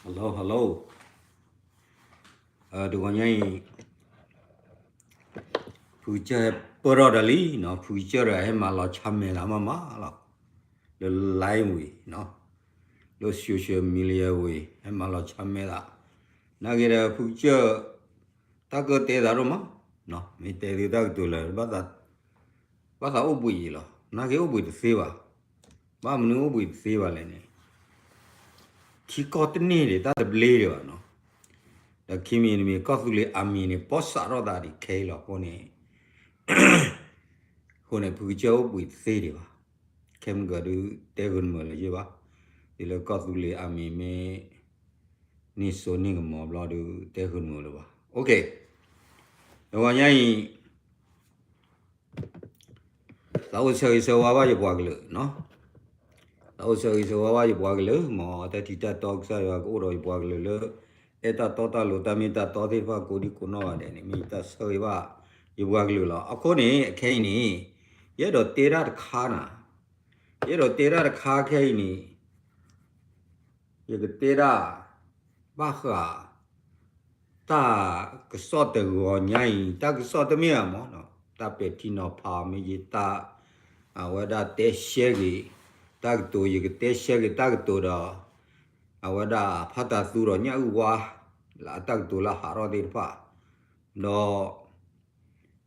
Hello hello, တဂီၤညါအံၤ ဖုကစၢၢ်ဟဲပၢၢ်ထီၣ်တၢ်လံနီၤ, ဖုကစၢၢ်ဒီးဟဲမၤလီၤဆါမဲာ်သးမးမးလီၤ, လၢ line ဝံၤနီၤ, လၢ social media ဝံၤ ဟဲမၤလီၤဆါမဲာ်သး, နာ်က့ဒီးဖုကစၢၢ် တၢ်ကတဲသးဒိၣ်မး, မ့ၢ်တဲသုတၢ်ကတိၤလၢ ဘၣ်သးအိၣ်ဘှံးအံၤလီၤ, နာ်က့အိၣ်ဘှံးတသ့ဘၣ်, ဘၣ်မနုၤအိၣ်ဘှံးတသ့ဘၣ်လဲၣ်န့ၣ် ထံကီၢ်တန့ၢ်ဒံး တၢ်တဘျ့ဒံးဘၣ်နီၤ, ဒီးခံမံၤတမံၤ ကီၢ်သူလ့ၤအမံၤန့ၣ် ပီၣ်စးထီၣ်သးဒံးခဲအံၤလီၤ, အဃိန့ၣ် အဃိန့ၣ် ဖုကစၢၢ်အိၣ်ဘှံးတသ့ဒံးဘၣ်, ခဲမုၢ်ကီးဒုး တဲဃုာ်နမုာ်လၢၤယ့ၢ်ဘၣ်, ဒ်လၢကီၢ်သူလ့ၤအမံၤမ့ၢ် န့ၢ်စိန့ၢ်ကမီၤဘျီဒုး တဲဃုာ်နမုာ်လၢၤဘၣ်, OK, တဂီၤညါအံၤ သးအိၣ်ဆၢဂ့ၤဆၢဝါဘၣ်ယပှၤကလုာ်နီၤ, သးအိၣ်ဆၢဂ့ၤဆၢဝါဘၣ်ယပှၤကလုာ်, မ်တၢ်ထံၣ်တၢ်တီကစၢ်ယွၤကအိၣ်ဒီးယပှၤကလုာ်လၢ အဲၣ်တၢ်တီတၢ်လိၤ တၢ်မ့ၢ်တၢ်တီသ့ၣ်တဖၣ်ကိးဒံကိးနီၢ်ဂၤဒဲးန့ၣ် မ့ၢ်ယတၢ်ဆၢဂ့ၤဘၣ်ယပှၤကလုာ်လီၤ, အဃိန့ၣ် အခဲအံၤန့ၣ် ယအဲၣ်ဒိးတဲတၢ်တခါနၤ, ယအဲၣ်ဒိးတဲတၢ်တခါခဲအံၤန့ၣ် ယကတဲဒၣ် ဘၣ်ဃး တၢ်ကစီၣ်တဂီၤညါအံၤ တၢ်ကစီၣ်တမ့ၢ်ဘၣ်မးနီၤ, တၢ်ပဲာ်ထံနီၤဖးမ့ၢ်ယတၢ် အဝဲဒၣ်တဲရှဲက့ၤ တၢ်ကတိၤ ယကတဲရှဲက့ၤတၢ်ကတိၤဒီး အဝဲဒၣ်ဖးတၢ်သူဒီးညၣ်အုၣ်ဝါ လၢအတၢ်ကတိၤလၢဟးထီၣ်သ့ၣ်တဖၣ် ဒီး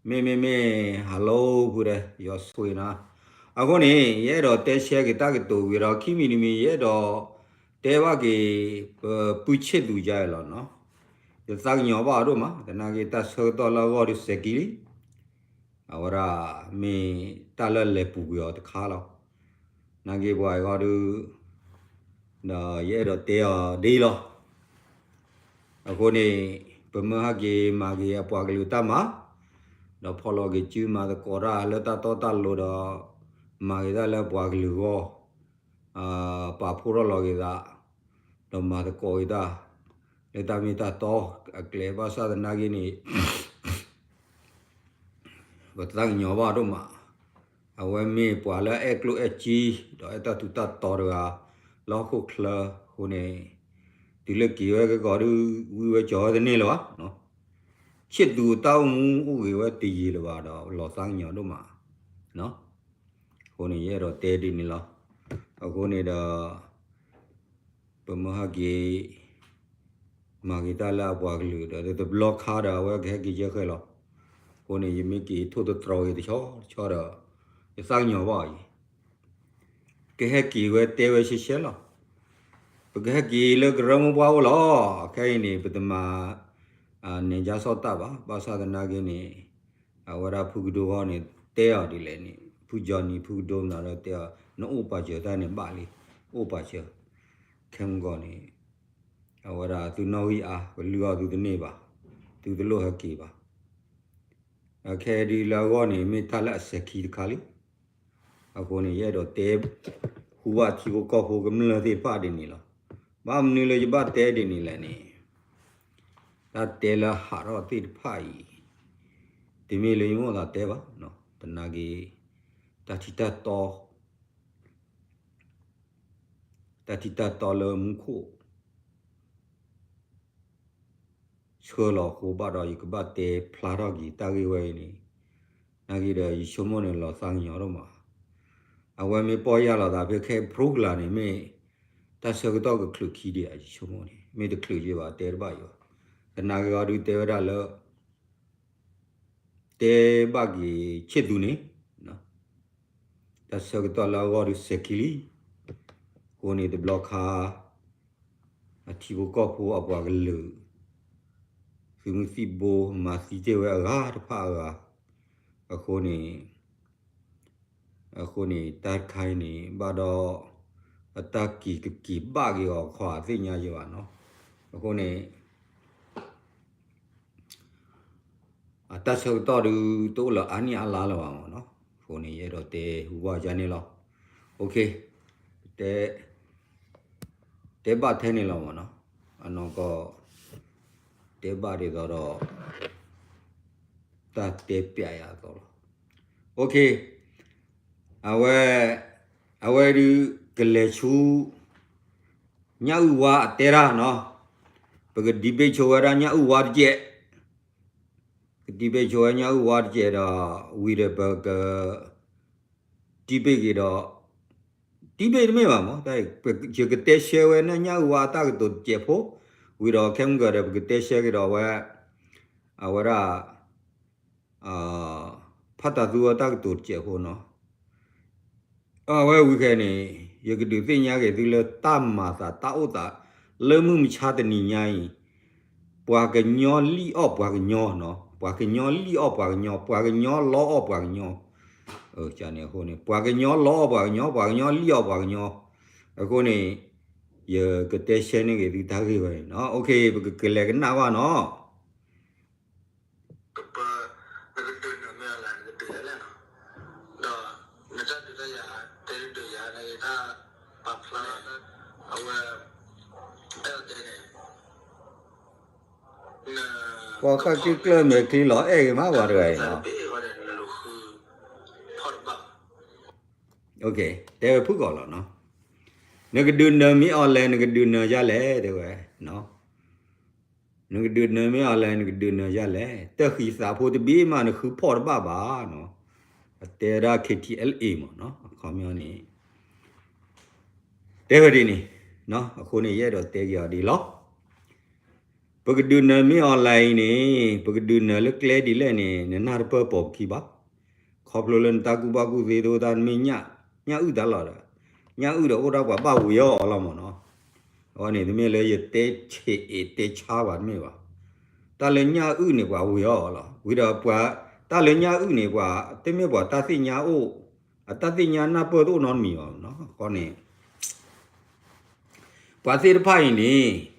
မ့မ့မ့ၢ် hello ဖုဒဲး ယွၤဆိၣ်ဂ့ၤနၤ, အဃိန့ၣ် ယအဲၣ်ဒိးတဲရှဲက့ၤတၢ်ကတိၤဝံၤဒီး ခံမံၤတမံၤ ယအဲၣ်ဒိးတဲဘၣ်က့ၤ ပပုၢ်ဆ့ၣ်သူယါအံၤလီၤနီၤ, ယသးကညီၤဘၣ်အီၤဒိၣ်မး, သနာ်က့တၢ်ဆၢကတီၢ်လၢအဂီၢ်ဒုးစဲးကံလံ အဝဲဒၣ်မ့ၢ်တၢ်လၢလဲၤပူၤကွံာ်အီၤတခါလီၤ, နာ်က့ပှၤအံၤဂီၢ်ဒုး ဒီးယအဲၣ်ဒိးတဲအီၤဒ်အံၤလီၤ, အဃိန့ၣ် ပမၢဟဲက့ၤမၤက့ၤအပှၤကလုာ်တၢ်မၤ, ဒီးဖီၣ်လီၤက့ၤစုမၤသကိးတၢ်လၢတၢ်တီတၢ်လိၤဒီး မၤက့ၤတၢ်လၢပှၤကလုာ်အဂီၢ် ပာ်ဖှိၣ်ထီၣ်လီၤက့ၤသး ဒီးမၤသကိးက့ၤတၢ် လၢတၢ်မ့ၢ်တၢ်တီအကျဲ ဘၣ်ဆၣ်သနာ်က့န့ၣ် ပသးကညီၤဘၣ်ဒိၣ်မး, အဝဲမ့ၢ်ပှၤလၢအအဲၣ်ကျိၣ်အဲၣ်စ့ ဒီးအဲၣ်တၢ်ထူးတၢ်တီၤတဂၤ လၢဟီၣ်ခိၣ်ချၢအဃိန့ၣ် တုၤလၢက့ၤဝဲကဂီၤဒုး ဝံဝဲကၠီၤဝဲတန့ၢ်လၢၤဘၣ်, ဆ့ၣ်သူတၢ်အိၣ်မူအိၣ်ဂ့ၤဝဲတယံာ်လၢၤဘၣ်ဒီး လီၤသးကညီၤဒိၣ်မး အဃိန့ၣ် ယအဲၣ်ဒိးတဲဒ်န့ၣ်လီၤ. အဃိန့ၣ်ဒီး ပမၢဟဲက့ၤ မၤက့ၤတၢ်လၢအပှၤကလုာ်ဒီး တဘျီခါဒီး အဝဲကဟဲက့ၤယဲၢ်ဃဲလီၤ. အဃိန့ၣ် ယမ့ၢ်က့ၤထိၣ်သတြီၤက့ၤတဆီတဆီဒီး ယသးကညီၤဘၣ်အီၤအံၤ ကဟဲက့ၤဝဲတဲဝဲရှဲရှဲလီၤ. ပကဟဲက့ၤလၢကရၢမိၢ်ပှၢ်အိၣ်လီၤ. ခဲအံၤန့ၣ် ပတမၤ နဲၣ်ကၠၢ်ဆီၣ်တၢ်ဘၣ်. ဘၣ်ဆၣ်သနာ်က့န့ၣ် အဝဲဒၣ်ဖုကဒိဂီၢ်န့ၣ် တဲအီၤဒ်လဲၣ်န့ၣ် ဖုကၠီနံၤ ဖုကဒိမနုၤဒီးတဲအီၤ နအိၣ်ပာ်စၢၤတၢ်န့ၣ်ဘၣ်လံ, အိၣ်ပာ်စၢၤ ခဲမုၢ်ဂီၤန့ၣ် အဝဲဒၣ်သုနီၣ်ဂံၢ်အါ ပလုၢ်အီၣ်သုတန့ၢ်ဘၣ်, သုတလိၣ်ဟဲက့ၤဘၣ်. ခဲဒ်လၢအဂီၢ်န့ၣ် မ့ၢ်တၢ်လၢအစဲၤခံတခါလံ. အဃိန့ၣ် ယအဲၣ်ဒိးတဲ ဟူဘၣ်ထံဖိကီၢ်ဖိကမျၢၢ်သ့ၣ်တဖၣ်ဒ်န့ၣ်လီၤ. ဘၣ်မနုၤလၢယဘၣ်တဲဒ်န့ၣ်လဲၣ်န့ၣ် တၢ်တဲလၢဟးထီၣ်သ့ၣ်တဖၣ်အံၤ တမ့ၢ်လၢယမိၣ်သးတဲဘၣ်, သနာ်က့ တၢ်ထံၣ်တၢ်တီ တၢ်ထံၣ်တၢ်တီလၢမူခိၣ် ဆှၢလီၤအဃိဘၣ်ဒီး ယကဘၣ်တဲဖျါထီၣ်က့ၤတၢ်ဂ့ၢ်ဝဲအံၤန့ၣ်, နာ်က့ဒီး ယဆိကမိၣ်န့ၣ် လီၤသးကညီၤဒိၣ်မး. အဝဲမ့ၢ်ပီၢ်ယၢ်လီၤသးဖဲခဲ program န့ၣ် မ့ၢ်တၢ်ဆၢကတီၢ်ကချုးခံဒံးဧါ ယဆိကမိၣ်န့ၣ် မ့ၢ်တချုးယံၤဘၣ် တဲတဘၣ်ယံၤဘၣ်. သနာ်က့အီၤဒုးတဲဝဲဒၣ်လၢ တဲဘၣ်က့ၤဆ့ၣ်သူန့ၣ် တၢ်ဆၢကတီၢ်လၢအဂီၢ်ဒုးစဲၤခံလံ. အဃိန့ၣ်တဘျီခါ အထံဖိကီၢ်ဖိအပှၤကလုာ် သုးမုၢ်သံၣ်ဘိ မၤသံတ့ၢ်ဝဲအဂၤတဖၣ်အဂၤ, အဃိန့ၣ် အဃိန့ၣ် တၢ်တခါအံၤန့ၣ် ဘၣ်ဒီး အတၢ်က့ၤကက့ၤဘၣ်က့ၤအီၤခီအသ့ၣ်ညါယံၤဘၣ်နီၤ. အဃိန့ၣ် အတၢ်ဆၢကတီၢ်ဒုး တအိၣ်လၢအါနံၣ်အါလါလၢၤဘၣ်မးနီၤ. အဃိန့ၣ် ယအဲၣ်ဒိးတဲဟူဘၣ်ယါန့ၣ်လီၤ. OK, တဲ တဲဘၣ်ထဲန့ၣ်လီၤမးနီၤ. အနီၢ်ကီၢ် တဲဘၣ်ဒ်သိးဒီး တၢ်တဲပျးယၤအသိးလီၤ. OK, အဝဲ အဝဲဒုးကလဲၤဆူ ညၣ်အုၣ်ဝါအတဲတၢ်နီၤ, ပက debate ဆိဝဲဒၣ်ညၣ်အုၣ်ဝါတကဲး, က debate ဆိဝဲညၣ်အုၣ်ဝါတကဲးဒီး ဝံၤဒီးပက debate က့ၤဒီး debate တမ့ၢ်ဘၣ်မး, ယကတဲရှဲဝဲန့ၣ်ညၣ်အုၣ်ဝါအတၢ်ကတိၤတကဲးဖိ, ဝံၤဒီးခဲမုၢ်ကဒီး ပကတဲရှဲက့ၤဒီးဝဲ အဝဲဒၣ် ဖးတၢ်သူအတၢ်ကတိၤတစဲးဖိနီၤ. အဝဲဝံၤခဲန့ၣ် ယကဒုးသ့ၣ်ညါက့ၤသုလၢ တၢ်မၤသးတၢ်အိၣ်သး လၢမုၢ်မဆါတနံၤညါအံၤ, ပှၤကညီလံၣ်အီၣ်ပှၤကညီနီၤ, ပှၤကညီလံၣ်အီၣ်ပှၤကညီ, ပှၤကညီလီအီၣ်ပှၤကညီ, န့ၣ်အဃိန့ၣ် ပှၤကညီလီအီၣ်ပှၤကညီ, ပှၤကညီလံၣ်အီၣ်ပှၤကညီ, အဃိန့ၣ် ယကတဲရှဲန့ၢ်က့ၤသုတၢ်ဂ့ၢ်ဝဲန့ၣ်နီၤ. ပကကလဲၤကနၣ်ဘၣ်နီၤ. ကပၢ နကဒုးနၢၤမ့ၢ်အီၤလဲၣ် နကဒုးယၤလဲၣ်နီၤ, ဒီးနတၢ်ဒုးတၢ်ယၤ တဲဒုးယၤ နကတၢ်ပာ်ဖျါ အဝဲ တၢ်တဲန့ၣ် ပှၤဃၣ်က့ၣ်ကျၢၢ်မဲာ်ချံလီၤအဲၣ်ဂ့ၤမး ပှၤတဂၤအံၤနီၤ. တဲဝဲဖုၣ်ကိာ်လီၤနီၤ. နကဒုးနၢၤမ့ၢ်အီၤလဲၣ် နကဒုးနၢၤယၤလဲၣ် တဲဝဲ နကဒုးနၢၤမ့ၢ်အီၤလဲၣ် နကဒုးနၢၤယၤလဲၣ်, တၢ်ဃံသးဖိတဘ့ၣ်မး နဃုဖီၣ်တဘၣ်ဘၣ်နီၤ. အတဲဝဲဒၣ် K T L A မ့ၢ်နီၤ, အခီပညီန့ၣ် တဲဝဲဒ်န့ၣ်, အဃိန့ၣ် ယအဲၣ်ဒိးတဲက့ၤအီၤဒ်လီၤ. ပကဒုးနၢၤမ့ၢ်အီၤလဲၣ်အံၤန့ၣ် ပကဒုးနၢၤလၢကျဲဒ်လဲၣ်န့ၣ် နနၢ်တပၢၢ်ပိာ်ပခံဘၣ်. ခီဖျိလၢနတၢ်ကူၣ်ဘၣ်ကူၣ်သ့သ့ၣ်တၢ်တမ့ၢ်ညၣ်အုၣ်တၢ်လီၤဒီး, ညၣ်အုၣ်ဒီးအိၣ်ဒၣ်ပှၤဘၣ်ဝံၤအီၤလီၤမ့ၢ်နီၤ. အဝဲန့ၣ် တမ့ၢ်လၢယတဲဆံးအ့ၣ်တဲဆါဘၣ်တမ့ၢ်ဘၣ်. တၢ်လၢညၣ်အုၣ်န့ၣ် ပှၤဝံၤအီၤလီၤ. ဝံၤဒီးပှၤ တၢ်လၢညၣ်အုၣ်န့ၣ် ပှၤတမ့ၢ်ပှၤတၢ်သ့ၣ်ညါအိၣ်, အတၢ်သ့ၣ်ညါနၢ်ပၢၢ်တအိၣ်နီတမံၤဘၣ်နီၤ. အဃိန့ၣ် ပှၤသ့ၣ်တဖၣ်အံၤန့ၣ်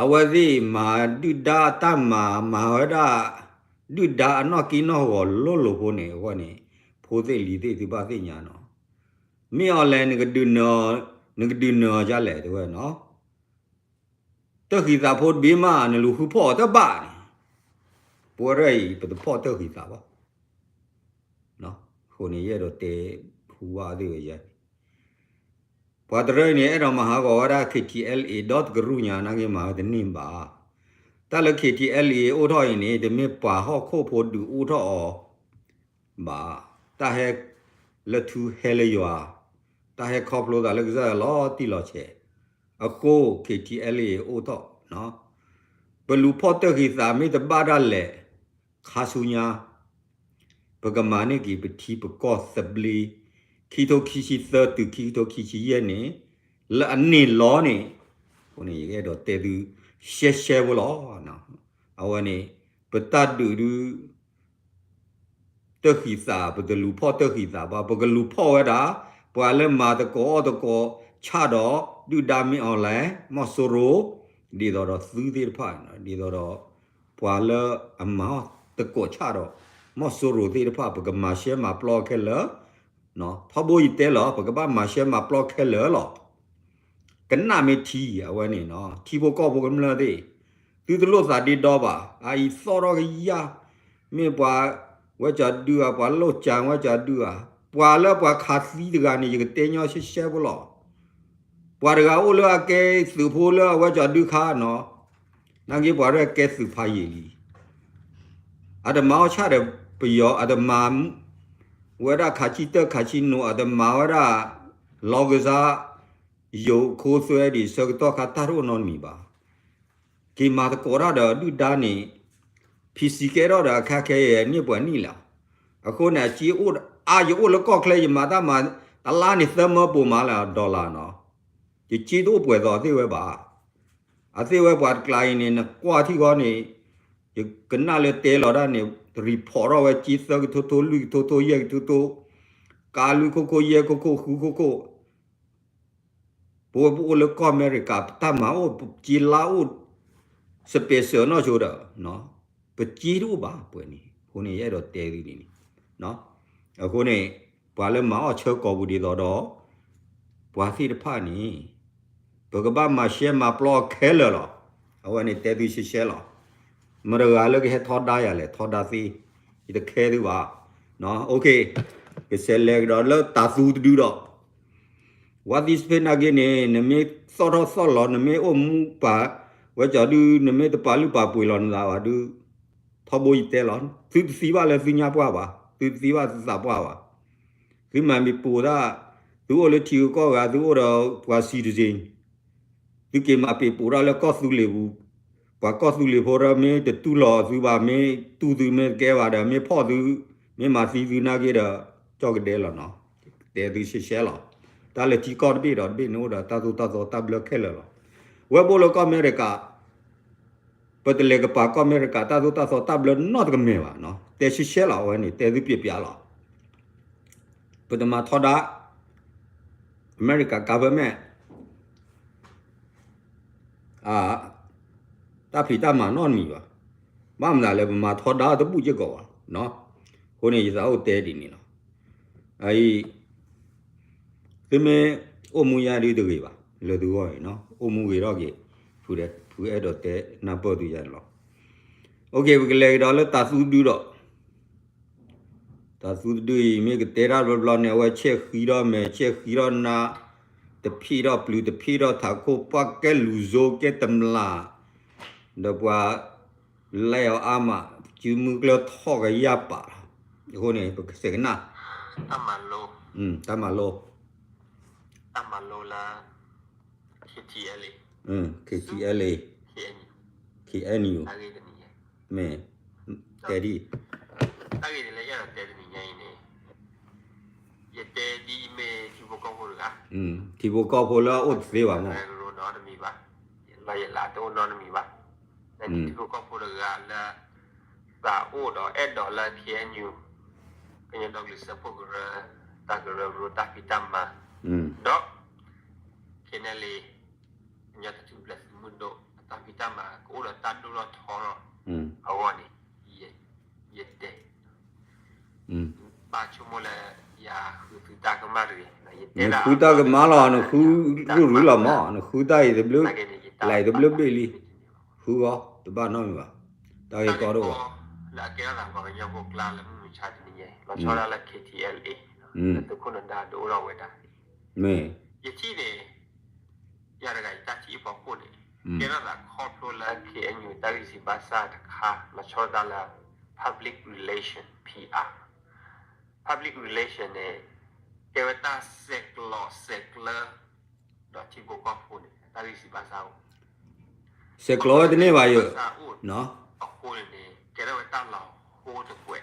အဝဲသ့ၣ်မၤဒုၣ်ဒါတၢ်မၤ မၤဝဲဒၣ် ဒုၣ်ဒါအနီၢ်က့နီၢ်ဂီၤလိၤလိၤဖိန့ၣ် အဝဲန့ၣ် ဖိသ့ၣ်လံၤသ့ၣ်သုဘၣ်သ့ၣ်ညါနီၤ. မ့ၢ်အီၤလဲၣ် နကဒုးနၢၤအီၤ နကဒုးနၢၤအီၤဒ်လဲၣ် တဲဝဲနီၤ. တၢ်ဃံသးဖိတဘ့ၣ်မး နလူၤဃုဖီၣ်အီၤတဘၣ်န့ၣ် ပဝဲဒၣ်အံၤ ပတဖီၣ်တၢ်ဃံသးဘၣ်. အဃိန့ၣ် ယအဲၣ်ဒိးတဲဟူဘၣ်သ့ၣ်ဝဲယဲန့ၣ် ပှၤတရၢအံၤန့ၣ် အဲၣ်ဒိးမၤဟးဂီၤဝဲဒၣ် K T L A ဒီတကရူၢ်ညါ နာ်က့မၤဝဲတန့ၢ်ဘၣ်. တၢ်လၢ K T L A အိၣ်ထီၣ်အံၤန့ၣ် တမ့ၢ်ပှၤဟီၣ်ခိၣ်ဖိဒုးအိၣ်ထီၣ်အီၤဘၣ်. တၢ်ဟဲလၢထူဟဲလၢယွၤ, တၢ်ဟဲခီဖျိသးလၢကစၢ်ယွၤလီၤတံၢ်လီၤဆဲး, အဃိ K T L A အိၣ်ထီၣ် ပလူၤဖီၣ်တၢ်ဃံသးမ့ၢ်တဘၣ်ဒၣ်လဲာ် ခါဆူညါ ပကမၤန့ၢ်က့ၤပထံပကီၢ်သဘျ့ ခံကထိခံဆံသၢတုၤခံကထိခံဆံယဲၢ်န့ၣ် လၢအန့ၢ်လီၤန့ၣ်, အဃိန့ၣ် ယကအဲၣ်ဒိးတဲသု ရှဲရှဲဖိလီၤ. အဝဲန့ၣ် ပတၢ်ဒုးဒုး တၢ်ဃံသး ပတလူၤဖီၣ်တၢ်ဃံသးဘၣ်, ပကလူၤဖီၣ်ဝဲဒၣ် ပှၤလၢမၤသကိးအီၣ်သကိးဆၣ်ဒီး ဒုၣ်ဒါမ့ၢ်အီၤလဲၣ် မီၢ်စိရိၤ ဒ်သိးဒီးသုသ့ၣ်တဖၣ် ဒ်သိးဒီး ပှၤလၢအမၤအီၣ်သကိးဆၣ်ဒီး မီၢ်စိရိၤသ့ၣ်တဖၣ် ပကမၤရှဲမၤပျီခဲလၢာ်, ထီဘိယတဲလီၤ ပကဘၣ်မၤရှဲမၤပျီခဲလၢာ်လီၤ. ကနၣ်မ့ၢ်ထံ အဝဲန့ၣ် ထံဖိကီၢ်ဖိကမျၢၢ်သ့ၣ်, သုတလိၣ်သးဒ့ဒီဘၣ်, အအံၤသီၣ်ထီၣ်ကယၢ်, မ့ၢ်ပှၤဝဲကၠီၤဒုဧါ, ပှၤလိၣ်ကၠၤဝဲကၠီၤဒုဧါ, ပှၤလၢပှၤခးသံတဂၤန့ၣ် ယကတဲညီရှဲရှဲဖိလီၤ. ပှၤတဂၤအိၣ်လၢအကဲသုးဖိလၢအဝဲကၠီၤဒုခါနီၤ, နာ်က့ပှၤရဲၣ်ကဲသုးဖးယံာ်လံ အတမၤအီၣ်ဆၣ်ဒီးပယီၤ, အတမၤဝဲဒၣ်ခးဆံတၢၢ်ခးဆံနိ, အတမၤဝဲဒၣ် လီကစါ ယိၤခိသွဲဒံးဆၢကတီၢ်ခါတၢ်တအိၣ်နီတမံၤဘၣ်. က့ၤမၤသကိးတၢ်ဒီးဒုၣ်ဒါန့ၣ် ဖံးစံးကဲထီၣ်ဒီးအခါခဲအံၤန့ၢ်ပှဲၤနံၣ်လီၤ. အဃိန့ၣ် အစ့အိၣ်အါ ယအိၣ်လၢကီၢ်ချၢ ယမၤတၢ်မၤ တလါန့ၣ်သၢမၢပိာ်မးလၢ dollar နီၤ, ယစ့တအိၣ်ပှဲၤသိးသ့ၣ်ဝဲဘၣ်. အသ့ၣ်ဝဲပှၤတကျါအံၤန့ၣ် နကွၢ်ထံၣ်ဃီန့ၣ် ယကနၣ်လၢတဲလီၤတၢ်န့ၣ် report ထီၣ်ဝဲစ့သၢကထိထိ လွံၢ်ကထိထိ ယဲၢ်ကထိထိ, ကါလွံၢ်ခိၣ်ခိၣ် ယဲၢ်ခိၣ်ခိၣ် ဃုခိၣ်ခိၣ် ပဝဲပအိၣ်လၢကီၢ်အမဲရကၤ ပတၢ်မၤအိၣ် ပစ့လါအိၣ် စပဲးစၢၤနီၢ်ဆိဒီး ပစ့တအိၣ်ဘၣ်ပှဲၤန့ၣ်, အဃိန့ၣ် ယအဲၣ်ဒိးတဲသုဒ်န့ၣ်, အဃိန့ၣ် ပှၤလၢမၤအီၣ်ဆၢကိာ်ပူၤဒ်သိးဒီး ပှၤသ့ၣ်တဖၣ်န့ၣ် ပကဘၣ်မၤရှဲမၤပျီခဲလၢာ်လီၤ. အဝဲန့ၣ်တဲသုရှဲရှဲလီၤ. မတၤတဂၤလၢကဟဲထီဒါယၤလဲၣ် ထီဒါသ့, ယတခဲသုဘၣ်. ကဆဲးလဲၤကဒီးလၢတၢ်သူတဒုဒီး ဝါသံစဖ့နာ်က့န့ၣ် နမ့ၢ်သီၣ်ထီၣ်သီၣ်လီၤ နမ့ၢ်အိၣ်မူပာ်ဝဲကီၤဒုး နမ့ၢ်တပာ်လုၢ်ပာ်ပှ့ၤလီၤနသးဘၣ်ဒုး ထီဘိယတဲလီၤ သုတသံဘၣ်လၢသုညါပှၢ်ဘၣ် သုတသံဘၣ်သုသးပှၢ်ဘၣ် သုမၤမ့ၢ်ပိာ်တၢ် သုအိၣ်လၢထံဂုၤကီၢ်ဂၤ သုအိၣ်ဒီးပှၤ citizen သုက့ၤမၤပ့ၤပိာ်တၢ်လၢကီၢ်သူလ့ၤပူၤ ပှၤကီၢ်သူလ့ၤဖိဒီး မ့ၢ်တတူၢ်လိာ်သုဘၣ် မ့ၢ်တူၢ်သုမ့ၢ်တကဲဘၣ်ဒီး မ့ၢ်ဖီၣ်သု မ့ၢ်မၤသံသုနာ်က့ဒီး ကၠီၣ်ကဒဲလီၤနီၤ တဲသုရှဲရှဲလီၤ တၢ်လၢထံကီၢ်တဘ့ၣ်ဒီးတဘ့ၣ်န့ၣ်အိၣ်ဒီးတၢ်သိၣ်တၢ်သီတၢ်ဘျၢခဲလၢာ်လီၤ ဝဲဘိလၢကီၢ်အမဲရကၤ ပတလဲၤကပာ်ကီၢ်အမဲရကၤတၢ်သိၣ်တၢ်သီတၢ်ဘျၢနီတကမဲာ်ဘၣ်နီၤ တဲရှဲရှဲလီၤ အဝဲန့ၣ် တဲသုပျဲးပျဲးလီၤ ပတမၤထီဒါ အမဲရကၤ government တၢ်ဖံးတၢ်မၤနီတမံၤဘၣ် ဘၣ်မနုၤလဲၣ် ပမၤထီဒါတဘူၣ်စ့ၢ်ကီးဘၣ်နီၤ အဃိန့ၣ် ယသးအိၣ်တဲဒ်န့ၣ်လီၤ အအံၤ သုမ့ၢ်အိၣ်မူယါဒုတဂ့ၤဘၣ် လၢသုဂီၢ်အံၤနီၤ အိၣ်မူဂ့ၤထီၣ်က့ၤ ဖုအဲၣ်ဒိးတဲနၢ်ပၢၢ်သုယါန့ၣ်လီၤ OK ပကလဲၤကဒီးလၢတၤသူဒုဒီး တၤသူတဒုအံၤ မ့ၢ်ကတဲတၢ်ဘျီဘျီန့ၣ် အဝဲဆဲးဃံထီၣ်မဲာ် ဆဲးဃံထီၣ်နါ တဖံးထီၣ်ပျုၤ တဖံးထီၣ်ထးခိၣ် ပှၢ်ကဲလူၤစိကဲတမျး ဒီးပှၤ လဲၤအီၤအါမး စုမုၢ်ကျၢၢ်ထီၣ်ကယၢ်ပာ်လီၤ အဃိန့ၣ် ပကစဲးကနၣ် တၢ်မၤလိ တၢ်မၤလိလၢ KTLA KTLA KNU မ့ၢ် တဲဒ် တၢ်ဂ့ၢ်န့ၣ်လၢယအဲၣ်ဒိးတဲတနံၤညါအံၤန့ၣ် ယတဲဒ်အံၤမ့ၢ်ထံဖိကီၢ်ဖိတဂၤ ထံဖိကီၢ်ဖိလၢအအိၣ်တသ့ဘၣ်မ့ၢ် နီတမံၤဘၣ် ယလၢယလၢတအိၣ်နီတမံၤဘၣ် လၢထံဖိကီၢ်ဖိတဂၤလၢ သးအိၣ်ဒီးအဲၣ်ဒိးလၢ KNU ကညီဒီကလုာ်စၢဖှိၣ်ကရၢ တၢ်ကရၢကရိတၢ်ဖံးတၢ်မၤ ဒီး KNLA ကညီတၢ်ထူၣ်ဖျဲးသုးမုၢ်ဒိၣ် အတၢ်ဖံးတၢ်မၤကအိၣ်ဒီးတၢ်ဒိၣ်ထီၣ်ထီထီၣ်အဂီၢ်န့ၣ် ယတဲ ဘၣ်ဆိကမိၣ်လၢ ယဃုသုတၢ်ကမၣ်တဂ့ၤ နဃုတၢ်ကမၣ်လီၤ နဃုရူၤရူၤလီၤမး နဃုတၢ်အံၤတဘျုး လၢအံၤတဘျုးဘ့ၣ်လံ ဃုအီၤ တဘၣ်နီတမံၤဘၣ် တၢ်ဂ့ၢ်ကီဒိၣ်ဘၣ် လၢအကဲထီၣ်သးပှၤကညီဖိကျါလၢမုၢ်မဆါတနံၤညါအံၤ လီၤဆီဒၣ်လၢ KTLA လၢသုးခိၣ်နဒါဒုးအိၣ်ထီၣ်ဝဲဒၣ် မ့ၢ် ယထံၣ်န့ၣ် ယၤတဂၤအံၤတၢ်ထံၣ်အဖီခိၣ်န့ၣ် ကဲထီၣ်သးခီဖျိလၢ KNU တၢ်ဂံၢ်ဆံးဘါစၢ်တခါ လီၤဆီဒၣ်တၢ်လၢ public relation PR public relation န့ၣ် ကဲဝဲတၢ်ဆဲးကျိးဆဲးကျၢ ဒီးထံဖိကီၢ်ဖိန့ၣ် တၢ်ဂံၢ်ဆံးဘါစၢ်အိၣ် ဆဲးကျိးဝဲတန့ၢ်ဘၣ်ယိၣ် အဃိန့ၣ်န့ၣ် ကဲထီၣ်ဝဲတၢ်လီၤဟိတကွဲး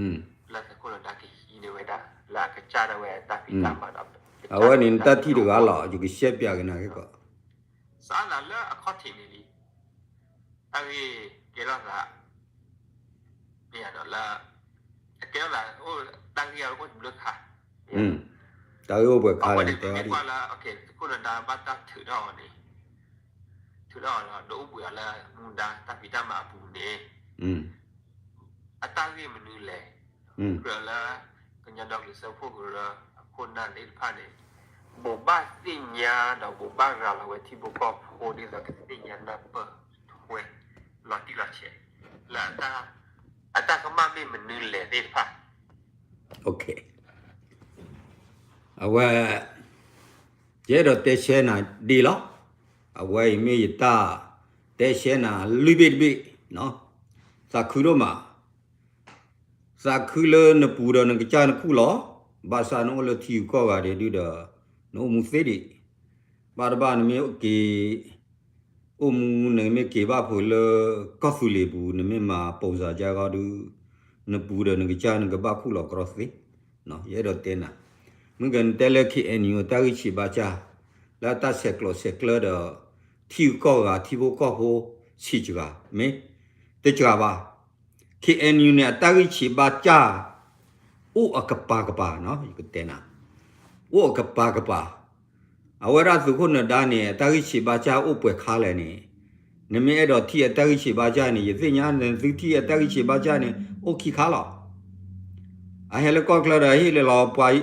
လၢသုးခိၣ်နဒါကဟံးန့ၢ်ဝဲဒၣ် လၢအကစၢ်ဒၣ်ဝဲတၢ်ဖံးတၢ်မၤဒီး အဝဲန့ၣ် နတၢ်ထံၣ်တဂၤလီၤ ယကရှဲပၠးက့ၤနၤက့ၤကီး စးလၢအခီၣ်ထံးန့ၣ်လံ တၢ်ဂ့ၢ်ကဲထီၣ်သး မ့ၢ်ဒီးလၢ အကဲထီၣ်သး တၢ်ဂ့ၢ်အအိၣ်တဘျုးခါ တၢ်ဂ့ၢ်အိၣ်ပှဲၤခါလဲၣ် တဲဝဲဒ် သုးခိၣ်နဒါဘၣ်တၢ်ထုးထီၣ်အီၤန့ၣ် ထုးထီၣ်အီၤဒီး ဒုးအိၣ်ဘှံးအီၤလၢမူဒါတၢ်ဖံးတၢ်မၤအပူၤန့ၣ် အတၢ်ဂ့ၢ်မနုၤလဲၣ် ကြၢးလၢ ကညီဒီကလုာ်စၢဖှိၣ်ကရၢ အခိၣ်နၢ်သ့ၣ်တဖၣ်န့ၣ် ဘိးဘၣ်သ့ၣ်ညါဒီးဘိးဘၣ်ရၤလီၤဝဲထံဖိကီၢ်ဖိဒ်သိးကသ့ၣ်ညါနၢ်ပၢၢ်ထွဲ လီၤတံၢ်လီၤဆဲး လၢ အတၢ်ကမၣ်မ့ၢ်မနုၤလဲၣ်သ့ၣ်တဖၣ် အဝဲ ယအဲၣ်ဒိးတဲဆှဲနၤဒ်လီၤ. အဝဲအံၤမ့ၢ်ယတၢ်တဲဆှဲနၤလွံၢ်ဘ့ၣ်တဘ့ၣ်, သးခုဒိၣ်မး, သးခုလၢနပူၤဒီးနကစၢ်နခူၣ်လီၤ. ဘၣ်ဆၣ်နအိၣ်လၢထံဂုၤကီၢ်ဂၤဒဲးဒုဒီး နအိၣ်မူသ့ဒံး, ဘၣ်တဘၣ်နမ့ၢ်က့ၤ အိၣ်မူနမ့ၢ်က့ၤဘၣ်ဖုးလၢကီၢ်သူလ့ၤပူၤ နမ့ၢ်မၤပိာ်စၢ်ကါဂီၤဒု နပူၤဒီးနကစၢ်နကဘၣ်ခူၣ်လီၤကရီသ့. ယအဲၣ်ဒိးတဲနၤ, မ့ၢ်ကနတဲလၢ KNU တၢ်ဂံၢ်ဆံးဘါစၢ် လၢတၢ်ဆဲးကျိးဆဲးကျၢဒီး ထံဂုၤကီၢ်ဂၤ ထံဖိကီၢ်ဖိဆံးစှၤ, မ့ၢ်တစှၤဘၣ်. KNU န့ၣ် အတၢ်ဂံၢ်ဆံးဘါစၢ် အိၣ်အကပၤကပၤ, ယကတဲနၤ, အိၣ်အကပၤကပၤ. အဝဲဒၣ်သုးခိၣ်နဒါန့ၣ် အတၢ်ဂံၢ်ဆံးဘါစၢ်အိၣ်ပှဲၤခါလဲၣ်န့ၣ်, နမ့ၢ်အဲၣ်ဒိးထံၣ်အတၢ်ဂံၢ်ဆံးဘါစၢ်န့ၣ် ယသ့ၣ်ညါ နသုထံၣ်အတၢ်ဂံၢ်ဆံးဘါစၢ်န့ၣ် အိၣ်ခံခါလီၤ. အဟဲလၢကီၢ်ချၢဒီးဟ့ၣ်လီၤပှၤ ကရၢ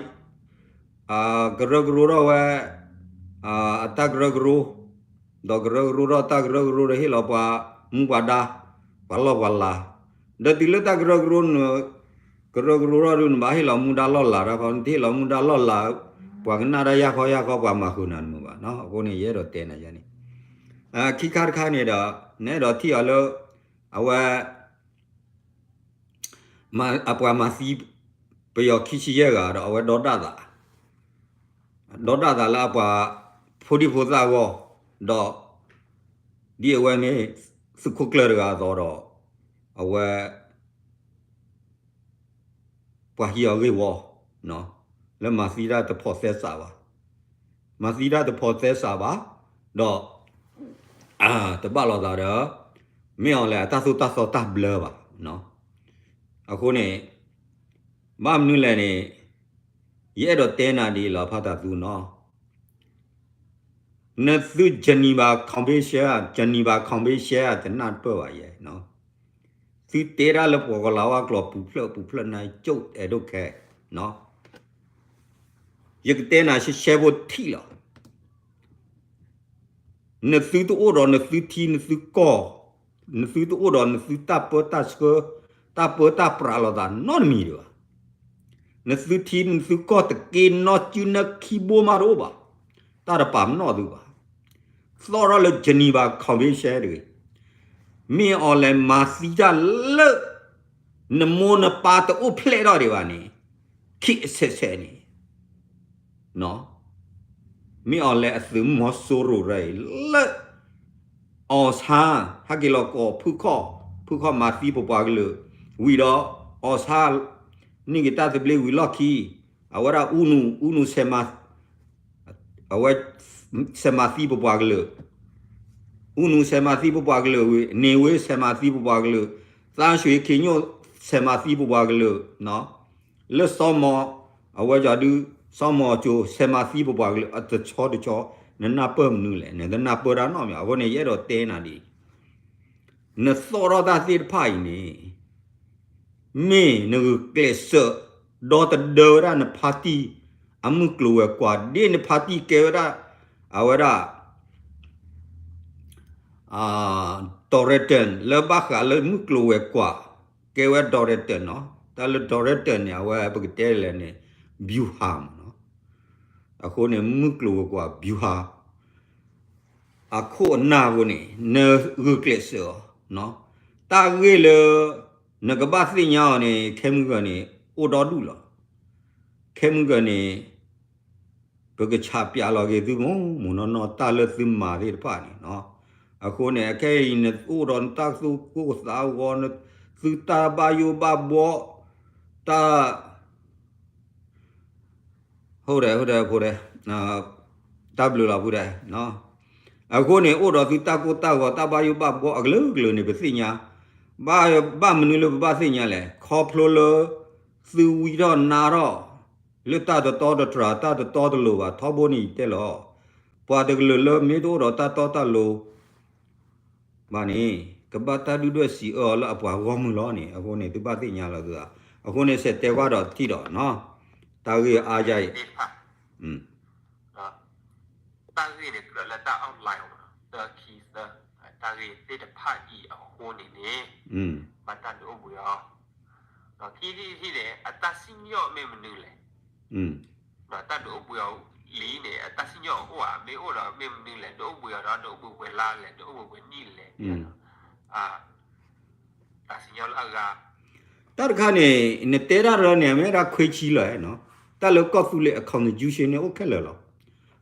ကရိထီၣ်ဝဲ အတၢ်ကရၢကရိ, ဒီးကရၢကရိထီၣ်တၢ်ကရၢကရိဒီးဟ့ၣ်လီၤပှၤမူပှၤဒါ, ပှၤလီၢ်ပှၤလၤ, ဒီးတုၤလၢတၢ်ကရၢကရိ ကရၢကရိထီၣ်ဒု နဘၣ်ဟ့ၣ်လီၤမူဒါလီၢ်လၤတၢ်ဖီ နတဟ့ၣ်လီၤမူဒါလီၢ်လၤ ပှၤကနၣ်တၢ်ယၢ်ခီယၢ်ခီ ပှၤမၤဃုာ်နၤတမုာ်ဘၣ်နီၤ. အဃိန့ၣ် ယအဲၣ်ဒိးတဲနၤယဲန့ၣ်, ခံခါတခါန့ၣ်ဒီး နအဲၣ်ဒိးထံၣ်အီၤလၢ အဝဲ အပှၤမၤသံ ပယီၤခံဆံယဲၢ်ဂၤဒီး အဝဲဒီဒၣ်သး, ဒီဒၣ်သးလၢအပှၤဖိဒံဖိသၣ်အဂီၢ်, ဒီး ဒ်အဝဲမ့ၢ်သုးခိၣ်ကျၢၢ်တဂၤအသိးဒီး အဝဲ ပှၤဟံးအီၤဂ့ၢ်ဝီ လၢမၤသံတၢ်တဖိးသဲစးဘၣ်, မၤသံတၢ်တဖိးသဲစးဘၣ်, ဒီး တဘၣ်လိာ်သးဒီး မ့ၢ်အီၤလဲၣ် အတၢ်သိၣ်တၢ်သီတၢ်ဘျၢဘၣ်. အဃိန့ၣ် ဘၣ်မနုၤလဲၣ်န့ၣ် ယအဲၣ်ဒိးတဲနၤဒ်အံၤလီၤ ဖါတၢ်သူနီၤ. နသု Geneva Convention, Geneva Convention တနၢ်တပၢၢ်ဘၣ်ယဲ, သုတဲတၢ်လၢပှၤကလၤဝါကျိာ်ပူၤဖျၢၣ်ပူၤဖျၢၣ် နကၠိၣ်အဲၣ်ဒိၣ်ခဲ, ယကတဲနၤရှဲရှဲဖိထံၣ်လီၤ. နသုတအိၣ်ဒီးနသုထံနသုကီၢ်, နသုတအိၣ်ဒီးနသုတၢ်ပၢတၢ်ဆှၢ, တၢ်ပၢတၢ်ပြးလိာ်သးနီတမံၤဒံးဘၣ်. နသုထံနသုကီၢ်တက့ၢ်နီၢ်စုနၢခံဘိမးတအိၣ်ဘၣ်, တၢ်တပာ်ပနီၣ်သုဘၣ်. သီၣ်ထီၣ်လၢ Geneva Convention တဂ့ၤ, မ့ၢ်အီၤလဲၤမၤသံတၢ်လၢ နမိၢ်နပၢ်တအိၣ်ဖျဲၣ်ထီၣ်ဒံးဘၣ်န့ၣ်, ခံအဆဲးဆဲးန့ၣ် မ့ၢ်အီၤလဲၤအသုးမီၤစိရိၤရၢအံၤ လၢ အီၣ်ဆၣ် ဟဲက့ၤလီၤကီးဖုခီၣ်, ဖုခီၣ်မၤသံပပှၤကလုာ်, ဝံၤဒီး အီၣ်ဆၣ် န့ၢ်က့ၤတၢ်သဘျ့ဝံၤလီၢ်ခံ, အဝဲဒၣ်အူနူ အူနူ အဝဲ ဆဲးမၤသံပပှၤကလုာ်, အူနူ ဆဲးမၤသံပပှၤကလုာ်ဝံၤ, န့ၢ်ဝ့ ဆဲးမၤသံပပှၤကလုာ်, သန်းရွှေခင်ညွန့် ဆဲးမၤသံပပှၤကလုာ် လၢစီၤမီၤ အဝဲယၤဒုး စီၤမီၤကၠိ ဆဲးမၤသံပပှၤကလုာ် အတဆီတဆီ, နနၢ်ပၢၢ်မနုၤလဲၣ်, နတနၢ်ပၢၢ်တၢ်နီတမံၤ. အဃိန့ၣ် ယအဲၣ်ဒိးတဲနၤဒ်အံၤ, နသီၣ်ထီၣ်တၢ်သ့ၣ်တဖၣ်အံၤန့ၣ် မ့ၢ်နဂုာ်ကျဲးစၢး ဒီသဒၢဝဲဒၣ်နဖါတံၢ် အမုၢ်ကျိၤဝဲၤကွာ် ဒ်နဖါတံၢ်ကဲဝဲဒၣ် အဝဲဒၣ် director လၢဘၣ်ဃးလၢမုၢ်ကျိၤဝဲၤကွာ် ကဲဝဲ director နီၤ. တၢ်လၢ director န့ၣ် အဝဲပကတဲလဲၣ်န့ၣ် ဗျူဟာ မ့ၢ်နီၤ. အဃိန့ၣ် မုၢ်ကျိၤဝဲၤကွာ် ဗျူဟာ အခိၣ်အနၢ်အဃိန့ၣ် နဂုာ်ကျဲးစၢးအီၤ. တၢ်ဂ့ၢ်လၢ နကဘၣ်သ့ၣ်ညါအီၤန့ၣ် ခဲမုၢ်ဂၢၢ်န့ၣ် အိၣ်ဒီဒူၣ်လီၤ. ခဲမုၢ်ဂၢၢ်န့ၣ် ပကဆးပၠးလီၤက့ၤသုမိၢ်မိၢ်နီၢ်နီၢ် တၢ်လၢသုမၤသ့ၣ်တဖၣ်န့ၣ်နီၤ. အဃိန့ၣ် အခဲအံၤ နအိၣ်ဒီးနတၢ်သူၣ်ကိၢ်သးဂီၤ သုတၢ်ဘၣ်ယိၣ်ဘၣ်ဘှီ တၢ် ဟုတ်တယ် ဟုတ်တယ် ဖိဒဲး, တၢ်ဘျုးလီၤ ဖိဒဲး. အဃိန့ၣ် အိၣ်ဒီးသုတၢ်ကိၢ်တၢ်ဂီၤ တၢ်ဘၣ်ယိၣ်ဘၣ်ဘှီအကလုာ်ကလုာ်န့ၣ် ပသ့ၣ်ညါ, ဘၣ် ဘၣ်မနုၤလၢပဘၣ်သ့ၣ်ညါလဲၣ်, ခီဖျိလၢ သုဝံထီၣ်နါထီၣ် လၢတၢ်တတီတတြၢ် တၢ်တတီတလိၤဘၣ် ထီဘိန့ၣ်ယတဲလီၤ. ပှၤတကလုာ်လၢမ့ၢ်တအိၣ်ဒီးတၢ်တီတၢ်လိၤ ဘၣ်န့ၣ် ကဘၣ်တၢ်ဒုၣ်ဒွဲၣ်စံးအၢအီၤလၢအပှၤဂီၢ်မုၢ်လီၤန့ၣ် အဃိန့ၣ် သုဘၣ်သ့ၣ်ညါလီၤသုဧါ. အဃိန့ၣ် စဲးတဲကွၢ်ဒီးထံၣ်ဒီးနီၤ, တၢ်ဂ့ၢ်အါယါအံၤ တၢ်ဂ့ၢ်န့ၣ်ကြၢးလၢတၢ် outline သၢခံသၢ, တၢ်ဂ့ၢ်သ့ၣ်တဖၣ်အံၤအဃိန့ၣ်န့ၣ် ဘၣ်တၢ်ဒုးအိၣ်ဘှံးအီၤ, ဒီးခံထံၣ်န့ၣ် အတၢ်စံၣ်ညီၣ်မ့ၢ်မနုၤလဲၣ်. ဒီးတၢ်ဒုးအိၣ်ဘှံးအီၤလံန့ၣ် အတၢ်စံၣ်ညီၣ်အအိၣ်ဧါ မ့ၢ်အိၣ်ဒီးမ့ၢ်မနုၤလဲၣ်, ဒုးအိၣ်ဘှံးအီၤဒီး ဒုးအိၣ်ဘှံးဝဲလါလဲၣ်, ဒုးအိၣ်ဘှံးဝဲနံၣ်လဲၣ်, တၢ်စံၣ်ညီၣ်လၢအဂၤ တၢ်တခါန့ၣ် နတဲတၢ်တရၢန့ၣ် အမ့ၢ်ဝဲဒၣ်ခွ့ဆံလီၤနီၤ. တၢ်လၢကီၢ်သူလ့ၤအ constitution န့ၣ် အိၣ်ခဲလၢာ်လီၤ.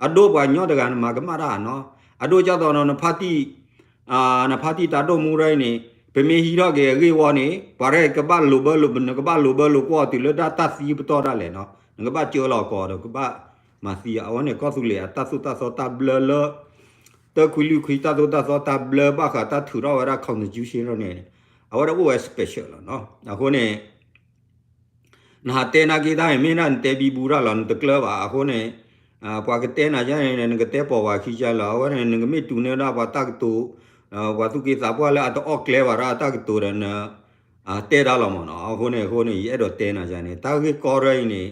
အဒိပှၤကညီတဂၤနမၤကမၣ်တၢ်နီၤ. အဒိဒ်သိးဒီးနဖါတံၢ် နဖါတံၢ်တၢ်ဒိၣ်မူရၢအံၤန့ၣ် ပမ့ၢ်ဟံးထီၣ်က့ၤအဂ့ၢ်ဝီန့ၣ် ပှၤရဲၣ်ကဘၣ်လိာ်ဘၢလိာ် နကဘၣ်လိာ်ဘၢလိာ်ကွီၢ်တုၤလၢတၢ်သံပတီၢ်ဒၣ်လဲာ်နီၤ. နကဘၣ်ကၢလီၤကီးဒီးကဘၣ်မၤသံအီၤ. အဝဲန့ၣ် ကီၢ်သူလ့ၤအတၢ်သိၣ်တၢ်သီတၢ်ဘျၢလၢ တၢ ခွံလွံၢ်ခွံ တၢ်သိၣ်တၢ်သီတၢ်ဘျၢဘၣ်ဃးတၢ်ထုးထီၣ်ဝဲဒၣ် constitution န့ၣ် အဝဲဒၣ်အိၣ်ဝဲ special လီၤနီၤ. အဃိန့ၣ် နဟးတဲနာ်က့တၢ်အံၤ မ့ၢ်ဒၣ်နတဲဘံဘူတၢ်လီၤ နတကျၢၤဘၣ်. အဃိန့ၣ် ပှၤကတဲနၤယါန့ၣ် နကတဲပိာ်ပှၤခံကါလီၤ. အဝဲန့ၣ် နကမ့ၢ်တူၢ်န့ၢ်ဒၣ်ပှၤတၢ်ကတိၤ ပှၤသူၣ်က့သးပှၢ်လၢအတအီၣ်ကျဲဘၣ်ဒီးအတၢ်ကတိၤဒီးန တဲတၢ်လီၤမ့ၢ်နီၤ. အဃိန့ၣ် အဃိန့ၣ် ယအဲၣ်ဒိးတဲနၤယါန့ၣ် တၢ်ဂ့ၢ်ကီရၢအံၤန့ၣ်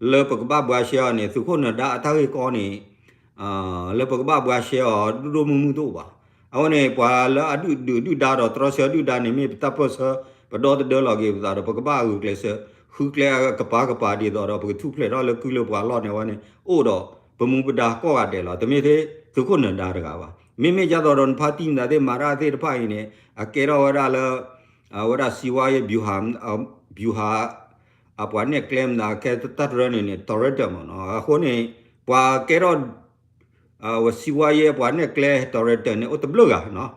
လၢပကဘၣ်ဘှါရှဲအီၤန့ၣ် သုးခိၣ်နၢၤဒါအတၢ်ဂ့ၢ်ကီန့ၣ် လၢပကဘၣ်ဘှါရှဲအီၤ ဒိၣ်ဒိၣ်မုၢ်မုၢ်တအိၣ်ဘၣ်. အဝဲန့ၣ် ပှၤလၢအဒုၣ်ဒုၣ်ဒုၣ်ဒါဒီးတြီဆၢဒုၣ်ဒါန့ၣ် မ့ၢ်ပတၢ်ပၢၢ်ဆၢ ပဒီသဒၢလီၤက့ၤပသးဒီး ပကဘၣ်ဂုာ်ကျဲးစၢး ဖုကျဲအကပၤကပၤဒ်သိးဒီး ပကထူၣ်ဖျဲးထီၣ်လၢကုၢ်လၢပှၤလီၢ်န့ၣ်ဝဲန့ၣ် အိၣ်ဒီးပမူပဒါကိးဂၤဒဲးလီၤ. တမ့ၢ်ထဲသုးခိၣ်နၢၤဒါတဂၤဘၣ်. မ့မ့ၢ်ဒ်သိးဒီး နဖါတံၢ်မတၤသ့ၣ်တဖၣ်အံၤန့ၣ် အကဲထီၣ်ဝဲဒၣ်လၢ အဝဲဒၣ်စံးဝါယဲ ဗျူဟာ အပှၤနဲၣ်ကျဲမတၤ ခဲတၢ်တရၢန့ၣ်န့ၣ် director မ့ၢ်နီၤ. အဃိန့ၣ် ပှၤကဲထီၣ် အဝဲစံးဝါယဲပှၤနဲၣ်ကျဲ director န့ၣ် အိၣ်တဘျုးဂၤနီၤ.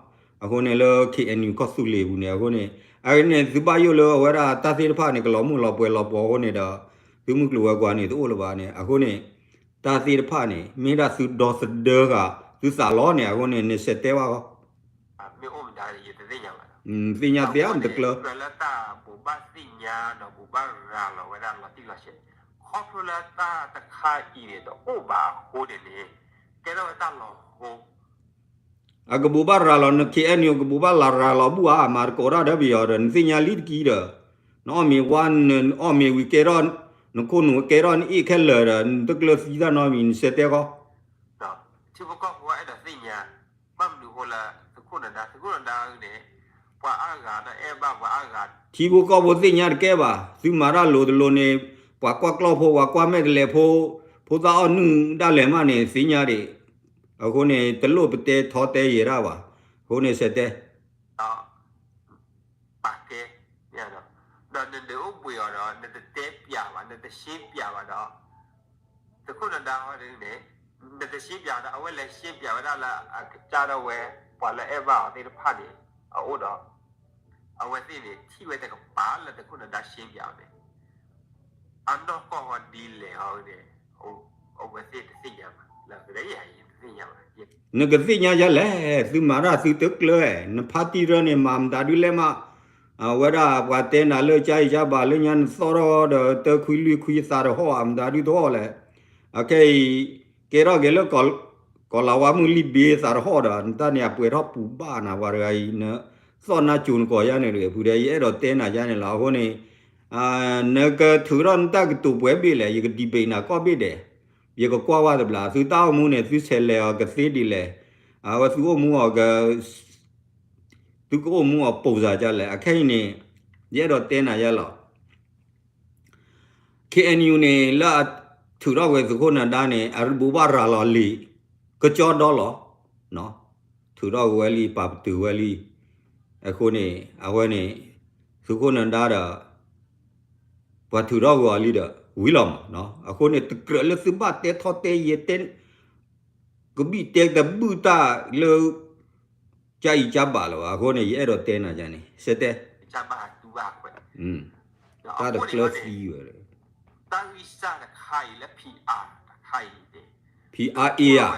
အဃိန့ၣ်လၢ K N U ကီၢ်သူလ့ၤပူၤန့ၣ် အဃိန့ၣ် အန့ၣ်သုဘၣ်ယိၣ်လၢအဝဲဒၣ်တၢ်သ့ၣ်တဖၣ်န့ၣ် ကလီၤမုၢ်လီၤပှဲၤလီၤပှီၤအဃိန့ၣ်ဒီး သုမုၢ်ကျိၤဝဲၤကွာ်န့ၣ်တအိၣ်လၢၤဘၣ်န့ၣ် အဃိန့ၣ် တၢ်သ့ၣ်တဖၣ်န့ၣ် မ့ၢ်ဒၣ်သုဒီသဒၢဃာ် သုသးလီန့ၣ် အဃိန့ၣ် နဆဲးတဲဘၣ်အီၤ မ့ၢ်အိၣ်မတၤ ယတသ့ၣ်ညါဘၣ်. သ့ၣ်ညါသ့ဧါ တကျၢၤ လၢတၢ်ဘိးဘၣ်သ့ၣ်ညါဒီးဘိးဘၣ်ရၤလီၤဝဲဒၣ်လီၤတံၢ်လီၤဆဲး ခီဖျိလၢတၢ်တခါအံၤန့ၣ် တအိၣ်ဘၣ်အဃိန့ၣ်န့ၣ် ကဲထီၣ်ဝဲတၢ်လီၤဟိ အကဘိးဘၣ်ရၤလီၤ န K N U ကဘိးဘၣ်လၤရၤလီၤဘူၣ်ဧါ မၤသကိးတၢ်ဒီးပယီၤဒီး နသ့ၣ်ညါလံတက့ၢ်ဒီး နအီၣ်မ့ၤဝါ နအီၣ်မ့ၤဝံၤကဲထီၣ် နခိၣ်နူာ်ကဲထီၣ်နအ့ၣ်ခဲလၢာ်ဒီး နတကျၢၤသံတၢ်နီတမံၤ နဆဲးတဲဃီ ထံဖိကီၢ်ဖိအဲၣ်ဒိးသ့ၣ်ညါ ဘၣ်မနုၤဃိလၢ သုးခိၣ်နၢၤဒါ သုးခိၣ်နၢၤဒါန့ၣ် ပှၤအါဂၤဒီးအဲၣ်ဘၣ်ပှၤအါဂၤ ထံဖိကီၢ်ဖိသ့ၣ်ညါတကဲဘၣ် သုမၤတၢ်လိၤတလိၤန့ၣ် ပှၤကွၢ်ကျီၢ်ဖိ ပှၤကွၢ်မဲာ်တလဲးဖိ ဖိသၣ်အီၣ်နုၢ်ဒၣ်လဲာ်မးန့ၣ် သ့ၣ်ညါဒံး အဃိန့ၣ် တလိၣ်ပတဲထီတဲယဲၢ်တၢ်ဘၣ် အဃိန့ၣ်ဆဲးတဲ ပာ်ကဲ ဒီးနဒုးအိၣ်ဘှံးအီၤဒီး နတတဲပျးဘၣ် နတရှင်းပျးဘၣ်ဒီး သုးခိၣ်နၢၤဒါဟီဒ်န့ၣ် နတရှင်းပျးဒီး အဝဲလဲၤရှင်းပျးဝဲဒၣ်လၢအကစၢ်ဒၣ်ဝဲ ပှၤလၢအဲၣ်ဘၣ်အီၤသ့ၣ်တဖၣ်န့ၣ် အအိၣ်ဒီး အဝဲသ့ၣ်န့ၣ် ထံၣ်ဝဲတကပၤလၢသုးခိၣ်နၢၤဒါရှင်းပျးအီၤန့ၣ် အနီၢ်ကီၢ်ဟီဒ်လဲၣ်ဟီဒ်န့ၣ် အဝဲသ့ၣ်တသ့ၣ်ညါဘၣ် လၢကဒဲယၤယတသ့ၣ်ညါဘၣ် နကသ့ၣ်ညါယလဲၣ် သုမၤတၢ်သုတကျၢၤ နဖါတံၢ်ရၢန့ၣ် မၤမတၤဒုလဲၣ်မး အဝဲဒၣ်ပှၤတဲနၤလၢကၢအံၤကၢဘၣ်လၢညါ နသီၣ်ထီၣ်ဒီးတၢခွံလွံၢ်ခွံသးတဟီၣ် အမတၤဒုတဟီၣ်လဲၣ် အခဲအံၤ ကဲထီၣ်က့ၤလၢ ကီၤလၤဝါမုၢ်လံၢ်ဘ့သးတဟီၣ်ဒီး နတၢ်န့ၣ် အပှဲၤထီၣ်ပူၤဘၣ်နၤ ပှၤတဂၤအံၤ နသီၣ်နါစိၤနကိးယါန့ၣ်တဂ့ၤ ဖုဒဲး ယအဲၣ်ဒိးတဲနၤယါန့ၣ်လီၤ အဃိန့ၣ် နကထုးထီၣ်နတၢ်ကတိၤပှဲၤဘ့ၣ်လဲၣ် ယက debate နၤကီၢ်ဘ့ၣ်ဒဲး ယကကွၢ်ဝဲတဘျီ သုတၢ်အိၣ်မူန့ၣ် သုဆဲးလဲၤအီၤကသ့ဒ်လဲၣ် အဝဲသုအိၣ်မူအီၤက သုကအိၣ်မူအီၤပိာ်စၢ်ဒ်လဲၣ် အခဲအံၤန့ၣ် ယအဲၣ်ဒိးတဲနၤယါလီၤ K N U န့ၣ် လၢအထုးထီၣ်ဝဲသုးခိၣ်နၢၤဒါန့ၣ် အဘိးဘၣ်ရၤလီၤလံ ကကၠီဒီလီၤ ထုးထီၣ်ဝဲလံ ပာ်ပတုာ်ဝဲလံ အဃိန့ၣ် အဝဲန့ၣ် သုးခိၣ်နၢၤဒါဒီး ပှၤထုးထီၣ်ဝဲအီၤလံဒီး ဝံၤလီၤမး အဃိန့ၣ် တကြၢးလၢသုဘၣ်တဲထီၣ်တဲယဲၢ်တဲ ကဘံၣ်တဲတဘုၣ်တၢ်လၢ ကၢအံၤကၢဘၣ်လၢၤဘၣ် အဃိန့ၣ် ယအဲၣ်ဒိးတဲနၤယါန့ၣ် ဆဲးတဲ တၢ်တကျၢၤသံဝဲ တၢ်ဂံၢ်စၢ်တခါအံၤလၢ P R တခါအံၤန့ၣ် P R A ဧါ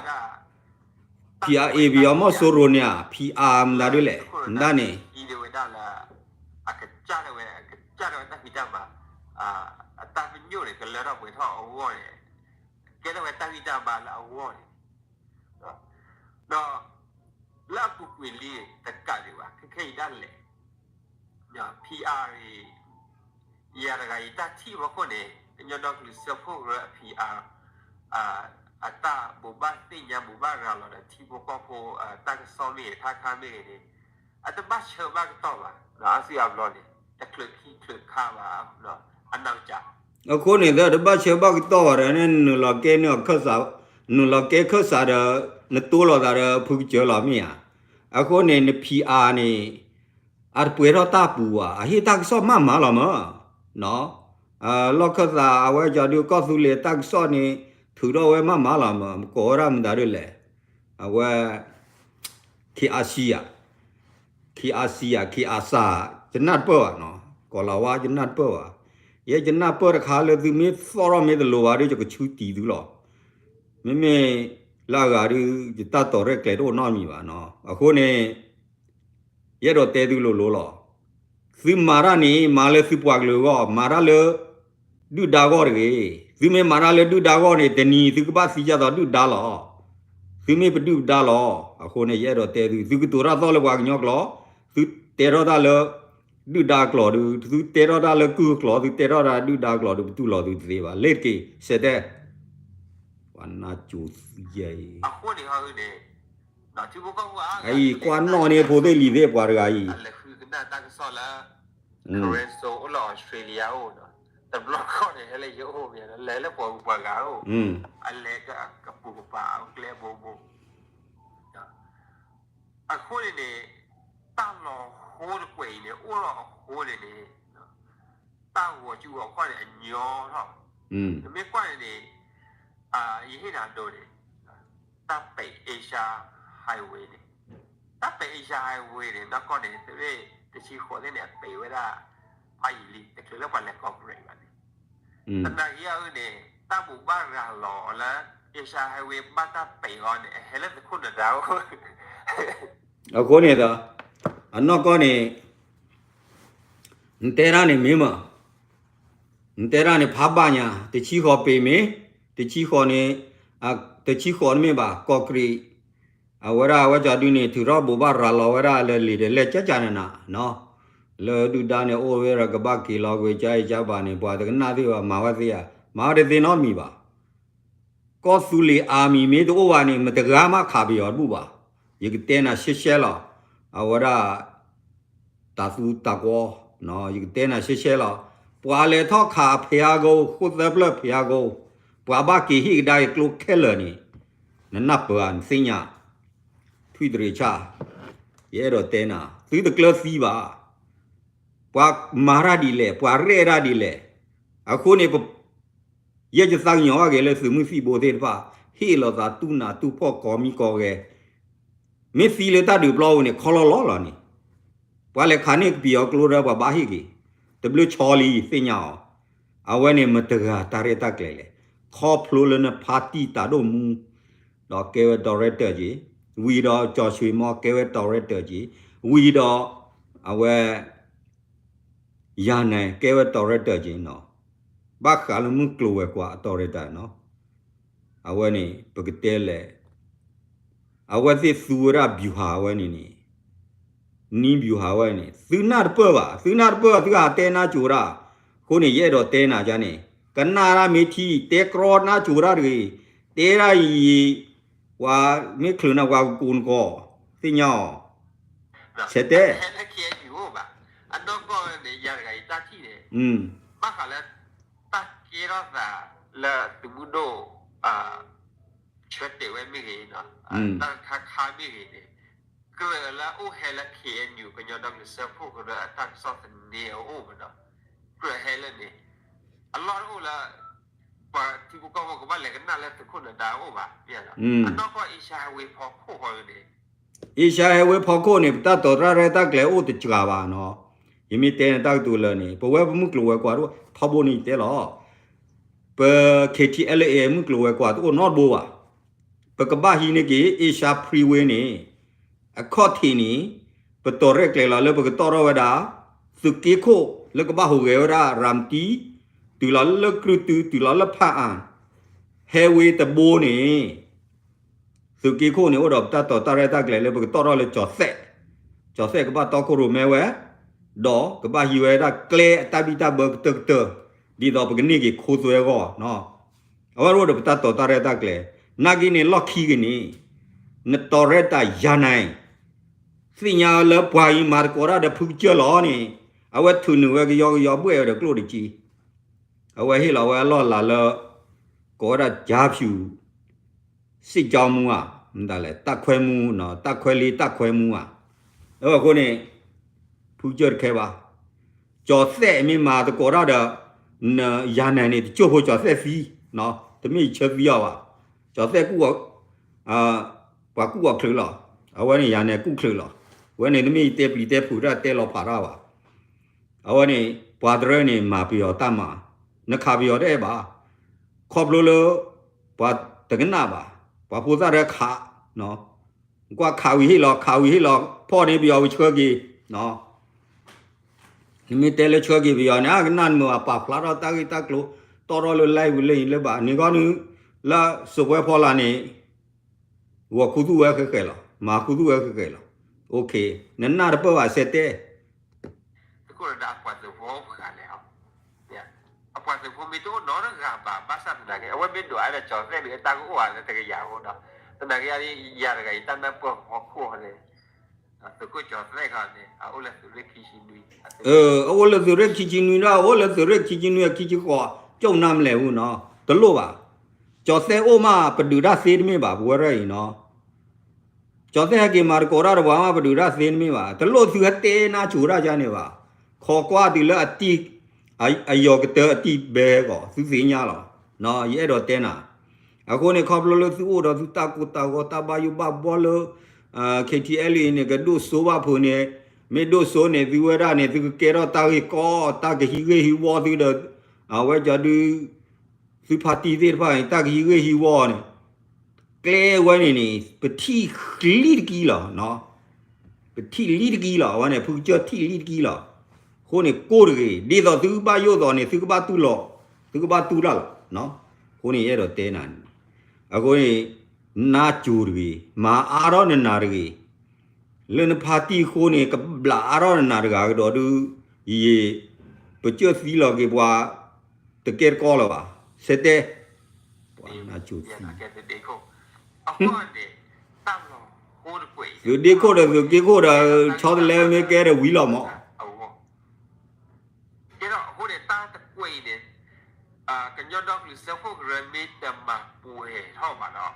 P R A ပယီၤမီၢ်စိရိၤန့ၣ်ဧါ P R မတၤဒ်လဲၣ် မတၤန့ၣ် အံၤဒၣ်ဝဲဒၣ်လၢ အကစၢ်ဒၣ်ဝဲ အကစၢ်ဒၣ်ဝဲတၢ်ဖံးတၢ်မၤ အတၢ်ပညိၣ်န့ၣ် ကလၢထီၣ်ပှဲၤထီၣ်အဂီၢ်န့ၣ် ကဲထီၣ်ဝဲတၢ်ဂံၢ်တၢ်ဘါလၢအဂီၢ်န့ၣ် ဒီး လၢအပူၤကွံာ်လံတကးဒံးဘၣ် ခဲခဲအံၤဒၣ်လဲာ် P R အံၤ ယၤတဂၤအံၤတၢ်ထံၣ်ဖီခိၣ်န့ၣ် ကညီဒီကလုာ်စၢဖှိၣ်ကရၢ P R အတၢ်ဘိးဘၣ်သ့ၣ်ညါဘိးဘၣ်ရၤလီၤဒီးထံဖိကီၢ်ဖိ တၢ်ကစီၣ်မ့ၢ်ဂ့ၤ ထါခါမ့ၢ်ဂ့ၤန့ၣ် အတဘၣ်ဆၢဘၣ်ကတီၢ်ဘၣ် အါစုအါဘျီန့ၣ် တချုးခံချုးခါဘၣ် အနီၢ်ကစၢ် အဃိန့ၣ် တဘၣ်ဆၢဘၣ်ကတီၢ်ဘၣ်ဒီး နုာ်လီၤကဲနုာ်အခၢၣ်စး နုာ်လီၤကဲခၢၣ်စးဒီး နတိလိာ်သးဒီးဖုကစၢၤလီၤမ့ၢ်ဧါ. အဃိန့ၣ် န P R န့ၣ် အတပှဲၤထီၣ်တၢ်ပူၤဘၣ် အဟ့ၣ်တၢ်ကစီၣ်မးမးလီၤမး လီၢ်ခၢၣ်သးအဝဲကီၤဒုးကီၢ်သူလ့ၤတၢ်ကစီၣ်န့ၣ် ထုးထီၣ်ဝဲမးမးလီၤမး ကိးဝဲဒၣ်မတၤဒ်လဲၣ် အဝဲ K R C ဧါ K R C ဧါ K R C ဧါ ယနၢ်တပၢၢ်ဘၣ်နီၤ ကီၤလၤဝါယနၢ်တပၢၢ်ဘၣ် ယဲယနၢ်ပၢၢ်တခါလၢသုမ့ၢ်သီၣ်ထီၣ်မ့ၢ်တလိၤဘၣ်ဒီး ယကဆူတံၤသုလီၤ မ့မ့ၢ်လၢအဂၤဒီး ယတၢ်တီၤရဲၣ်ကျဲၤတအိၣ်နီတမံၤဘၣ်နီၤ အဃိန့ၣ် ယအဲၣ်ဒိးတဲသုလိၤလိၤလီၤ. သုမၤတၢ်န့ၣ် မၤလၢသုပှၤကလုာ်အဂီၢ် မၤတၢ်လၢ ဒုၣ်ဒါဂီၢ်တဂ့ၤ. သုမ့ၢ်မၤတၢ်လၢဒုၣ်ဒါဂီၢ်န့ၣ် တနံၤသုကဘၣ်သံဒ်သိးဒုၣ်ဒါလီၤ. သုမ့ၢ်ပဒုၣ်ပဒါလီၤ. အဃိန့ၣ် ယအဲၣ်ဒိးတဲသု သုကတိၤတၢ်သီၣ်လၢပှၤကညီကျိာ်, သုတဲထီၣ်တၢ်လၢ ဒုၣ်ဒါကျိာ်ဒီး သုတဲထီၣ်တၢ်လၢကုၢ်ကျိာ်, သုတဲထီၣ်တၢ်ဒုၣ်ဒါကျိာ်ဒီး ပတူၢ်လိာ်သုတသ့ဘၣ်. လ့ၣ်တက့ၢ် စဲးတဲ ပှၤနါစိၤသံယဲအံၤ အံၤ ကွၢ်နီၣ်န့ၢ်ဖိသ့ၣ်လံၤသ့ၣ်ပှၤတဂၤအံၤ လၢ Carrizo အိၣ်လၢ Australia အိၣ်ဒီး တဘျီခီၣ်န့ၣ် ဟဲလၢယအိၣ်မ့ၢ်ဒီး လဲၤလၢပှၤဂုၤပှၤဂၤအိၣ်, အလဲၤကပူၤကပၤအကျဲဘိဘိ အဃိန့ၣ်န့ၣ် တၢ်လီၤဟိတကွဲးအံၤန့ၣ် အိၣ်ထီၣ်အဃိန့ၣ်န့ၣ် တၢ်ဂီၤစုဂီၤခီၣ်န့ၣ် အညီထီၣ်, နမ့ၢ်ကွၢ်န့ၣ်န့ၣ် ယဟ့ၣ်နၤဒိန့ၣ် တၢ်ပဲာ် Asia Highway န့ၣ်, တၢ်ပဲာ် Asia Highway န့ၣ် နီၢ်ကီၢ်န့ၣ် သ့ၣ်တဆံဃိးသ့ၣ်န့ၣ် အပဲာ်ဝဲဒၣ် ဖးယံာ်လံ တချုးလၢပှၤလဲၤကီၢ်ကရ့းဘၣ်န့ၣ်, သနာ်က့အံၤန့ၣ် တၢ်ဘိးဘၣ်ရၤလီၤလၢ Asia Highway ဘၣ်တၢ်ပဲာ်အီၤန့ၣ် အဟဲလၢသုးခိၣ်နဒါအိၣ် အဃိန့ၣ်ဒီး အနီၢ်ကီၢ်န့ၣ် နတဲဒၣ်န့ၣ်မ့ၢ်မး, နတဲဒၣ်န့ၣ်ဖးဘၣ်ညါ, တဆံဃိးပ့ၤမ့ၢ်, တဆံဃိးန့ၣ်, တဆံဃိးန့ၣ်မ့ၢ်ဘၣ် ကီၢ်ကရ့း, အဝဲဒၣ်အဝဲကၠီဒုန့ၣ် ထုးထီၣ်ဘိးဘၣ်ရၤလီၤဝဲဒၣ်လၢလံာ်ဒီးလဲၢ်ကၠၢ်ကၠၢ်နးနး, လၢဒုၣ်ဒါန့ၣ် အိၣ်ဝဲဒီးကဘၣ်က့ၤလီၤကွံာ်ကၠါအံၤကၠါဘၣ်န့ၣ် ပှၤတကနၣ်သ့ၣ်ဘၣ် မၤဝဲသ့ဧါ, မၤဝဲတသ့နီတမံၤဘၣ် ကီၢ်သူလ့ၤ army မ့ၢ်တအိၣ်ဘၣ်န့ၣ် မတဂၤမးခးပယီၤတဘူၣ်ဘၣ်. ယကတဲနၤရှဲရှဲလီၤ. အဝဲဒၣ် တၢ်သူတၢ်ကီ, ယကတဲနၤရှဲရှဲလီၤ. ပှၤလဲၤထီၣ်ခးဖဲအဂီၢ် ဃိၣ်သၢဖျၢၣ်ဖဲအဂီၢ်, ပှၤဘၣ်က့ၤဟ့ၣ်ကဒါက့ၤကျိခဲလၢာ်န့ၣ်, နနၢ်ပၢၢ်ဧါ နသ့ၣ်ညါ, ထွံၣ်တရံးဆၣ်, ယအဲၣ်ဒိးတဲနၤ သုတကျၢၤသံဘၣ် ပှၤမၤတၢ်ဒ်လဲၣ် ပှၤရဲၣ်တၢ်ဒ်လဲၣ်. အဃိန့ၣ် ယဲယသးကညီၤဘၣ်က့ၤလၢသုးမုၢ်သံၣ်ဘိသ့ၣ်တဖၣ် ဟ့ၣ်လီၤသးတူၢ်နးတူၢ်ဖှီၣ်ကိးမံၤကိးဂၤ, မ့ၢ်သံလၢတၢ်ဒုးပျီပူၤန့ၣ် ခီလီၤလီၤလီၤန့ၣ်, ပှၤလဲၤခးန့ၢ်ကပံာ်အီၤကျိဒီးပှၤဘၣ်ဟ့ၣ်က့ၤ, တဘျုးဆီလံသ့ၣ်ညါအီၤ, အဝဲန့ၣ်မတဂၤတၢ်ရဲၣ်တၢ်ကျဲၤလဲၣ်, ခီဖျိလၢနဖါတံၢ်တၢ်ဒိၣ်မူ ဒီးကဲဝဲ director က့ၤ, ဝံၤဒီးကၠီၤဆွ့မီကဲဝဲ director က့ၤ, ဝံၤဒီး အဝဲ ယၤနဲၣ်ကဲဝဲတီၤရဲၣ်တၢၢ်က့ၤနီၤ, ဘၣ်ဃးလၢမုၢ်ကျိၤဝဲၤကွာ်အတီၤရဲၣ်တၢၢ်နီၤ, အဝဲန့ၣ် ပကတဲလဲၣ်, အဝဲသ့ၣ်သူဝဲဒၣ် ဗျူဟာ အဝဲန့ၣ်န့ၣ်, နည်းဗျူဟာ ဝဲန့ၣ် သုနၢ်တပၢၢ်ဘၣ်, သုနၢ်တပၢၢ်ဘၣ် သုကဟးတဲနါစိၤဒၣ်, အဃိန့ၣ် ယအဲၣ်ဒိးတဲနၤဒ်န့ၣ်, ကနၣ်ဒၣ်မ့ၢ်ထံ တဲကြီနါစိၤဒၣ်တဂ့ၤ, တဲဒၣ်အံၤ ပှၤမ့ၢ်ချုးနၤ ပှၤကကိးနကိး, သ့ၣ်ညါအီၤ, ဆဲးတဲ အနီၢ်ကီၢ်န့ၣ် ယၤတဂၤအံၤတၢ်ထံၣ်န့ၣ်, ဘၣ်ဃးလၢ တၢ်ကဲထီၣ်သးလၢသုးမုၢ်ဒိၣ် ဆၢတဲာ်ဝဲမ့ၢ်ဂ့ၤ, တၢ်ခါခါမ့ၢ်ဂ့ၤန့ၣ်, ကြၢးလၢအိၣ်ဟဲလၢ ခ့ၣ်အဲၣ်ယူၣ် ကညီဒီကလုာ်စၢဖှိၣ်ကရၢအတၢ်ကစီၣ်သန့အအိၣ်မးဒီး, ကြၢးဟဲလၢန့ၣ်, အလီၢ်တအိၣ်လၢ ပှၤထံဖိကီၢ်ဖိကဘၣ်လဲၤကနၣ်လၢသုးခိၣ်နဒါအအိၣ်ဘၣ်, အနီၢ်ကီၢ် Asia Highway ဖီခိၣ်ဃီန့ၣ် Asia Highway ဖီခိၣ်န့ၣ် ပတၢ်တိာ်တၢ်ရဲၣ်တၢ်ကျဲၤအိၣ်တစှၤဘၣ်နီၤ, ယမ့ၢ်တဲနတၢ်ကတိၤလၢာ်န့ၣ် ပဝဲပမုၢ်ကျိၤဝဲၤကွာ်တအိၣ် ထီဘိန့ၣ်ယတဲလီၤ, ပ ခ့ၣ်ထံၣ်အဲလ်အဲ မုၢ်ကျိၤဝဲၤကွာ်တအိၣ်နီတဘိဘၣ်, ပကဘၣ်ဟံးန့ၢ်က့ၤ Asia Freeway န့ၣ်, အခီၣ်ထံးန့ၣ်, ပတိာ်ရဲၣ်ကျဲၤလီၤလၢပကတီၢ်ထီၣ်ဝဲဒၣ်, သုးက့ခိၣ်လၢကဘၣ်ဟူးဂဲၤဝဲဒၣ် ရၤမတံ, တုၤလီၤလၢကြုၢ်တု တုၤလီၤလၢဖးအၣ်, highway တဘိန့ၣ် သုးက့ခိၣ်န့ၣ် အိၣ်ဒီးပတၢ်တိာ်တၢ်ရဲၣ်တၢ်ကျဲၤလၢပကတီၢ်ထီၣ်လၢကၠီၤသဲး, ကၠီၤသဲးကဘၣ်တီခိၣ်ရိၣ်မဲဝဲ, ဒီးကဘၣ်ဟံးဝဲဒၣ်ကျဲအတၢ်ဘံၣ်တၢ်ဘၢကတၢၢ်ကတၢၢ်, ဒ်သိးပကန့ၢ်က့ၤခိသွဲအဂီၢ်, အဝဲအိၣ်ဒီးပတၢ်တိာ်တၢ်ရဲၣ်တၢ်ကျဲၤ, နာ်က့န့ၣ်လီၢ်ခံက့ၤန့ၣ်, နတီၤရဲၣ်တၢ်ယၤနဲၣ် သ့ၣ်ညါလၢပှၤအံၤမၤသကိးတၢ်ဒီးဖုကစၢၢ်လီၤန့ၣ်, အဝဲထုးနုာ်ဝဲကယီကယီဘှဲၣ်ဝဲဒီးကျိၣ်တက့ၢ်, အဝဲဟ့ၣ်လီၤဝဲအလီၢ်အလၤလၢ ကိးဝဲဒၣ် ကၠါဖၠူၣ် စစ်ကြောင်းမှူး ဧါ, မတၤလဲၣ် တပ်ခွဲမှူး, တပ်ခွဲလေး တပ်ခွဲမှူး ဧါ, အဃိန့ၣ် ဖုကစၢၢ်တခဲဘၣ်, ကၠီၤသဲးမ့ၢ်မၤသကိးတၢ်ဒီး ယၤနဲၣ်န့ၣ် တကၠိၢ်ဖိကၠီၤသဲးသံ, တမ့ၢ်ယဆၢသံအီၤဘၣ်, ကၠီၤသဲးကူၣ် ပှၤကူၣ်အီၤချုးလီၤ, အဝဲန့ၣ်ယၤနဲၣ်ကူၣ်ချုးလီၤ, အဝဲန့ၣ်တမ့ၢ်ယတဲပျံၤတဲဖုးတၢ်တဲလီၤဖးတၢ်ဘၣ်, အဝဲန့ၣ် ပှၤတရၢန့ၣ် မၤပယီၤတၢ်မၤ, နခးပယီၤတအဲၣ်ဘၣ်, ခီဖျိလၢ ပှၤတကနၣ်ဘၣ်, ပှၤဖိသၣ်တခး, ကွၢ်ခးဝံၤဟ့ၣ်လီၤ ခးဝံၤဟ့ၣ်လီၤ ဖီၣ်န့ၢ်ပယီၤဝံၤဆှၢက့ၤ, နမ့ၢ်တဲလၢဆှၢက့ၤပယီၤန့ၣ် အကနၣ်နမုာ်ဘၣ် ပာ်ဖျါထီၣ်တၢ်ဂ့ၢ်တၢ်ကျိၤ တီၢ်ထီၣ်လၢ live လၢအံၤလၢဘၣ် န့ၣ်ခီနုာ် လၢစပွဲဖီလာ်န့ၣ် ဂီၤခူသူၣ်ဝဲဃဲဃဲလီၤ မၤခူသူၣ်ဝဲဃဲဃဲလီၤ, နနၢ်တပၢၢ်ဘၣ်စဲတဲ သုးခိၣ်နဒါအပှၤသုးဖိပှဲၤဂၤလဲၣ်, အပှၤသုးဖိမ့ၢ်တအိၣ်နီတဂၤဘၣ် ဘၣ်ဆၣ်သနာ်က့ အဝဲမ့ၢ်ဒိးအါဒီးကၠီၤသဲးန့ၣ်အတၢ်ကအိၣ်ဧါလၢတကယၤအဃိဒီး, သနာ်က့ယၤတဂၤအံၤတၢ်နၢ်ပၢၢ်ဖီခိၣ်န့ၣ်, သုးခိၣ်ကၠီၤသဲၣ်ခီန့ၣ် အအိၣ်လၢသုးရ့ၣ်ခံဆံနွံ, အအိၣ်လၢသုးရ့ၣ်ခံဆံနွံဒၣ် အိၣ်လၢသုးရ့ၣ်ခံဆံနွံအခံဆံဃိး ကၠိၣ်နါမလဲၣ်ဟူနီၤ တလိၣ်ဘၣ်. ကၠီၤသဲၣ်အိၣ်မး ပဒုးတၢ်သ့တမ့ၢ်ဘၣ် ပဝဲဒၣ်အံၤနီၤ ကၠီၤသဲၣ်ဟဲက့ၤမၤသကိးတၢ်တပှၤမး ပဒုးတၢ်သ့တမ့ၢ်ဘၣ်. တလိၣ်သုဟဲတဲနါစိၤတၢ်ကန့ၣ်ဘၣ်. ခိးကွၢ်တုၤလၢအတံၢ် အယီၤကတၢၢ်အတံၢ်ဘဲကီး သုသ့ၣ်ညါလီၤ. ယအဲၣ်ဒိးတဲနၤ. အဃိန့ၣ် ခီဖျိလၢသုအိၣ်ဒီးသုတၢ်ကိၢ်တၢ်ဂီၤ တၢ်ဘၣ်ယိၣ်ဘၣ်ဘှီလၢ ခ့ထံအဲလ်အ့န့ၣ် ကဒိၣ်စိဘၣ်ဖိန့ၣ် မ့ၢ်ဒိၣ်စိန့ၣ် သုဝဲဒၣ်န့ၣ် သုကကဲထီၣ်တၢ်ဂ့ၢ်ကီ တၢ်ကဟံးဂ့ၢ်ဟံးဝီသုဒီး အဝဲကၠီဒု သုဖါတံၢ်သ့ၣ်တဖၣ်န့ၣ် တၢ်ကဟံးဂ့ၢ်ဟံးဝီန့ၣ် ကျဲဝဲန့ၣ်န့ၣ် ပထံၣ်လံတကံလီၤ. ပထံၣ်လံတကံလီၤ. အဝဲန့ၣ် ဖုကစၢၢ်ထံၣ်လံတကံလီၤ. အဃိန့ၣ် ကိၢ်တဂ့ၤ ဒ်သိးသုကဘၣ်ယိၣ်သိးန့ၣ် သုကဘၣ်တူၢ်လီၤ, သုကဘၣ်တူၢ်တၢ်လီၤ. အဃိန့ၣ် ယအဲၣ်ဒိးတဲနၤန့ၣ် အဃိန့ၣ် နါစိၤတဂ့ၤ မၤအါထီၣ်နနၤတဂ့ၤ လၢနဖါတံၢ်အဃိန့ၣ် ကဘျးအါထီၣ်နနၤတဂၤကဒီးဒုး ယံာ်ယံာ် ပကၢၢ်သံလီၤက့ၤပှၤ တကဲတကီလၢၤဘၣ် ဆဲးတဲ ပှၤနါစိၤသံ သုးဒ့ခိၣ်ဒီးသုးက့ခိၣ်ဒီး ဆီတလဲမ့ၢ်ကဲဒီးဝံၤလီၤမး ကဲဒီးအဃိန့ၣ် တၢ်တကွဲးအံၤန့ၣ် ကညီဒီကလုာ်စၢဖှိၣ်ကရၢမ့ၢ်တမၤပှဲၤထီၣ်ဘၣ်ဒီး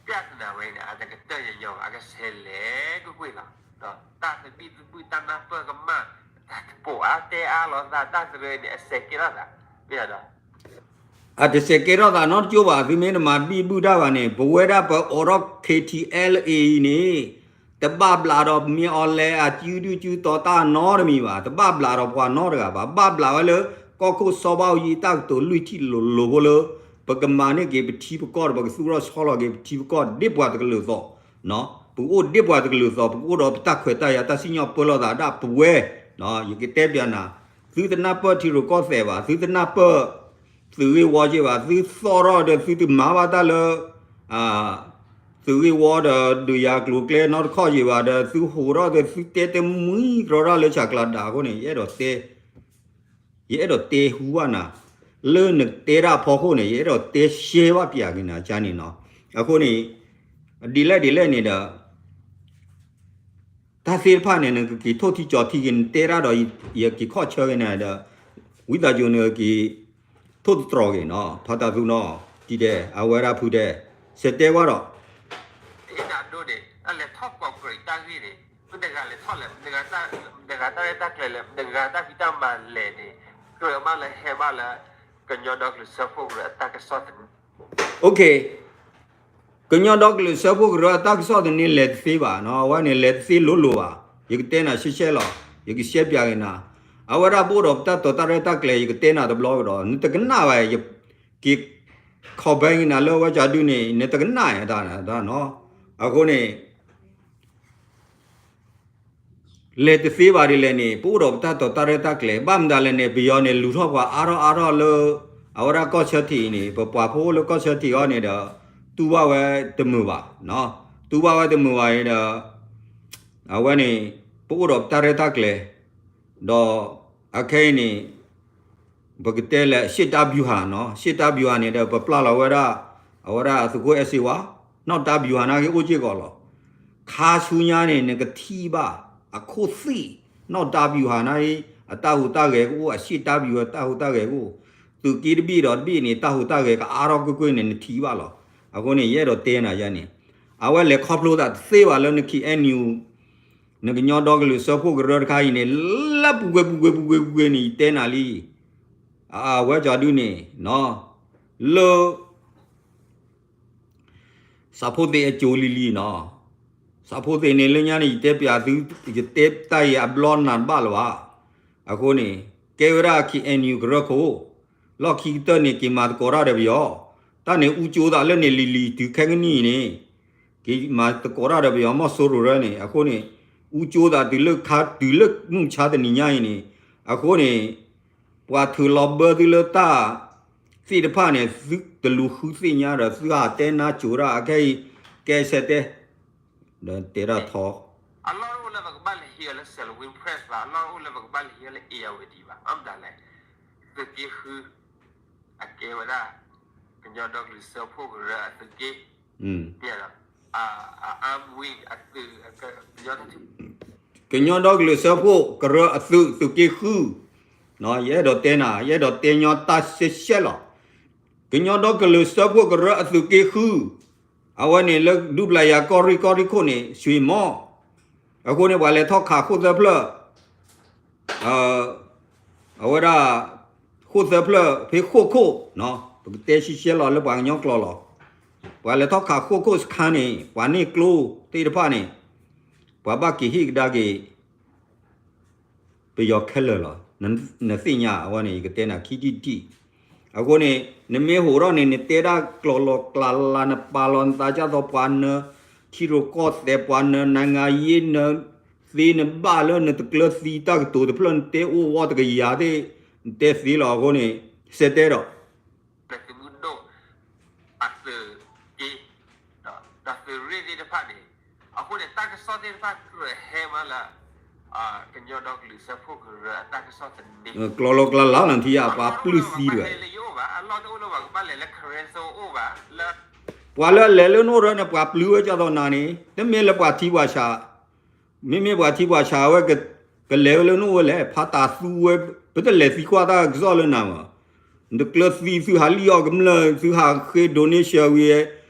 ပျၢ်တနၤဝဲန့ၣ် အတကတၢၢ်ညီညီဘၣ် အကဆဲးလဲၤကွ့ၢ်ကွ့ၢ်လီၤ. ဒီးတၢ်သဘံၣ်သဘုၣ် တၢ်နၢ်ပၢၢ်ကမၣ် တၢ်တပိာ်အါတဲအါလီၤသး တၢ်သရၢန့ၣ် အဆဲးကဲထီၣ်သး မ့ၢ်ဒီး အတဆဲးကဲထီၣ်သးနီတကၠိဘၣ် သုမ့ၢ်တမၤဘံၣ်ဘုၣ်တၢ်ဘၣ်န့ၣ် ပဝဲဒၣ်ပအိးထီၣ် ခ့ထံအဲလ်အ့အံၤန့ၣ် တဘၣ်ဘျးဒီးမ့ၢ်အီၤလဲၣ် အစုဒုၣ်စုတီၤတၢ်နီတမံၤဘၣ် တဘၣ်ဘျးဒီးပှၤနီတဂၤဘၣ် ဘၣ်ဘျးဝဲလၢ ကီၢ်ခိၣ်စီၤဘးအူကၠံတၢ်ကတိၤလွံၢ်ထံၣ်လိၤလိၤဖိလၢ ပကမၤန့ၢ်က့ၤပထံပကီၢ်ဒီး ပကသူၣ်ထီၣ်ဆီလီၤက့ၤပထံပကီၢ်ဒ်ပှၤတကလုာ်သိး ပကအိၣ်ဒ်ပှၤတကလုာ်သိး ပကအိၣ်ဒီးပတၢ်ခွဲးတၢ်ယာ် တၢ်စံၣ်ညီၣ်ပၢလီၤသးဒၣ်ပဝဲ ယကတဲပျးနၤ သုတနၢ်ပၢၢ်ထံရူၢ်ကီၢ်သဲးဘၣ် သုတနၢ်ပၢၢ် သုးဂ့ၢ်ဝီက့ဘၣ် သုသီၣ်ထီၣ်ဒီးသုတမၤဘၣ်တၢ်လၢ သုးဂ့ၢ်ဝီဒီး ဒုးယၤကျိၤကျဲနီတခီၣ်က့ဘၣ်ဒီး သုဟိးထီၣ်ဒီးသုတဲတမှံတြီတၢ်လၢဆးကျးဒၣ်အဃိန့ၣ် ယအဲၣ်ဒိးတဲ ယအဲၣ်ဒိးတဲဟူဘၣ်နၤ လၢနတဲတၢ်အဖီခိၣ်န့ၣ် ယအဲၣ်ဒိးတဲရှဲဘၣ်ပျးက့ၤနၤကန့ၣ်နီၤ အဃိန့ၣ် ဒ်လဲၣ်ဒ်လဲၣ်န့ၣ်ဒီး တၢ်သ့ၣ်တဖၣ်န့ၣ် နကက့ၤထိၣ်ထံကၠီၤထံက့ၤ နတဲတၢ်ဒီး ယက့ၤခီၣ်ဆၢက့ၤနၤဒီး ဝံသးစူၤနက့ၤ ထိၣ်သတြီၤက့ၤနီၤ ထီတၢ်သူနီၤ တံၤဒဲး အဝဲဒၣ်ဖုဒဲး ဆဲးတဲကွၢ်ဒီး အ့ဒၣ်ဒိန့ၣ် တၢ်လဲၤထီၣ်ကီးကြၢးတၢ်ဂ့ၢ်န့ၣ် မတဂၤလဲၤထီၣ်လဲၣ် မတဂၤတၢ်ရဲၣ်တၢ်ကျဲၤလဲၣ် မတဂၤတၢ်ဖံးတၢ်မၤလဲၣ်န့ၣ် ကြၢးမးလၢဟဲဘၣ်လၢ ကညီဒီကလုာ်စၢဖှိၣ်ကရၢအတၢ်ကစီၣ်သနံ ကညီဒီကလုာ်စၢဖှိၣ်ကရၢအတၢ်ကစီၣ်သနံလဲၤတသ့ဘၣ်နီၤ အဝဲန့ၣ်လဲၤတသ့လိၤလိၤဘၣ် ယကတဲနၤရှဲရှဲလီၤ ယကရှဲပျးက့ၤနၤ အဝဲဒၣ်ပအိၣ်ဒီးပတၢ်တိာ်တၢ်ရဲၣ်တၢ်ကျဲၤ ယကတဲနၤတဘျီကဒီး နတကနၣ်ဘၣ် ယက့ၤ comment က့ၤနၤလၢအဝဲကဒုန့ၣ် နတကနၣ်တၢ်နီၤ အဃိန့ၣ် လဲၤတသ့ဘၣ်ဒ်လဲၣ်န့ၣ် ပအိၣ်ဒီးပတၢ်တိာ်တၢ်ရဲၣ်တၢ်ကျဲၤ ဘၣ်မတၤလဲၣ်န့ၣ် ပယီၤန့ၣ် လူၤထီၣ်ပှၤအါထီၣ်အါထီၣ်လၢ အဝဲဒၣ်ကီၢ်ဆၢထံးအံၤန့ၣ် ပပှၤဖိလၢကီၢ်ဆၢထံးအံၤန့ၣ်ဒီး တူၢ်ဘၣ်ဝဲတမုာ်ဘၣ် တူၢ်ဘၣ်ဝဲတမုာ်ဘၣ်အံၤဒီး အဝဲန့ၣ် ပအိၣ်ဒီးပတၢ်ရဲၣ်တၢ်ကျဲၤ ဒီးအခဲအံၤန့ၣ် ပကတဲလၢ ရှေ့တန်းဗျူဟာ နီၤ ရှေ့တန်းဗျူဟာ န့ၣ်ဒီး ပပျၢ်လီၤဝဲဒၣ် အဝဲဒၣ်အသုးခိၣ်အဲၣ်စ့ဝါ နောက်တန်းဗျူဟာ နာ်က့အိၣ်စ့ၢ်ကီးလီၤ. ခါဆူညါန့ၣ် နကထံၣ်ဘၣ် အခိၣ်သ့ၣ် နောက်တန်းဗျူဟာ နာ်က့ အတၢ်ဟူးတၢ်ဂဲၤကအိၣ် အရှေ့တန်းဗျူဟာ တၢ်ဟူးတၢ်ဂဲၤကအိၣ် သုးက့တဘ့ၣ်ဒီးတဘ့ၣ်န့ၣ် တၢ်ဟူးတၢ်ဂဲၤကအါထီၣ်ကွ့ၢ်ကွ့ၢ်န့ၣ် နထံၣ်ဘၣ်လီၤ. အဃိန့ၣ် ယအဲၣ်ဒိးတဲနၤယါန့ၣ် အဝဲလဲၤခီဖျိသးတသ့ဘၣ်လၢန ခ့ၣ်အဲၣ်ယူၣ် နကညီဒီကလုာ်စၢဖှိၣ်ကရၢတခါအံၤန့ၣ် လၢပူၤကွံာ်ပူၤကွံာ်ပူၤကွံာ်ပူၤကွံာ်န့ၣ် ယတဲနၤလံ အဝဲကဒုန့ၣ် လၢ စးဖိသ့ၣ်အကၠိလံလံနီၤ, စးဖိသ့ၣ်န့ၣ်လၢညါန့ၣ် ယတဲပျးသု ယတဲတၢ်အံၤအဘျီနၤတဘၣ်လၢၤဘၣ်. အဃိန့ၣ် ကဲဝဲဒၣ် ခ့ၣ်အဲၣ်ယူၣ် ကရၢခိၣ်, လီၢ်ခံကတၢၢ်န့ၣ် က့ၤမၤသကိးတၢ်ဒီးပယီၤ, တၢ်န့ၣ်အူကၠိသးလၢန့ၣ်လံၤလံၤတုၤခဲကနံၣ်အံၤန့ၣ် က့ၤမၤသကိးတၢ်ဒီးပယီၤမီၢ်စိရိၤရၢန့ၣ် အဃိန့ၣ် အူကၠိသးတုၤလၢခါတုၤလၢမုၢ်မဆါတနံၤညါအံၤန့ၣ် အဃိန့ၣ် ပှၤထုးလီၤဘၢသုလၢတၢ်သ့ၣ်တဖၣ်န့ၣ် သုတလူၤဃုသ့ၣ်ညါဒီး သုဟးတဲနါစိၤတၢ်အခဲအံၤ ကဲဆဲးတဲ ဒီးတဲဒၣ်ထီ အလီၢ်အိၣ်လၢပကဘၣ်လဲၤဟံးအီၤလၢ Salween Press ဘၣ်, အလီၢ်အိၣ်လၢပကဘၣ်လဲၤဟံးအီၤလၢ Irrawaddy ဘၣ်, အမတၤလဲၣ်, သုးက့ဃု အကဲဝဲဒၣ် ကညီဒီကလုာ်စၢဖှိၣ်ကရၢအသုးက့, မ့ၢ်လီၤ. ကညီဒီကလုာ်စၢဖှိၣ်ကရၢအသုး သုးက့ဃု, ယအဲၣ်ဒိးတဲနၤ, ယအဲၣ်ဒိးတဲညီတၢ်ရှဲရှဲလီၤ. ကညီဒီကလုာ်စၢဖှိၣ်ကရၢအသုးက့ဃု, အဝဲန့ၣ်လၢဒူပျၤယၤကီၢ်ရ့ၣ်ကီၢ်ရ့ၣ်ခိၣ်န့ၣ် ဆွံမီၣ်, အဃိန့ၣ် ပှၤလဲၤထီၣ်ခးဃိၣ်သၢဖျၢၣ် အဝဲဒၣ် ဃိၣ်သၢဖျၢၣ်ဖဲဃိၣ်ခိၣ်, ပကတဲရှဲရှဲလီၤလၢပှၤကညီကျိာ်လီၤ. ပှၤလဲၤထီၣ်ခးဃိၣ်ခိၣ်စခါန့ၣ် ပှၤန့ၢ်ကျိသ့ၣ်တဖၣ်န့ၣ် ပှၤဘၣ်က့ၤဟ့ၣ်ကဒါက့ၤ ပယီၤခဲလၢာ်လီၤ. နသ့ၣ်ညါအဝဲန့ၣ် ယကတဲနၤခံထံၣ်တထံၣ်. အဃိန့ၣ် နမ့ၢ်ဟိးထီၣ်န့ၣ် နတဲဒၣ်ကျိာ်လီၤကျးလး နပာ်လီၤနသးဒ်သိးပှၤနထံရူၢ်ကီၢ်သဲး ပှၤနနါငါယ့ နသ့နဘၣ်လၢ နတကျၢၤသံတၢ်ကတိၤတဖျၢၣ် နတဲအိၣ်ဝီတကယၤသ့ၣ် နတဲသ့လီၤ. အဃိန့ၣ် စဲတဲဒီး သုးမုၢ်ဒိၣ် အသုးက့ ဒီးသုးရ့ၣ်သ့ၣ်တဖၣ်န့ၣ်, အဃိန့ၣ် တၢ်ကစီၣ်သ့ၣ်တဖၣ်ကြၢးဟဲမးလၢ ကညီဒီကလုာ်စၢဖှိၣ်ကရၢအတၢ်ကစီၣ်သန့, ကျိာ်လီၤကျးလးလီၤ နထံၣ်ဧါ ပှၤပျုၢ်သံတဂၤ, အလီၢ်တအိၣ်လၢပှၤကဘၣ်လဲၤလၢ Karen Zone အိၣ်ဘၣ်လၢ ပှၤလၢအလဲၤလၢနအိၣ်ရၢန့ၣ် ပှၤပျုၢ်ဝဲဒ်သိးနၤန့ၣ် တမ့ၢ်လၢပှၤထံပှၤဆး မ့မ့ၢ်ပှၤထံပှၤဆးဝဲ ကလဲၤဝဲလၢနအိၣ်ဝဲလဲၣ် ဖးတၢ်သူဝဲ, ပတလဲၤသံကွၢ်တၢ်ကစီၣ်လၢနၤမး, နတကျၢၤသံ သုဟးလံၣ်အီၣ်ကမျၢၢ် သုဟးဃ့ donation ဝံၤ,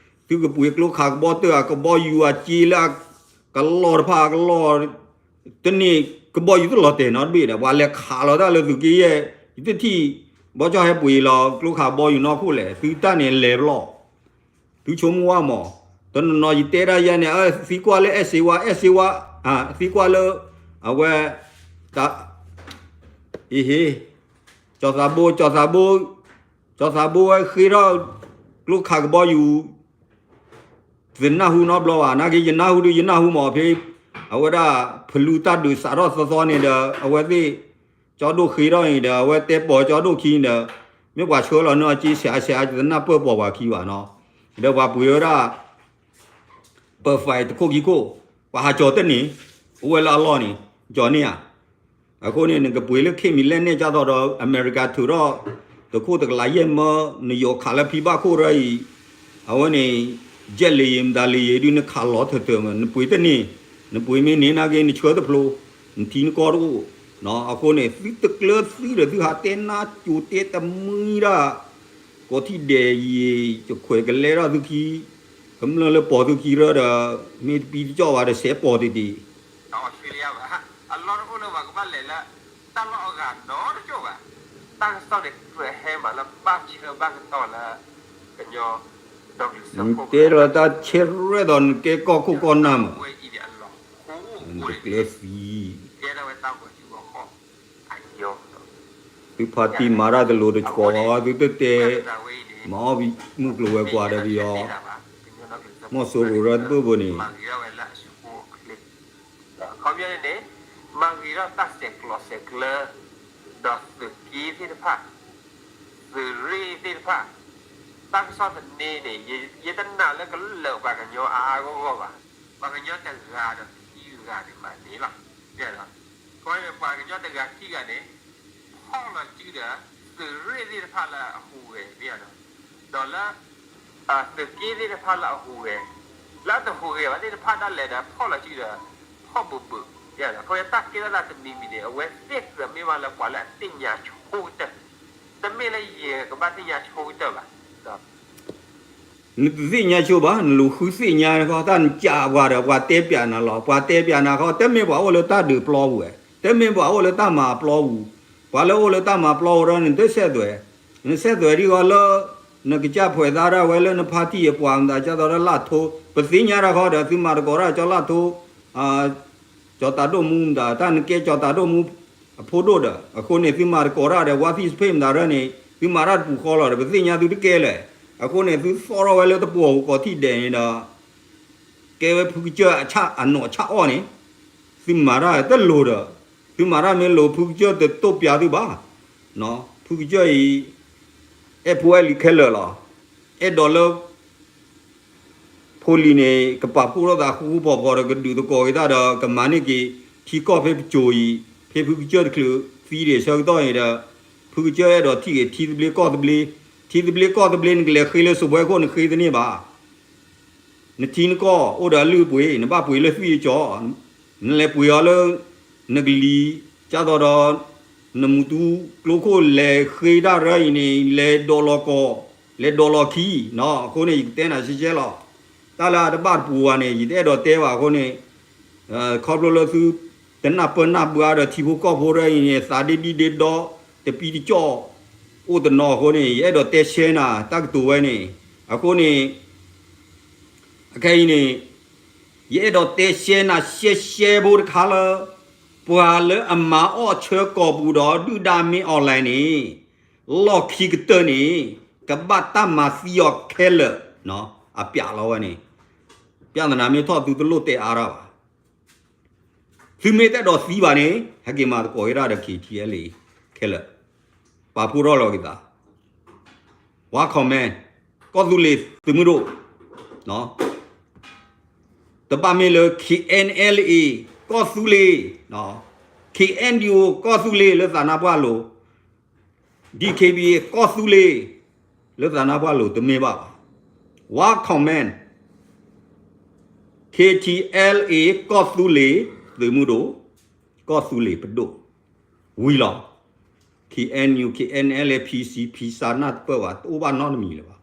သုကပှ့ၤကျိခးကဘီတၢၢ် အကဘီယူၤအစ့လၢ ကလီၢ်တဖၣ်အကလီၢ်, တန့ၢ်ကဘီယူၤတလီၤတဲာ်နီတဘ့ၣ်ဒီး ပှၤလဲၤခးလီၤတၢ်လၢသုးက့ယဲၢ်, ယတထံၣ် ဘီကၠီၣ်ဟဲပှ့ၤလီၤ ကျိခးကဘီယူၤနီၢ်ခိၣ်လဲၣ် သုတၢ်န့ၣ်လဲၤဘျီၣ် သုဆိကမိၣ်ဝဲမး, တနီၤနီၤယတဲဒၣ်ယဲန့ၣ် သံကွၢ်လၢအဲၣ်စ့ဝါ အဲၣ်စ့ဝါ, သံကွၢ်လၢ အဝဲ တၢ် အ့ဟ့, ကၠီၤသးဘိ ကၠီၤသးဘိ, ကၠီၤသးဘိဝဲဃ့ထီၣ် ကျိခးကဘီယူၤ, တနၢ်ဟူနီတဘျီဘၣ်, နာ်က့ ယနၢ်ဟူဒုး ယနၢ်ဟူမး ဖဲ အဝဲဒၣ် ဖလူတၢ်ဒုးစးထီၣ်သီသီန့ၣ်ဒီး အဝဲသ့ၣ် ကၠီဒိၣ်ဃ့ထီၣ်န့ၣ်ဒီး အဝဲတဲပိာ်ကၠီဒိၣ်ခံန့ၣ်ဒီး မ့ၢ်ပှၤဆှၢလီၤန့ၢ်အီၤက့ ဆဲးဆဲး တနၢ်ပၢၢ်ပိာ်ပှၤခံဘၣ်နီၤ, ဒီးပှၤပှ့ၤဝဲဒၣ် ပၢၤဖးတခိၣ်ခံခိၣ်, ပှၤဟးကၠီၤတန့ၢ်, အိၣ်ဝဲလၢအလီၢ်န့ၣ်, ကၠီၤန့ၢ်ဧါ. အဃိန့ၣ် နကပှ့ၤလၢ ခ့မံၤလဲၣ်နဲၣ် ကၢ်သိးဒီး အမဲရကၤထုးထီၣ် တခိၣ်တကလးယဲၢ်မၢ နယိၤခးလၢဖံဘၣ်ခိၣ်ရၢအံၤ, အဝဲန့ၣ် ကၠဲၣ်လံၤယံၤမတၤလံၤယံၤဒုး နခးလီၤထၢၣ်ထၢၣ်မး နပှ့ၤတန့ၢ်, နပှ့ၤမ့ၢ်န့ၢ်နာ်က့ နဆှၢတဖျိ, နထံနကီၢ်တအိၣ်, အဃိန့ၣ် သုတကျၢၤသံဒီး သုဟးတဲနါကိၤတဲတမှံဒၣ် ကိးထံၣ်ဒဲးယံၤ ယခွဲးကလဲထီၣ်သုခံ, ကမျၢၢ်လၢပိာ်သုခံရၢဒီး မ့ၢ်တပံတကၠီၣ်ဘၣ်ဒီး စဲးပိာ်တ့ၢ်တ့ၢ်, အီစထြ့လယါဘၣ်, အလီၢ်တအိၣ်လၢပှၤကဘၣ်လဲၤလၢ တၢ်လီၢ်အဂၤနီတကၠိၣ်ဘၣ်, တၢ်ကစီၣ်န့ၣ်ကြၢးဟဲမးလၢဘၣ်ဆၢဘၣ်ကတီၢ်လၢ ကညီ နတဲလီၤတၢ်ဆဲးရဲၣ်ဒီး နကဲကီၢ်ခိၣ်ကီၢ်နၢ်မး, နတကျၢၤသံ ကဲထီၣ်ဝဲတၢ်ဂီၤစုဂီၤခီၣ်အယီၤ, သုဖါတံၢ်မၤတၢ်တလိၤတဆှီဘၣ်, သုတတဲ မၤအီၣ်မုၢ်ကျိၤဝဲၤကွာ်ဒီးပယီၤ, မီၢ်စိရိၤရၢတဘိၣ်ဘိန့ၣ် ခီပညီန့ၣ်န့ၣ် မၤဂ့ၤထီၣ်တၢ်ဆဲးကျိးဆဲးကျၢ ဒီးသုးက့သ့ၣ်တဖၣ်, သုးရ့ၣ်သ့ၣ်တဖၣ်, တၢ်ကစီၣ်သန့န့ၣ် ယတနာ်လၢကလၢာ်ပှၤကညီအါအါဂီၢ်ဂီၢ်ဘၣ်, ပှၤကညီတဂၤဒီးခံဂၤန့ၣ်မးန့ၣ်လီၤ. ပှၤကညီတဂၤခံဂၤန့ၣ် ဖီၣ်လီၤစုဒီး သုးရ့ၣ်သ့ၣ်တဖၣ်လၢအဟူးဂဲၤမ့ၢ်ဒီး ဒီးလၢ သုးက့သ့ၣ်တဖၣ်လၢအဟူးဂဲၤ, လၢအတဟူးဂဲၤဘၣ်သ့ၣ်တဖၣ်ဒၣ်လဲာ်ဒီး ဖီၣ်လီၤစုဒီး ဖီၣ်ဘုးဘုး, အဃိန့ၣ်တၢ်ကဲထီၣ်သးတမံၤမံၤန့ၣ် အဝဲသ့ၣ်ကြၢးမ့ၢ်ဘၣ်လၢပှၤလၢအသ့ၣ်ညါဆိကတၢၢ်, တမ့ၢ်လၢယကဘၣ်သ့ၣ်ညါဆိကတၢၢ်ဘၣ်. နတသ့ၣ်ညါဆိဘၣ်, နလူၤဃုသ့ၣ်ညါဃီ တၢ်နကးပှၤဒီး ပှၤတဲပၠးနၤလီၤ, ပှၤတဲပၠးနၤဃီ တမ့ၢ်ပှၤအိၣ်လၢတၢ်ဒုးပျီပူၤဝဲ, တမ့ၢ်ပှၤအိၣ်လၢတၢ်မၤပျီပူၤ, ပှၤလၢအိၣ်လၢတၢ်မၤပျီပူၤဒီး နတစဲးသွဲး, နစဲးသွဲးဒ်ဃီလၢ နကစၢ်ဖှဲးသးဒၣ်ဝဲလၢနဖါတံၢ်အပှၤမတၤ ကၢ်သိးဒီးလၢ်ထိ, ပသ့ၣ်ညါတၢ်ဃီဒီး သုမၤသကိးတၢ်ကၠီလၢ်ထိ ကၠီၤတၢ်ဒိၣ်မူမတၤ တၢ်နကဲကၠီၤတၢ်ဒိၣ်မူ အဖိဒိၣ်ဒီး အဃိန့ၣ် သုမၤသကိးတၢ်ဒီး ဝါသံၣ်စဖ့ၣ်မတၤရၢန့ၣ် သုမၤတၢ်တပူၤဃီလီၤဒီး ပသ့ၣ်ညါသုတကဲလၢၤ, အဃိန့ၣ် သုသီၣ်ထီၣ်ဝဲလၢတပှီၢ်ပူၤကိးထံၣ်ဒဲးန့ၣ်ဒီး ကဲဝဲဖုကစၢၢ်အဆၣ်အနီၢ်ဆၣ်အီၣ်န့ၣ် သုမၤတၢ်တလိၤဒီး သုမၤတၢ်မ့ၢ်လိၤ ဖုကစၢၢ်တတိာ်ပၠးသုဘၣ်, ဖုကစၢၢ်အံၤ အဲၣ်ဖိအဲၣ်လံၤခဲလၢာ်လီၤ, အဲၣ်ဒိးလၢ ဖိလံၤန့ၣ် ကပာ်ဖှိၣ်ထီၣ်သးဃူဃူဖိးဖိးဒီး ကဒုးသကိးက့ၤတၢ်ဒီး ကမၤန့ၢ်က့ၤ ထံကီၢ်ဖဲပစိၤအံၤ ဖဲဖုကစၢၢ်တချုးသံဒံးဆၢကတီၢ်အံၤဒီး ဖုကစၢၢ်အဲၣ်ဒိးထံၣ်က့ၤထံသဘျ့ကီၢ်သဘျ့, ထံသဘျ့ကီၢ်သဘျ့ နကလဲၤဃ့လၢစပွဲခိၣ် နဃ့တန့ၢ်ဘၣ်. နထံနကီၢ်အိၣ်ဒီးအလုၢ်အပှ့ၤ, နဘၣ်ပှ့ၤလၢသွံၣ်အကၠီ, နလဲၤပှ့ၤအီၤလၢ နကလံၤ, ကၢ်သိးဒီး နမူတူကျိခိၣ်လဲၤဃ့ဒၣ်ရၢအံၤန့ၣ် လဲၤဒိးလီၤကီး, လဲၤဒိးလီၤခံ, အဃိန့ၣ် ယကတဲနၤရှဲရှဲလီၤ. တၢ်လၢအတဘၣ်တပူၤဘၣ်န့ၣ် ယတအဲၣ်ဒိးတဲဘၣ်အဃိန့ၣ် ခီဖျိလၢသု တနၢ်ပၢၢ်နၢ်ဘှါဒီးထံဖိကီၢ်ဖိရၢအံၤန့ၣ် သးဒ့ဒံဒ့ဒီ တပံတကၠီၣ် အိၣ်တနီၤအဃိန့ၣ် ယအဲၣ်ဒိးတဲရှဲနၤတၢ်ကတိၤဝဲန့ၣ်, အဃိန့ၣ် အခဲအံၤန့ၣ် ယအဲၣ်ဒိးတဲရှဲနၤရှဲရှဲဖိတခါလၢ ပှၤလၢအမၤအီၣ်ဆၢကီးပူၤဒီးဒုၣ်ဒါမ့ၢ် online န့ၣ် လီၢ်ခံကတၢၢ်န့ၣ် ကဘၣ်တၢ်မၤသံအီၤခဲလၢာ်, အပြးလီၤဝဲန့ၣ်, ပြဿနာမ့ၢ်ထီၣ်သုတလိၣ်တဲအါတၢ်ဘၣ်. သုမ့ၢ်တအဲၣ်ဒိးသံဘၣ်န့ၣ် ဟဲက့ၤမၤသကိးဝဲဒၣ်ဒီး KTLA ခဲလၢာ်, ပာ်ဖှိၣ်ထီၣ်လီၤက့ၤသး, ဝါ comment, ကီၢ်သူလ့ၤသုးမုၢ်ဒိၣ်, တဘၣ်မ့ၢ်လၢ KNLA ကီၢ်သူလ့ၤ, KNDO ကီၢ်သူလ့ၤလၢသးနါပှၢ်လိၤ, DKBA ကီၢ်သူလ့ၤ လၢသးနါပှၢ်လိၤတမ့ၢ်ဘၣ်ဘၣ်. ဝါ comment, KTLA ကီၢ်သူလ့ၤသုးမုၢ်ဒိၣ်, ကီၢ်သူလ့ၤပဒိၣ်, ဝံၤလီၤ. KNU, KNLA, PC, PC နၢ်တပၢၢ်ဘၣ်, တအိၣ်ဘၣ်နီတမံၤလၢၤဘၣ်.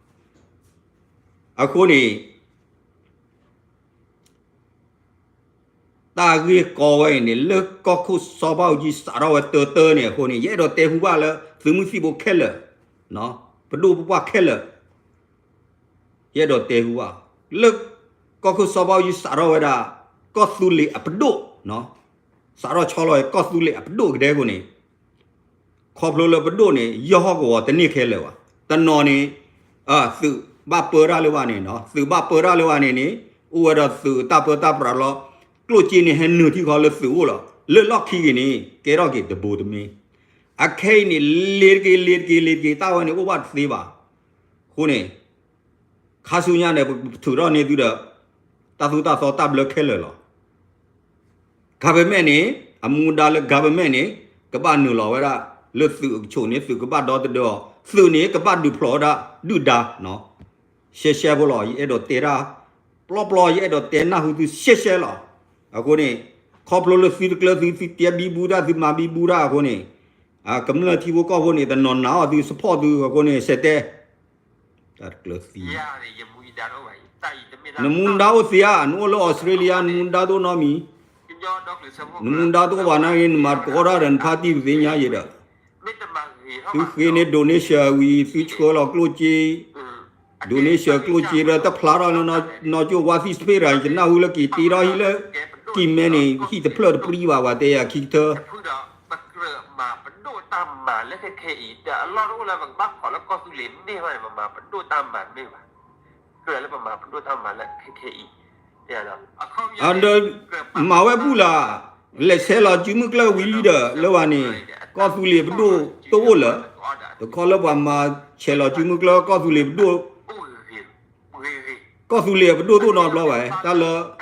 အဃိန့ၣ် တၢ်ဂ့ၢ်ကီဝဲအံၤန့ၣ် လၢကီၢ်ခိၣ်စီၤဘၣ်အူကၠံစးထီၣ်ဝဲတၢတၢန့ၣ်အဃိန့ၣ် ယအဲၣ်ဒိးတဲဟူဘၣ်လၢ သုးမုၢ်သံၣ်ဘိခဲလၢာ်, ပဒိၣ်ပပှၢ်ခဲလၢာ်, ယအဲၣ်ဒိးတဲဟူဘၣ်, လၢကီၢ်ခိၣ်စီၤဘၣ်အူကၠံစးထီၣ်ဝဲဒၣ် ကီၢ်သူလ့ၤအပဒိၣ်, စးထီၣ်ဆီလီၤကီၢ်သူလ့ၤအပဒိၣ်ကဒဲအဃိန့ၣ် ခီဖျိလၢပဒိၣ်န့ၣ် ယဲၢ်ဟီၣ်ကဝီၤတန့ၢ်ခဲလၢာ်ဘၣ်. တနီၤန့ၣ် သုးဘၣ်ပၢတၢ်လၢဘၣ်န့ၣ်, သုးဘၣ်ပၢတၢ်လၢဘၣ်န့ၣ်န့ၣ် အိၣ်ဝဲဒီးသုးတၢ်ပၢတၢ်ပြးလီၤ. ကျိၣ်စ့န့ၣ်ဟဲနုာ်ထံၣ်ဃီလၢသုးအိၣ်လီၤ. လၢလီၢ်ခံက့ၤန့ၣ် ကဲထီၣ်က့ၤတဘိတမ့ၢ်. အခဲအံၤန့ၣ် လ့ၤတက့ၤ လ့ၤတက့ၤလ့ၤတက့ၤ တၢ်ဝဲန့ၣ်အိၣ်ဘၣ်တသ့ဘၣ်. အဃိန့ၣ် ခါဆူညါန့ၣ် ပထုးထီၣ်န့ၢ်သုဒီး တၢ်သိၣ်တၢ်သီတၢ်ဘျၢခဲလၢာ်လီၤ. government န့ၣ် အမူဒါလၢ government န့ၣ် ကဘၣ်နုာ်လီၤဝဲဒၣ် လၢသုးအကဆိးန့ၣ် သုးကဘၣ်ဒီသဒၢအီၤ, သုးန့ၣ် ကဘၣ်ဒုးဖျိးဝဲဒၣ်ဒုၣ်ဒါ, ရှဲရှဲဖိလီၤ. ယအဲၣ်ဒိးတဲတၢ် ပျီပျီ ယအဲၣ်ဒိးတဲနၢ်ဟူသုရှဲရှဲလီၤ. အဃိန့ၣ် ခီဖျိလၢသုတကျၢၤသု သုတဲဘံဘူတၢ် သုမၤဘံဘူတၢ်အဃိန့ၣ် ကမျၢၢ်ထံဖိကီၢ်ဖိန့ၣ် တနီၤနာ်အီၤသု support သုအဃိန့ၣ် စဲးတဲ တၢ်တကျၢၤသံ နမူဒါအိၣ်သ့ဧါ, နအိၣ်လၢအီစထြ့လယါ နမူဒါတအိၣ်နီတမံၤ, နမူဒါတအိၣ်ဘၣ်နာ်က့ နမၤတကိးတၢ်ဒီးနဖါတံၢ်ပသ့ၣ်ညါယဲဒီး, သုဃ့န့ၢ် donation ဝံၤ သုဆှၢလီၤကျိၣ်စ့, donation ကျိၣ်စ့ဒီး တဖျါထီၣ်လၢနီၢ်ကၠိၣ်ဝါသံၣ်စပ့ၣ်ရၤ ယနၢ်ဟူလၢက့ၤတ့ထီၣ်ဟံၣ်လၢ ကံၢ်မဲန့ၣ် ဟံၣ်တဖျၢၣ်တပြံဘၣ် ပှၤတဲယၤခံကထၢ ပကြၢးမၤပဒိၣ်တၢ်မၤလၢခဲခဲအံၤ တၢ်အလီၢ်တအိၣ်လၢပကဘၣ်ခိးလၢကီၢ်သူလ့ၤန့ၢ်ဘၣ်န့ၣ် ပမၤပဒိၣ်တၢ်မၤန့ၢ်ဘၣ်. ကြၢးလၢပမၤပဒိၣ်တၢ်မၤလၢခဲခဲအံၤ ဒီးမၤဝဲဘူၣ်လၢ လဲၤဆဲးလီၤစုမုၢ်ကျၢၢ်ဝံၤလံဒီး လၢဝဲန့ၣ် ကီၢ်သူလ့ၤပဒိၣ်တအိၣ်လၢၤ, တခီလၢပှၤမၤဆဲးလီၤစုမုၢ်ကျၢၢ် ကီၢ်သူလ့ၤပဒိၣ် ကီၢ်သူလ့ၤအပဒိၣ်တအိၣ်နီတဘျီဘၣ်, တၢ်လၢ တၢ်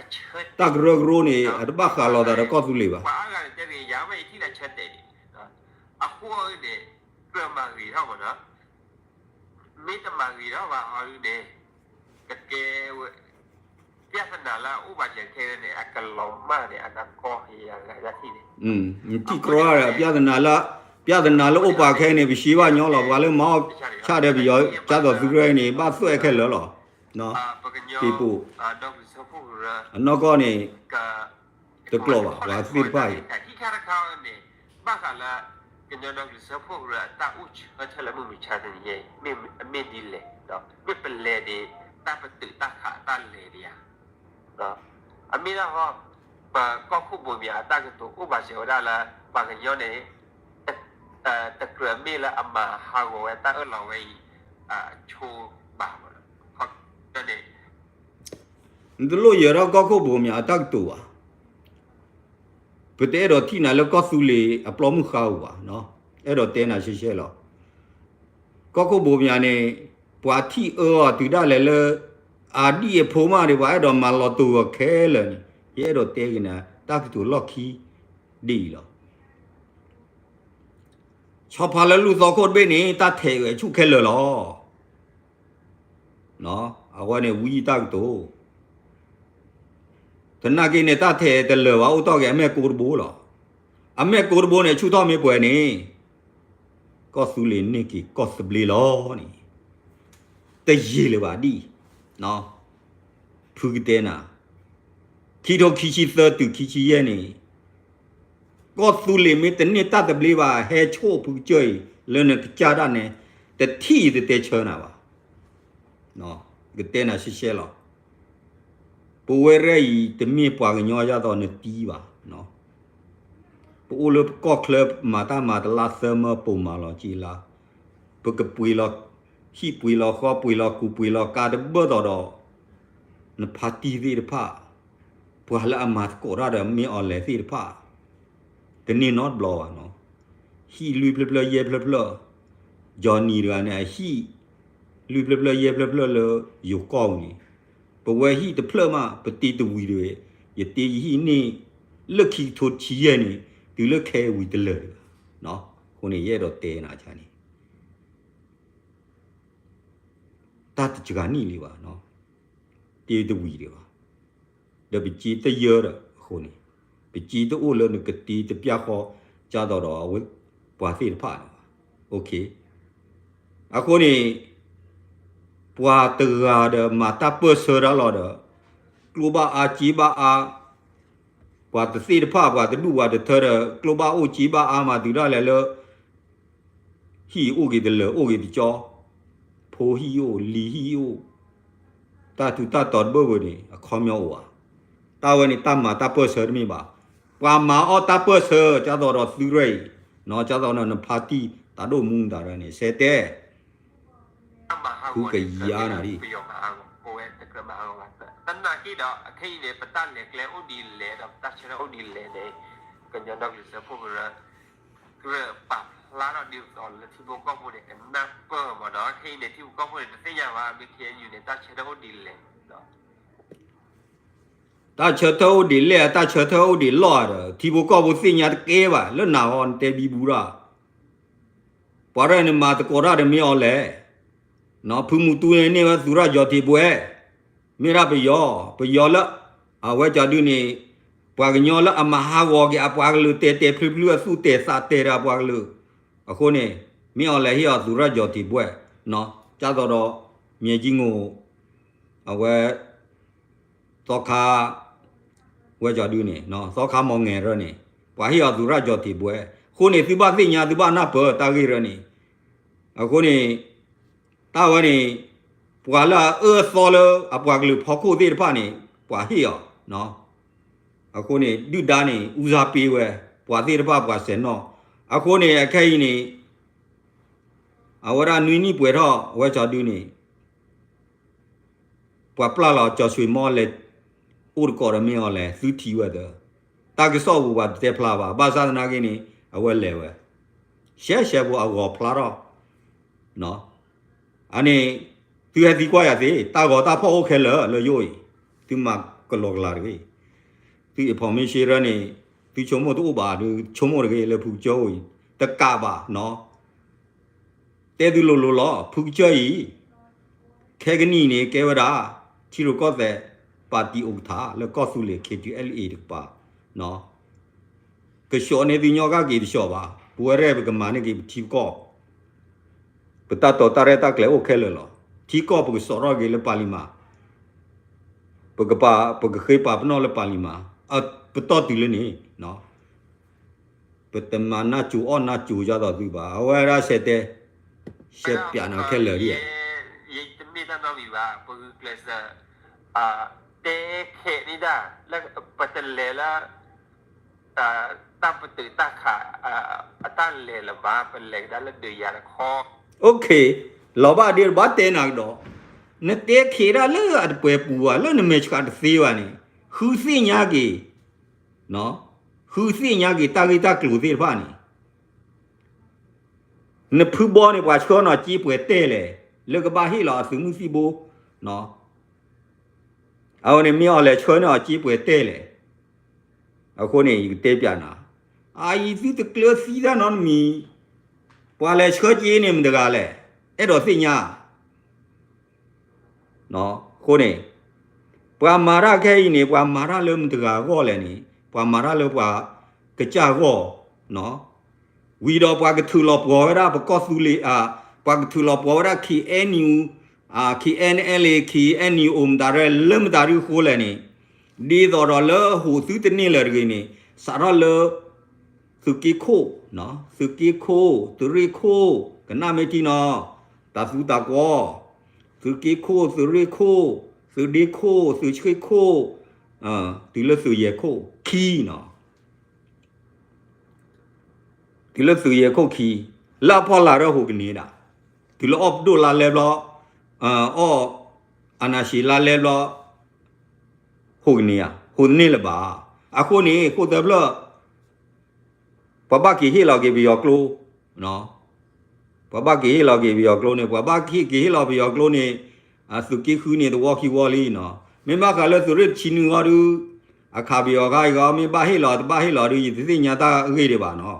ကရၢကရိန့ၣ် အတဘၣ်ဃးလိာ်သးဒီးကီၢ်သူလ့ၤဘၣ်. အဃိန့ၣ် ကြၢးမၤဂ့ၤထီၣ်မးနီၤ, မ့ၢ်တမၤဂ့ၤထီၣ်ဘၣ်အီၤဒုန့ၣ် ကကဲဝဲ ပြဿနာလၢအအိၣ်ဘၣ်စၢၤခဲအံၤန့ၣ် အကလီၤမၢ်န့ၣ် အနၢ်ကီၢ်ယၤဂၤဒၣ်ထံၣ်န့ၣ် နထံၣ်ကြီဒီး ပြဿနာလၢ ပြဿနာလၢအိၣ်ပာ်ခဲအံၤန့ၣ် ပရှဲဘၣ်ညီလီၤ. ပှၤလၢမၤအီၣ်ဆၣ်ဒီးပယီၤ ကၢ်သိးသုးရၢအံၤန့ၣ် ဘၣ်သွဲၣ်ခဲလၢာ်လီၤ. ပူၤ အနီၢ်ကီၢ်န့ၣ် တကျိးဘၣ် ပှၤသ့ၣ်တဖၣ်အံၤ ဘၣ်ဃးလၢ ကညီဒီကလုာ်စၢဖှိၣ်ကရၢအတၢ်အိၣ်ဆၢထၢၣ်လၢမုၢ်မဆါတနံၤအံၤ မ့ၢ်ဒ်လဲၣ်, မ့ၢ်ပလဲၤန့ၣ် တၢ်ပတုာ်တၢ်ခးအတၢ်လဲၤဒံးဧါ. အမ့ၢ်ဒၣ်ဟီ ပကီၢ်ခိၣ်ဘိမၠးအတၢ်ကတိၤအိၣ်ဘၣ်စၢၤဝဲဒၣ်လၢ ပှၤကညီန့ၣ် တကြၢးမ့ၢ်လၢအမၤဟးဂီၤဝဲတၢ်အၢၣ်လီၤဝဲအံၤ အဆိဘၣ်န့ၣ် နတလိၣ်ယၢၤထီၣ်ကီၢ်ခိၣ်ဘိမၠးအတၢ်ကတိၤဘၣ်. ပတအဲၣ်ဒိးထံၣ်နၤလၢကီၢ်သူလ့ၤအပျီမုၢ်ဃါဧိၤဘၣ်, အဲၣ်ဒိးတဲနၤရှဲရှဲလီၤ. ကီၢ်ခိၣ်ဘိမၠးန့ၣ် ပှၤထံၣ်အၢအီၤတုၤဒၣ်လဲာ်လၢ အဒံၣ်အဖိမးန့ၣ် ပှၤအဲၣ်ဒိးမၤလီၤတိာ်အီၤခဲလၢာ်န့ၣ် ယအဲၣ်ဒိးတဲက့ၤနၤ တၢ်ကတိၤလီၢ်ခံဒ်အံၤလီၤ. ဆီဖါလၢလူၢ်သီခိၣ်တဘ့ၣ်န့ၣ် တၢ်ထဲးဝဲဆူၣ်ခဲလၢာ်လီၤ. အဝဲန့ၣ်ဝံအတၢ်ကတိၤ, သနာ်က့န့ၣ် တၢ်ထဲးတလၢာ်ဘၣ် အိၣ်တီၢ်က့ၤအမဲာ်ကိးတဘိလီၤ. အမဲာ်ကိးတဘိန့ၣ် ဆူၣ်ထီၣ်မ့ၢ်ပှဲၤန့ၣ် ကီၢ်သူလ့ၤန့ၢ်က့ၤကီၢ်သဘျ့လီၤန့ၣ် တယံာ်လၢၤဘၣ်ဒံၣ်, ဖုကတဲနၤ, ခံထိခံဆံသၢတုၤခံဆံယဲၢ်န့ၣ် ကီၢ်သူလ့ၤမ့ၢ်တန့ၢ်တၢ်သဘျ့ဘၣ် ဟဲဆိၣ်ဖုကစၢၢ်အံၤ လၢနကစၢ်ဒၣ်နဲ တထံၣ်အံၤတတဲဆၢနၤဘၣ်. ကတဲနၤရှဲရှဲလီၤ. ပဝဲရဲၣ်အံၤ တမ့ၢ်ပှၤကညီယါသိးနတံၢ်ဘၣ်. ပအိၣ်လၢပကီၢ်ချၢ မၤတၢ်မၤတလါသၢမၢ ပိာ်မၤလီၤက့ၤလါ, ပကပှ့ၤလီၤ ဟံၣ်ပှ့ၤလီၤဃီ ပှ့ၤလီၤကူးပှ့ၤလီၤကၤတဘၢၣ်ဒီးဒီး နဖါတံၢ်သ့ၣ်တဖၣ်, ပှၤလၢအမၤသကိးတၢ်ဒီးမ့ၢ်အီၤလဲၤသ့ၣ်တဖၣ် တန့ၢ်နီတဘျီဘၣ်နီၤ. ဟံၣ်လွံၢ်ဖျၢၣ်ဖျၢၣ်ယဲၢ်ဖျၢၣ်ဖျၢၣ်, Johnny တဂၤန့ၣ် အဟံၣ်လွံၢ်ဖျၢၣ်ဖျၢၣ်ယဲၢ်ဖျၢၣ်ဖျၢၣ်လၢယိၤကီၢ်ပူၤန့ၣ်, ပဝဲဟံၣ်တဖျၢၣ်မး ပတ့တဝံၤတဂ့ၤ, ယတ့ယဟံၣ်န့ၢ်လၢခံကထိတဆံယဲၢ်န့ၣ် တုၤလၢခဲအံၤဝံၤတလၢာ်တဂၤ. အဃိန့ၣ် ယအဲၣ်ဒိးတဲနၤန့ၣ် တၢ်တစှၤနံၣ်လံဘၣ်, တ့တဝံၤဒံးဘၣ်, ဒီးပစ့တယၢဒီးအဃိန့ၣ်, ပစ့တအိၣ်လၢနကတ့တပျၢ်ဃီ ကၢ်သိးဒီးအဝဲပှၤသ့ၣ်တဖၣ်န့ၣ်ဘၣ်. အဃိန့ၣ် ပှၤတဂၤဒီးမၤတၢ်ပၢၢ်ဆၢတၢ်လီၤဒီး ကျိဘၣ်အါစ့ဘၣ်အါ, ပှၤတသ့ၣ်တဖၣ် ပှၤတဒူၣ်ပှၤတထၢဒီး ကျိဘၣ်အိၣ်စ့ဘၣ်အါမးတုၤဒၣ်လဲာ်လၢ ဟံၣ်အိၣ်က့ၤတလၢာ်အိၣ်က့ၤတကၠီ, ဖိဟံၣ်အိၣ်လံၤဟံၣ်အိၣ်, တၢ်ထူးတၢ်တီၤတဘၢၣ်ဘၢၣ်န့ၣ် အခီပညီအိၣ်ဧါ. တၢ်ဝဲန့ၣ်တၢ်မၤတၢ်ပၢၢ်ဆၢတမ့ၢ်ဘၣ်. ပှၤမၤအီၣ်တၢ်ပၢၢ်ဆၢ ကၢ်သိးဒီးသုရဲၣ်အံၤ, ကၢ်သိးဒီးနဖါတံၢ်တၢ်ဒိၣ်မူတၢ်ဒီးန့ၣ် စဲတဲ ဖုကယါနၤဒံး သနာ်က့ဒီး ခဲအံၤန့ၣ် ပတၢ်လဲၤကျဲအိၣ်ဒ်လဲၣ်ဒီး ပတၢ်ဆၢထၢၣ်အိၣ်ဒ်လဲၣ်န့ၣ် ကညီဒီကလုာ်စၢဖှိၣ်ကရၢ ကရၢပာ်ဖျါထီၣ်ဒ်သိးလၢထံဖိကီၢ်ဖိန့ၣ် ကနၢ်ပၢၢ်မးဒီး ခဲအံၤန့ၣ် ထံဖိကီၢ်ဖိန့ၣ် တသ့ၣ်ညါဘၣ် မ့ၢ် ခဲအံၤန့ၣ် တၢ်ဆၢထၢၣ်အိၣ်ဒ်လဲၣ် တၢ်ဆၢထၢၣ်အိၣ်ဒ်လဲၣ် တၢ်ဆၢထၢၣ်အိၣ်ဒ်လဲၣ်ဒီး ထံဖိကီၢ်ဖိသ့ၣ်ညါတကဲဘၣ် လၢနၤအီၤ နတဲဘံဘူတၢ် ပှၤရဲၣ်န့ၣ်မၤသကိးတၢ်ဒီးမ့ၢ်အီၤလဲၣ်, ဖုမူတူန့ၣ်န့ၢ်ဝဲသူရၢ်ကၠီၤထံးဘှဲ, မ့ၢ်ဒၣ်ပယီၤ, ပယီၤလၢ အဝဲကၠီၤဒုန့ၣ် ပှၤကညီလၢအမၤဟးဂီၤက့ၤအပှၤကလုာ် တဲာ်တဲာ်ဖျုဖျုအသူၣ်တဲာ်သးတဲာ်ဒီးအပှၤကလုာ်, အဃိန့ၣ် မ့ၢ်အီၤလဲၣ်ဟ့ၣ်အီၤသူရၢ်ကၠီၤထံးဘှဲ, ကၢ်သိးဒီး မၠဲကံငိၣ် အဝဲ သီခါ ဝဲကၠီၤဒုန့ၣ် သီခါမီၢ်ငဲၤရၢန့ၣ် ပှၤဟ့ၣ်အီၤသူရၢ်ကၠီၤထံးဘှဲ, အဃိန့ၣ် သုဘၣ်သ့ၣ်ညါ သုဘၣ်နၢ်ပၢၢ်တၢ်ဂ့ၢ်ရၢန့ၣ်, အဃိန့ၣ် တၢ်ဝဲန့ၣ် ပှၤလၢအအၢအသီလၢအပှၤကလုာ်ဖီခိၣ်သ့ၣ်တဖၣ်န့ၣ် ပှၤဟ့ၣ်အီၤ, အဃိန့ၣ် ဒုၣ်ဒါန့ၣ် ဦးစားပေးဝဲ ပှၤသ့ၣ်တဖၣ်ပှၤစဲးနီၣ်, အဃိန့ၣ် အခဲအံၤန့ၣ် အဝဲဒၣ်နွံနံၣ်ပှဲၤထီၣ် အဝဲကၠီၤဒုန့ၣ် ပှၤပျၢ်လီၤကၠီၤဆွ့ၤမီလဲၤ အိၣ်တကိးဒီးမ့ၢ်အီၤလဲၣ် သုထံၣ်ဝဲသၢ, တၢ်ကစီၣ်ပူၤပှၤတတဲဖျါဘၣ် ဘၣ်ဆၣ်သနာ်က့န့ၣ် အဝဲလဲၤဝဲ, ရှဲရှဲဖိအဂီၤဖျါထီၣ်, အန့ၣ် သုဟဲသံကွၢ်ယၤသ့ တၢ်ဂီၤတၢ်ဖီၣ်အိၣ်ခဲလၢာ်လၢယအိၣ်အံၤ, သုမၤကလီကလီတဂ့ၤ, သု information ရၢန့ၣ် သုဆိကမိၣ်တအိၣ်ဘၣ်ဒီး ဆိကမိၣ်တဂ့ၤလၢဖုကစၢၢ်အိၣ်အံၤ တကးဘၣ်နီၤ တဲသုလိၤလိၤလီၤ ဖုကစၢၢ်အံၤ ခဲကနံၣ်အံၤန့ၣ် ကဲဝဲဒၣ် ထံရူၢ်ကီၢ်သဲး ပၣ်တံၣ်အိၣ်ကထါ လၢကီၢ်သူလ့ၤ KTLA တကပၤ, ကဆှီန့ၢ်သုညီကၣ်က့ၤတဆှီဘၣ်, ပဝဲရဲၣ်ပကမၤန့ၢ်က့ၤပထံပကီၢ်, ပတၢ်တိာ်တၢ်ရဲၣ်တၢ်ကျဲၤအိၣ်ခဲလၢာ်လီၤ. ထံကီၢ်ပကစိာ်ထီၣ်က့ၤလၢပၣ်လံမၤ, ပကပာ် ပကဃ့ပာ်ပနီၣ်လၢပၣ်လံမၤ, ပတီၢ်တုၤလၢန့ၣ် ပတမၤနၢ်စူၤအီၣ်နၢ်စူၤယါသိးသုဘၣ်, အဝဲဒၣ်ဆဲးတဲ ရှဲပၠးနၤခဲလၢာ်ဒ်ဧါ. ယတမ့ၢ်တၢ်နီတမံၤဘၣ်, ပဂုာ်ကျဲးစၢး တဲခဲန့ၣ်ဒၣ် လၢပတလဲၤလၢ တၢ်ပတုာ်တၢ်ခး အတၢ်လဲၤလၢၤဘၣ်, ပလဲၤကဒါလၢဒုးယၤတခီ OK, လီၤဘၣ်ဒ့တဘၣ်တဲနၤကဒီး, နတဲခဲဒၣ်လၢအတပှဲၤပူၤဘၣ် လၢနမဲာ်ဆှးတသ့ဘၣ်န့ၣ် ဃုသ့ၣ်ညါက့ၤ, ဃုသ့ၣ်ညါက့ၤတၢ်ဂ့ၢ်တၢ်ကျိၤသ့ၣ်တဖၣ်န့ၣ် နဖုဘီန့ၣ် ပှၤဆှၢနီၤစ့ပှဲၤတဲလဲၣ်, လၢကဘၣ်ဟ့ၣ်လီၤအသုးမုၢ်သံၣ်ဘိ, အဝဲန့ၣ်မ့ၢ်အီၤလဲၤဆှၢန့ၢ်အီၤစ့ပှဲၤတဲလဲၣ်, အဃိန့ၣ် ယကတဲပၠးနၤ, အအံၤသုတကျၢၤသံတၢ်နီတမံၤ, ပှၤလဲၤဆှၢစ့န့ၣ်မတၤတဂၤလဲၣ်, အဲၣ်ဒိးသ့ၣ်ညါ အဃိန့ၣ် ပှၤမၤတၢ်ခဲအံၤန့ၣ် ပှၤမၤတၢ်လၢမတၤတဂၤအဂီၢ်လဲၣ်န့ၣ် ပှၤမၤတၢ်လၢပှၤကစၢ်အဂီၢ်, ဝံၤဒီးပှၤကထုးလီၤပှီၤဝဲဒၣ်ပကီၢ်သူလ့ၤ, ပှၤကထုးလီၤပှီၤဝဲဒၣ် KNU, KNLA, KNU မတၤရဲ လၢမတၤဒုအဃိလဲၣ်န့ၣ်, ဒ်သိးဒီးလၢဟူးသုတန့ၢ်လၢၤတဂ့ၤန့ၣ် စးထီၣ်လၢ သုးက့ခိၣ်, သုးက့ခိၣ်, သုးရ့ၣ်ခိၣ်, ကနၣ်မ့ၢ်ထံနီၤ, တၢ်သူတၢ်ကွီ, သုးက့ခိၣ်, သုးရ့ၣ်ခိၣ်, သုးဒ့ခိၣ်, သုးဆှ့ၣ်ခိၣ်, တုၤလၢသုးယဲၢ်ခိၣ်ခံနီၤ, တုၤလၢသုးယဲၢ်ခိၣ်ခံ, လၢအဖီလာ်ဒီးဟူးကန့ၢ်ဒၣ်, တုၤလၢအီၣ်ပဒိၣ်လါလဲဘျီ, အီၣ်အနၢ်ၡံးလါလဲဘျီ, ဟူးကန့ၢ်ဧါ, ဟူးတန့ၢ်လၢၤဘၣ်. အဃိန့ၣ် ဃိၣ်သၢဖျၢၣ် ပှၤဘၣ်က့ၤဟ့ၣ်လီၤက့ၤပယီၤကျိ, ပှၤဘၣ်က့ၤဟ့ၣ်လီၤက့ၤပယီၤကျိန့ၣ် ပှၤဘၣ်က့ၤဟ့ၣ်လီၤပယီၤကျိန့ၣ်, သုးက့ဃုန့ၣ် သဝီခံဝီလံနီၤ. မ့ၢ်ဘၣ်ဃးလၢသုးရ့ၣ်တဆံနွံဂီၢ်ဒု, အခးပယီၤခါအံၤဂီၢ် မ့ၢ်ဘၣ်ဟ့ၣ်လီၤတဘၣ်ဟ့ၣ်လီၤဒု ယတသ့ၣ်ညါတၢ်အဂ့ၢ်ဒံးဘၣ်နီၤ.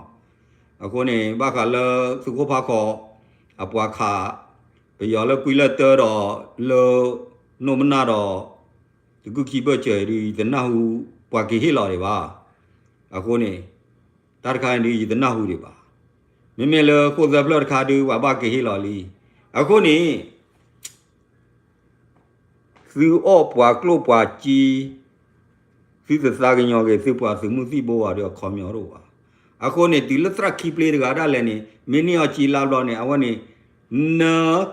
အဃိန့ၣ် ဘၣ်ဃးလၢသုးခိၣ်ဖးခီ, အပှၤခး ပယီၤလၢကွံလၢတၢဒီး လၢ နိၣ်မနၢ်ဒီး တကုၢ်ခံဘၢၣ်စၢၤအံၤဒု ယတနၢ်ဟူ ပှၤက့ၤဟ့ၣ်လီၤဒံးဘၣ်. အဃိန့ၣ် တၢ်တခါန့ၣ်ဒု ယတနၢ်ဟူဒံးဘၣ်. မ့မ့ၢ်လၢဃိၣ်သၢဖျၢၣ်တခါဒု ပှၤဘၣ်က့ၤဟ့ၣ်လီၤလံ. အဃိန့ၣ် သုအီၣ်ပှၤကျိၣ်ပှၤစ့, သုတသးကညီၤက့ၤသုပှၤသုးမုၢ်သံၣ်ဘိဘၣ်ဒီးအခီပညီတအိၣ်ဘၣ်. အဃိန့ၣ် တုၤလၢသရၣ်ခံပျ့တဂၤဒၣ်လဲာ်န့ၣ် မ့ၢ်န့ၢ်အီၤစ့လါဘျီန့ၣ် အဝဲန့ၣ် န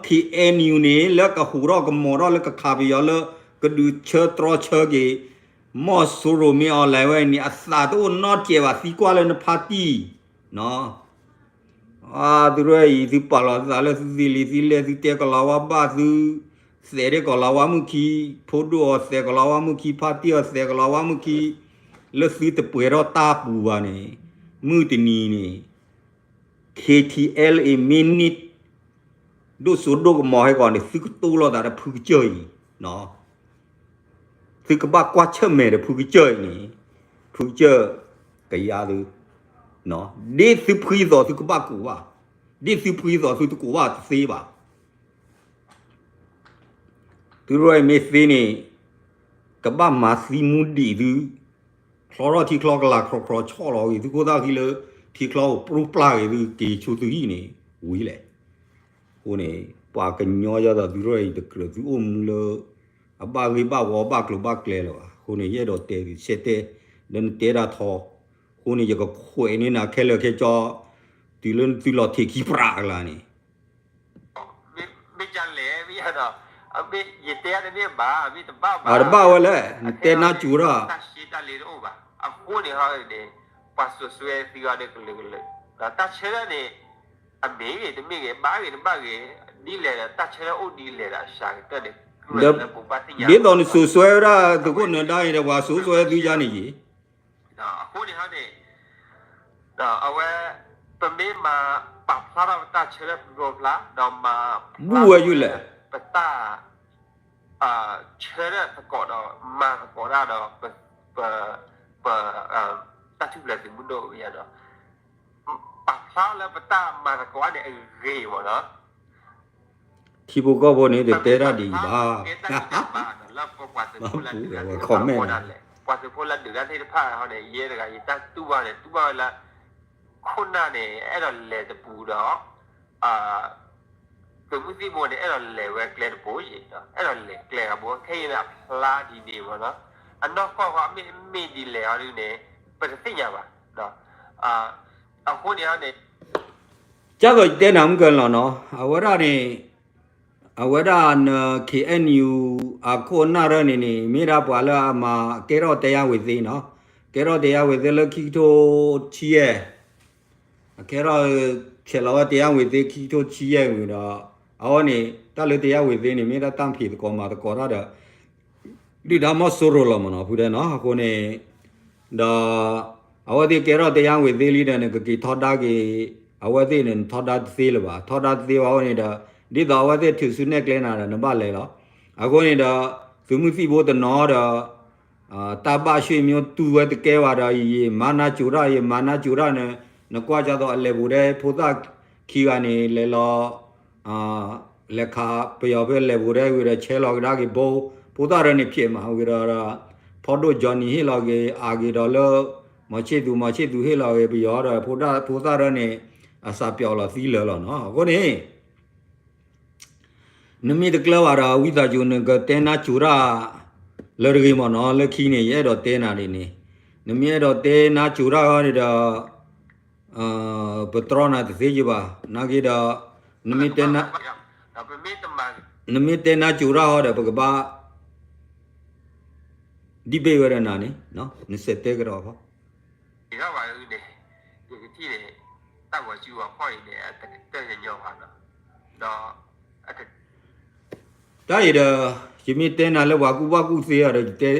KNU န့ၣ် လၢကဟူးထီၣ်ကမီၤထီၣ်လၢကခးပယီၤလၢ ကဒုးဆၢတြီဆၢက့ၤ မီၢ်စိရိၤမ့ၢ်အီၤလဲၤဝဲန့ၣ် အသးတအိၣ်နီတစဲးဘၣ် သံကွၢ်လၢနဖါတံၢ် သုရဲၣ်အံၤ သုပာ်လီၤသးလၢသုသ့လံာ်သံလဲၢ် သုတဲကီၤလၤဝါဘၣ် သုသဲးဒၣ်ကီၤလၤဝါမုၣ်ခံ, ဖိဒိၣ်အီၤသဲးကီၤလၤဝါမုၣ်ခံ, ဖါတံၢ်အီၤသဲးကီၤလၤဝါမုၣ်ခံ, လၢသုတပှဲၤထီၣ်တၢ်ပူၤဘၣ်န့ၣ် မုၢ်တနံၤန့ၣ် KTLA မ့ၢ်န့ၢ် ဒိၣ်စိဒိၣ်ကမီၤဟဲကီးန့ၣ် သုကတိလိာ်သးဒီးဖုကစၢၢ်အံၤ, သုကဘၣ်ကွၢ်ဆၢၣ်မဲာ်ဒီးဖုကစၢၢ်အံၤန့ၣ်, ဖုကစၢၢ်ကယါသု, ဒ်သုဖှံသိးသုကဘၣ်ကူးဘၣ်, ဒ်သုဖှံသိးသုတကူးဘၣ်တသ့ဘၣ်. သုရဲၣ်မ့ၢ်သ့န့ၣ် ကဘၣ်မၤသံမူဒံးသု, ချီထီၣ်ထံချီကလာ် ခြီခြီဆီၣ်လီၤဂ့ၤ သုခိၣ်သၣ်ဃံလၢ ထံချီအိၣ်ပြူၢ်ပျၢ်ဂ့ၤ သုက့ၤဆူသုဟံၣ်န့ၣ် ဝံၤလဲၣ်. အဃိန့ၣ် ပှၤကညီယါဒီးသုရဲၣ်အံၤတကြၢးသုအိၣ်မူလၢ အဘၣ်ဂ့ၢ်ဘၣ်ဝီဘၣ်ကျိၤဘၣ်ကျဲလၢၤဘၣ်. အဃိန့ၣ် ယအဲၣ်ဒိးတဲသုဆဲးတဲ လၢနတဲဒၣ်ထီ, အဃိန့ၣ် ယကခွဲးန့ၢ်နၤခဲလၢာ်ခဲဆ့ တုၤလၢသုလီၤထံးခံပြးအကျါန့ၣ် မ့ၢ်ကလဲၣ် မ့ၢ်ယၤဒီး မ့ၢ်ယတဲတန့ၢ်ဘၣ် မ့ၢ်တဘၣ်ဘၣ် အတဘၣ်ဝဲလဲၣ် နတဲနါစူၤထီၣ် တၢ်ရှဲတၢ်လ့တအိၣ်ဘၣ်. အဃိန့ၣ်ဟီန့ၣ် ပှၤစိာ်စွဲသံအီၤဒီးကလုာ်ကလုာ် ဒီးတၢ်ဆၢထၢၣ်န့ၣ် အမ့ၢ်ဂ့ၤတမ့ၢ်ဂ့ၤ ဘၣ်ဂ့ၤတဘၣ်ဂ့ၤ ဒ်လဲၣ်ဒီး တၢ်ဆၢထၢၣ်အိၣ်ဒ်လဲၣ်ဒီး အစှၤကတၢၢ်န့ၣ် ကြၢးလၢပဘၣ်သ့ၣ်ညါ ဒ်သိးနစိာ်စွဲဝဲဒၣ် သုးခိၣ်နၢၤဒါအံၤဒီး ပှၤစိာ်စွဲသုယါန့ၣ်ယံၤ အဃိန့ၣ်ဟီန့ၣ် အဝဲ ပမ့ၢ်မၤပာ်ဖျါထီၣ်ပတၢ်ဆၢထၢၣ်ပျီဖျါ ဒီးမၤ ဘူၣ်ဝဲယုၢ်လဲၣ် ပတၢ် ဆၢထၢၣ်သကိးဒီး မၤသကိးတၢ်ဒီး ပ ပ တၢ်ထူၣ်ဖျဲးသုးမုၢ်ဒိၣ်အံၤဒီး ပာ်ဖျါလၢပတၢ်မၤသကိးန့ၣ်အဂ့ၤမ့ၢ်နီၤ ထံဖိကီၢ်ဖိန့ၣ် တတဲတၢ်ဒ်အံၤဘၣ် လၢပပှၤသုးဖိလၢဒုးတၢ်သ့ၣ်တဖၣ်လဲၣ် ပှၤသုးဖိလၢဒုးတၢ်သ့ၣ်တဖၣ်ဟီန့ၣ် ယဲတဂၤ ယတၢ်တူၢ်ဘၣ်န့ၣ် တူၢ်ဘၣ်ဝဲလၢ ခိၣ်နၢ်န့ၣ် အဲၣ်ဒိးလဲၤတပူၤဒီး သုးမုၢ်သံၣ်ဘိန့ၣ် အဲၣ်ဒိးလဲၤဝဲကျဲတဘိယံၤ အဲၣ်ဒိးလဲၤကျဲဂၤဘိ ခဲအံၤန့ၣ်အဖျါဒ်န့ၣ်မ့ၢ်နီၤ အနီၢ်ကီၢ်ဃီမ့ၢ်မ့ၢ်ဒ်လဲၣ်အီၤဒ်န့ၣ် ပတသ့ၣ်ညါဘၣ် အဃိန့ၣ်န့ၣ် ကၢ်သိးယတဲနၤမုၢ်ကလီၤနီၤ အဝဲဒၣ်န့ၣ် အဝဲဒၣ်န KNU အခိၣ်အနၢ်ရၢန့ၣ်န့ၣ် မ့ၢ်ဒၣ်ပှၤလၢအမၤကဲထီၣ်တဲယါဝ့ၤသ့နီၤ ကဲထီၣ်တဲယါဝ့ၤသ့လၢခံကထိဆံယဲၢ် အကဲထီၣ်ဆဲးလီၤဝဲတဲယါဝ့ၤသ့ခံကထိဆံယဲၢ်ဝံၤဒီး အဝဲန့ၣ် တၢ်လၢတဲယါဝ့ၤသ့န့ၣ် မ့ၢ်ဒၣ်တၢ်ဖံးသကိးမၤသကိးတၢ်ဒီး ဒုၣ်ဒါမီၢ်စိရိၤလီၤမ့ၢ်နီၤ ဖုတဲနီၤ အဃိန့ၣ် ဒီး အဝဲသ့ၣ်ကဲထီၣ်တဲယါဝ့ၤသ့လံဒီး နကက့ၤထီဒါက့ၤ အဝဲသ့ၣ်န့ၣ် နထီဒါတသ့လၢၤဘၣ် ထီဒါတသ့ဘၣ်အဃိန့ၣ်ဒီး ဒ်သိးအဝဲသ့ၣ်ထုးစုနဲၣ်ကျဲနၤဒီး နဘၣ်လဲၤလီၤ အဃိန့ၣ်ဒီး သုးမုၢ်သံၣ်ဘိတနီၤဒီး တၢ်ဘၣ်ရွှေ့မျိုးတူၢ်ဝဲတကဲဘၣ်ဒီး ယမၤနၢ်စူၤတၢ် ယမၤနၢ်စူၤတၢ်န့ၣ် နကွၢ်ကၢ်သိးအလဲၤပူၤဒဲး ဖိသၣ်ခံဂၤန့ၣ် လဲၤလီၤ လဲၤခးပယီၤဖဲလဲၤပူၤဒဲးဝံၤဒီး ဆဲးလီၤကဒါက့ၤဘိ ဖိသၣ်ရၢန့ၣ်ဖျဲးမး ဝံၤဒီး ဖီဒိၣ် Johnny ဟ့ၣ်လီၤက့ၤ အါက့ၤဒီးလၢ မီၤဆ့ၣ်သူ မီၤဆ့ၣ်သူဟ့ၣ်လီၤက့ၤပယီၤဒီး ဖိသၣ် ဖိသၣ်ရၢန့ၣ် အစးပျီလီၤသံလၢာ်လီၤနီၤ. အဃိန့ၣ် နမ့ၢ်တကျၢၤဘၣ်ဒီး ဝံသးစူၤ နကတဲနါစိၤတၢ်လၢတဂ့ၤမ့ၢ်နီၤ. လၢခံန့ၣ် ယအဲၣ်ဒိးတဲနၤဒ်န့ၣ်, နမ့ၢ်အဲၣ်ဒိးတဲနါစိၤတၢ်ဃီန့ၣ်ဒီး ပတြီနၤတသ့ယဘၣ်. နာ်က့ဒီး နမ့ၢ်တဲနါစိၤတၢ်ဃီဒီး ပကဘၣ် ဒံးဘ့ၣ်ဝဲဒီးနၤန့ၣ် နစဲးတဲကဒီးဖီ န့ၣ် ယကထံၣ်န့ၣ် တၢ်ဂီၤစုဂီၤခီၣ်အံၤန့ၣ် အတကတၢၢ်ညီညီဘၣ်နီၤ. ဒီး တၢ်အံၤဒီး ယမ့ၢ်တဲနၤလၢပှၤကူၣ်ဘၣ်ကူၣ်သ့အီၤဒီး ယတဲ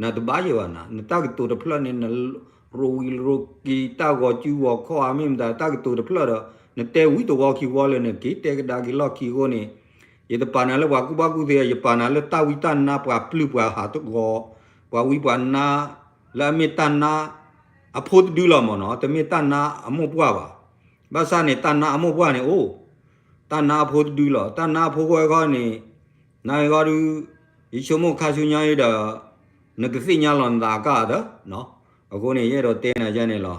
နၤတဘၣ်ယဲဘၣ်နၤ, နတၢ်ကတိၤတဖျၢၣ်န့ၣ် နရိးဝံၤရိးက့ၤ တၢ်ဂီၤစုဂီၤခီၣ်အမ့ၢ်မတၤ တၢ်ကတိၤတဖျၢၣ်ဒီး နတဲဝံၤတဝီခံဝီလၢနက့ၤတဲကဒါက့ၤလီၢ်ခံအဃိန့ၣ် ယတပာ်နၤလၢပှၤကူၣ်ဘၣ်ကူၣ်သ့, ယပာ်နၤလၢတၢ်ဝံတၢ်နါ ပှၤပျုၢ်ပှၤဟးတဂီၤ, ပှၤဝံပှၤနါ လၢအမ့ၢ်တၢ်နါအဖိတဒုလီၤမ့ၢ်နီၤ, တမ့ၢ်တၢ်နါအမိၢ်ပှၢ်ဘၣ်. ဘၣ်ဆၣ်န့ၣ် တၢ်နါအမိၢ်ပှၢ်န့ၣ်အိၣ်, တၢ်နါအဖိတဒုလီၤ. တၢ်နါအဖိဃီဃီန့ၣ် နဂီၢ်ဒု ယဆိကမိၣ်ခါဆူညါအံၤဒီး နကသ့ၣ်ညါလီၤနသးအကၢ်ဒီး အဃိန့ၣ် ယအဲၣ်ဒိးတဲနၤယဲန့ၣ်လီၤ.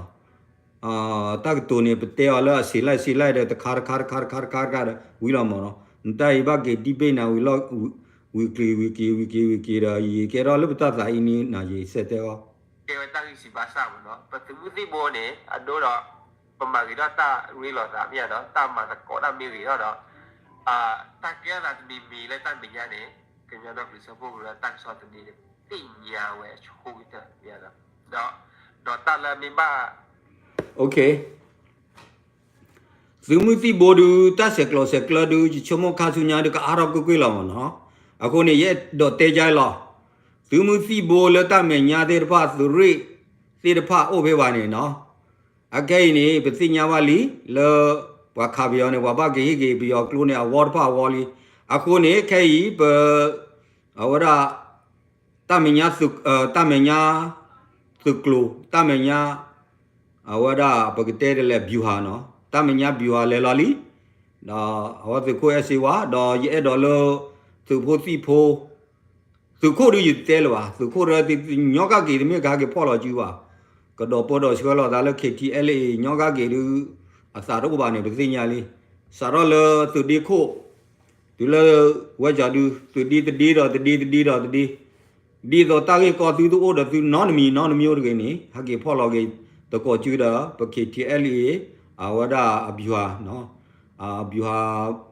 တၢ်ကတိၤန့ၣ် ပတဲအီၤလၢအစံးလဲၣ်စံးလဲၣ်ဒီး တခါတခါတခါတခါတခါတခါဒီး ဝံၤလီၤမ့ၢ်နီၤ. နတၢ်အံၤဘၣ်က့ၤဒံးဘ့ၣ်နၤဝံၤလီၤ ဝံၤကျံၤဝံၤက့ၤဝံၤက့ၤဝံၤက့ၤဒီး ယကဲထီၣ်လၢပတၢ်သးအံၤန့ၣ် နၤယစဲးတဲအီၤ ကဲဝဲတၢ်ဂံၢ်စၢ်ဘါစၢ်မ့ၢ်နီၤ. ပသုးမုၢ်သံၣ်ဘိန့ၣ် အဒိဒီး ပမၤဂ့ၤထီၣ်တၢ်ရ့လိာ်သးမ့ၢ်နီၤ, တၢ်မၤသကိးတၢ်မ့ၢ်ဂ့ၤထီၣ်ဒီး တၢ်ကဲထီၣ်သးတမံၤမံၤလၢတၢ်မဲာ်ညါန့ၣ် ကညီဒီကလုာ်စၢဖှိၣ်ကရၢတၢ်ကစီၣ်သန့န့ၣ် သ့ၣ်ညါဝဲအဆိကတၢၢ်မ့ၢ်နီၤ. ဒီးတၢ်လၢမ့ၢ်ဘၣ် သုးမုၢ်သံၣ်ဘိဒု တၢ်ဆဲးကျိးဆဲးကျၢဒု ယဆိကမိၣ်ခါဆူညါဒု ကအါထီၣ်ကွ့ၢ်ကွ့ၢ်လီၤမ့ၢ်နီၤ. အဃိန့ၣ် ယအဲၣ်ဒိးတဲယါလီၤ. သုးမုၢ်သံၣ်ဘိလၢတၢ်မဲာ်ညါသ့ၣ်တဖၣ် သုးရ့ၣ်သ့ၣ်တဖၣ်အိၣ်ဖဲဘၣ်န့ၣ်နီၤ. အခဲအံၤန့ၣ် ပသ့ၣ်ညါဘၣ်လံ လၢပှၤခးပယီၤန့ၣ် ပှၤဘၣ်က့ၤဟ့ၣ်က့ၤပယီၤကျိန့ၣ် အဝီတဖၣ်အဝီလံ. အဃိန့ၣ် ခဲအံၤ ပ အဝဲဒၣ် တၢ်မဲာ်ညါ တၢ်မဲာ်ညါ သုးကျိၤ တၢ်မဲာ်ညါ အဝဲဒၣ် ပကတဲဒ်လဲၣ် ဗျူဟာ နီၤ, တၢ်မဲာ်ညါ ဗျူဟာ လဲၤလီၤလံ. ဒီးအဝဲသုးခိၣ်အဲၣ်စ့ဝါ ဒီးယအဲၣ်ဒိးလၢ သုးဖိသံၣ်ဖိ သုးခိၣ်ဒုးယတဲလၢၤဘၣ်, သုးခိၣ်ဒီး ညီကက့ၤတမ့ၢ်ကဟဲက့ၤဖီၣ်လီၤစုဘၣ်, ကဒီးပၢဒီးဆှၢလီၤသးလၢ ခ့ထံအဲလ်အ့ ညီကက့ၤဒုး အသးတအိၣ်ဘၣ်န့ၣ် ပသ့ၣ်ညါလံ. စးထီၣ်လၢသုးဒ့ခိၣ် တုၤလၢဝဲကၠီဒုး သုးဒ့တဒ့ဒီးတဒ့တဒ့ဒီးတဒ့, ဒ်သိးတၢ်ဂ့ၢ်ကီသုတအိၣ်ဒီးသုနီတမံၤနီတမံၤအိၣ်တဂ့ၤန့ၣ် ဟဲက့ၤဖီၣ်လီၤက့ၤ သကိးစုဒီး ပ ခ့ထံအဲလ်အ့ အဝဲဒၣ်အ ဗျူဟာ နီၤ, အ ဗျူဟာ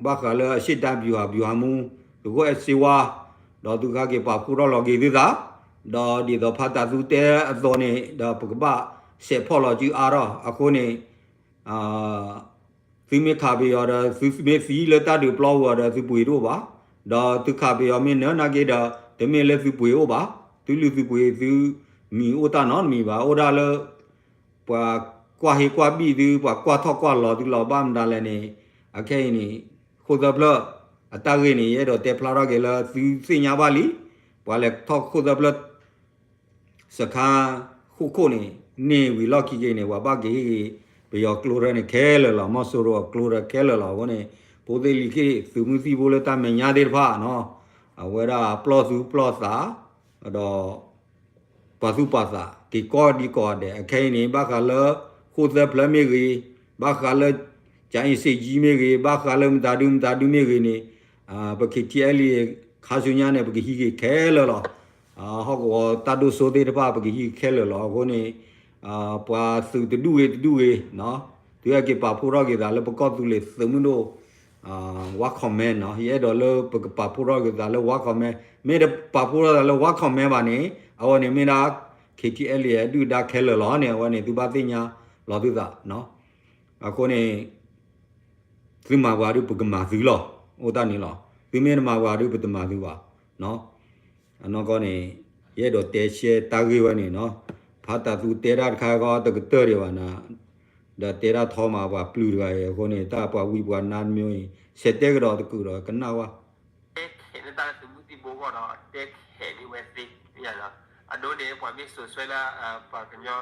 ဘၣ်ဃးလၢအရှေ့တိုင်းဗျူဟာ ဗျူဟာမှူး သုးခိၣ်အဲၣ်စ့ဝါ ဒီးသုကဟဲက့ၤပာ်ဖှိၣ်ထီၣ်လီၤက့ၤသုသး, ဒီးဒ်သိးဖါတၢ်သူတဲအသိးန့ၣ် ဒီးပကဘၣ်စဲးဖီၣ်လီၤစုအါထီၣ်အဃိန့ၣ် သုမ့ၢ်ခးပယီၤဒီး သုမ့ၢ်သံလၢတၢ်ဒုးပျီပူၤဒီး သုပှ့ၤတအိၣ်ဘၣ်, ဒီးသုခးပယီၤမ့ၢ်နၢၤနာ်က့ဒီး တမ့ၢ်လၢသုပှ့ၤအိၣ်ဘၣ်, သုလုၢ်သုပှ့ၤသုမံၤအိၣ်တၢ်နီတမံၤဘၣ်, အိၣ်ဒၣ်လၢ ပှၤကွၢ်ဟ့ကွၢ်ဘံၣ်သု ပှၤကွၢ်ထီၣ်ကွၢ်လီၤသုလီၤ ဘၣ်မတၤလဲၣ်န့ၣ် အခဲအံၤန့ၣ် ဃိၣ်သၢဖျၢၣ် အတၢ်ဂ့ၢ်န့ၣ် ယအဲၣ်ဒိးတဲဖျါထီၣ်က့ၤလၢ သုသ့ၣ်ညါဘၣ်လံ, ပှၤလဲၤထီၣ်ဃိၣ်သၢဖျၢၣ် စခါ ဃိၣ်ခိၣ်န့ၣ် န့ၢ်ဝံၤလီၢ်ခံက့ၤန့ၣ် ပှၤဘၣ်က့ၤဟ့ၣ်ဂ့ၤ ပယီၤကျိရဲၣ်န့ၣ်ခဲလၢာ်လီၤ, မီၤစိရိၤအကျိရဲၣ်ခဲလၢာ်လီၤ. အဃိန့ၣ် ဖိသ့ၣ်လံၤခ့ၣ် သုးမုၢ်သံၣ်ဘိလၢတၢ်မဲာ်ညါသ့ၣ်တဖၣ်နီၤ အဝဲဒၣ်ပျီၢ်သူပျီၢ်သး ဒီး ပာ်သူၣ်ပာ်သး က့ၤကီၢ်ဒံးကီၢ်ဒဲး အခဲအံၤန့ၣ် ဘၣ်ဃးလၢ ဃိၣ်သၢဖျၢၣ်မ့ၢ်ဂ့ၤ, ဘၣ်ဃးလၢ ကၠၤအ့စ့းကၠံမ့ၢ်ဂ့ၤ, ဘၣ်ဃးလၢမတၤဒုမတၤဒုမ့ၢ်ဂ့ၤန့ၣ် ပ ခ့ထံအဲလ်အ့ ခါဆူညါန့ၣ် ပကဟံးက့ၤခဲလၢာ်လီၤ. ဟီၣ်ကဝီၤတၢ်ဒိၣ်စိသ့ၣ်တဖၣ် ပကဟံးခဲလၢာ်လီၤ. အဃိန့ၣ် ပှၤသုးတဒူၣ်ဂ့ၤတဒူၣ်ဂ့ၤ သုဟဲက့ၤပာ်ဖှိၣ်ထီၣ်က့ၤသးလၢပကီၢ်သူလ့ၤသုးမုၢ်ဒိၣ် ဝါ comment နီၤ, ယအဲၣ်ဒိးလၢပကပာ်ဖှိၣ်ထီၣ်က့ၤသးလၢဝါ comment, မ့ၢ်တပာ်ဖှိၣ်ထီၣ်သးလၢဝါ comment ဘၣ်န့ၣ် အဝဲန့ၣ်မ့ၢ်ဒၣ် ခ့ထံအဲလ်အ့ အဒုၣ်ဒါခဲလၢာ်လီၤန့ၣ် အဝဲန့ၣ် သုဘၣ်သ့ၣ်ညါလီၤသုသး အဃိန့ၣ် သုမၤပှၤဒုး ပကမၤသုလီၤ. အိၣ်တၢ်န့ၣ်လီၤ. သုမ့ၢ်တမၤပှၤဒုး ပတမၤသုဘၣ်. အနီၢ်ကီၢ်န့ၣ် ယအဲၣ်ဒိးတဲရှဲတၢ်ဂ့ၢ်ဝဲန့ၣ်နီၤ, ဖါတၢ်သူတဲတၢ်တခါဃီ တကတၢၢ်ဒံးဘၣ်နၤ, ဒီးတဲတၢ်ထီမးပှၤပျုၢ်တဂၤအံၤ အဃိန့ၣ် တၢ်ပှၤဝံပှၤနါတမံၤအံၤ ဆဲးတဲကဒီးတကုာ်ဒီးကနၣ်ဝဲ တဲခဲန့ၢ်တၢ်လၢသုးမုၢ်သံၣ်ဘိအဂီၢ်ဒီး တဲခဲန့ၢ်ဝဲသ့မ့ၢ်ဧါနီၤ, အဒိန့ၣ် ပှၤမ့ၢ်စိာ်ဆှၢလၢ ပှၤကညီ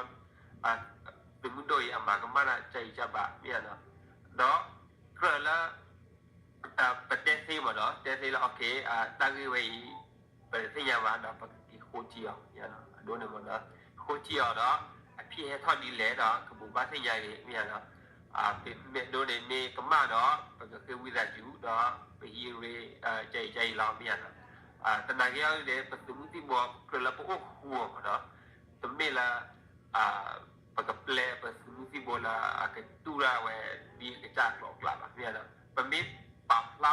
သုးမုၢ်ဒိၣ်အံၤ အမၤကမၣ်တၢ်ကအံၤကဘၣ်မ့ၢ်ဧါနီၤ, ဒီးကြၢးလၢ ပတဲသ့မ့ၢ်နီၤ, တဲသ့လၢ okay တၢ်ဂ့ၢ်ဝဲအံၤ ပတသ့ၣ်ညါဘၣ်ဒီး ပကက့ၤဃိထံအီၤ မ့ၢ်ဧါနီၤ. အဒိန့ၣ်မ့ၢ်ဒီး ဃိထံအီၤဒီး အဖံဟဲထီၣ်ဒ်လဲၣ်ဒီး ကဘိးဘၣ်သ့ၣ်ညါဂ့ၤ မ့ၢ်ဧါနီၤ. မ့ၢ်အဒိန့ၣ် မ့ၢ်ကမၣ်ဒီး ပကဃ့ဝံသးစူၤဒီး ပဟံးရ့ ကအံၤကအံၤလီၤ မ့ၢ်ဧါနီၤ. သနာ်က့အံၤန့ၣ် ပသုးမုၢ်သံၣ်ဘိ ကြၢးလၢပအိၣ်ဃူအီၤမ့ၢ်နီၤ. တမ့ၢ်လၢ ပကပျဲပသုးမုၢ်သံၣ်ဘိလၢအကတူၢ်တၢ်ဝဲ ဒ်အကစၢ်ကျိၤအကျါဘၣ် မ့ၢ်ဧါနီၤ. ပမ့ၢ်ပာ်ဖျါ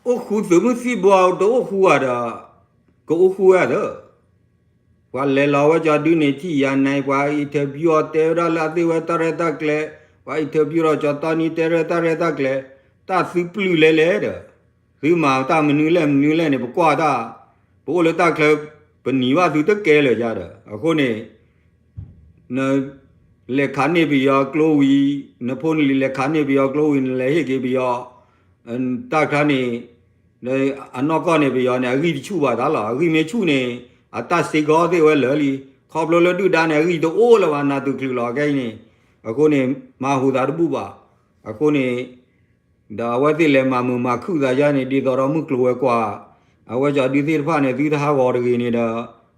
အိၣ်ဃူသုးမုၢ်သံၣ်ဘိတအိၣ်ဃူဧါဒီး ကအိၣ်ဃူဝဲသၢ ပှၤလဲၤလီၤဝဲကၠီဒုန့ၣ် ထံၣ်ယၤနဲ ပှၤ interview အီၤ တဲဝဲဒၣ်လၢအသ့ၣ်ဝဲတၢ်ရဲၣ်တၢ်ကျဲၤ, ပှၤ interview ဒီးကၠီတီနံ တဲရဲၣ်တၢ်ရဲၣ်တၢ်ကျဲၤ, တၢ်သုပျုၢ်လဲၤလဲၣ်ဒီး သုမၤတၢ်မနုၤလဲၣ်မနုၤလဲၣ်န့ၣ် ပကွၢ်တၢ်, ပအိၣ်လၢတၢ်ချၢ ပနံၤဘၣ်သုတကဲလၢာ်ယါဒီး အဃိန့ၣ် နလဲၤခးန့ၢ်ပယီၤကျိဝံၤ, နဖိနလံၤလဲၤခးန့ၢ်ပယီၤကျိဝံၤ နလဲၤဟ့ၣ်က့ၤပယီၤ, တၢ်ခါန့ၣ် အနီၢ်ကီၢ်န့ၣ် ပယီၤန့ၣ် အဂံၢ်တဆူၣ်ဘၣ်တၢ်လီၤ. အဂံၢ်မ့ၢ်ဆူၣ်န့ၣ် အတၢ်စ့ၢ်ကီးသ့ၣ်ဝဲလၢာ်လံ. ခီဖျိလၢဒုၣ်ဒါန့ၣ် အဂံၢ်တအိၣ်လၢၤဘၣ် နၢ်တုၤချုးလီၤခဲအံၤန့ၣ်, အဃိန့ၣ် မၤဟူးသးတဘူၣ်ဘၣ်. အဃိန့ၣ် ဒီးအဝဲသ့ၣ်လဲၤမၤမုာ်မၤခုၣ်သးယါန့ၣ် ဒ်သိးဒီးမုၢ်ကျိၤဝဲၤကွာ်, အဝဲကၠီဒုသ့ၣ်တဖၣ်န့ၣ် သုတဟးဂီၤတဂ့ၤန့ၣ်ဒီး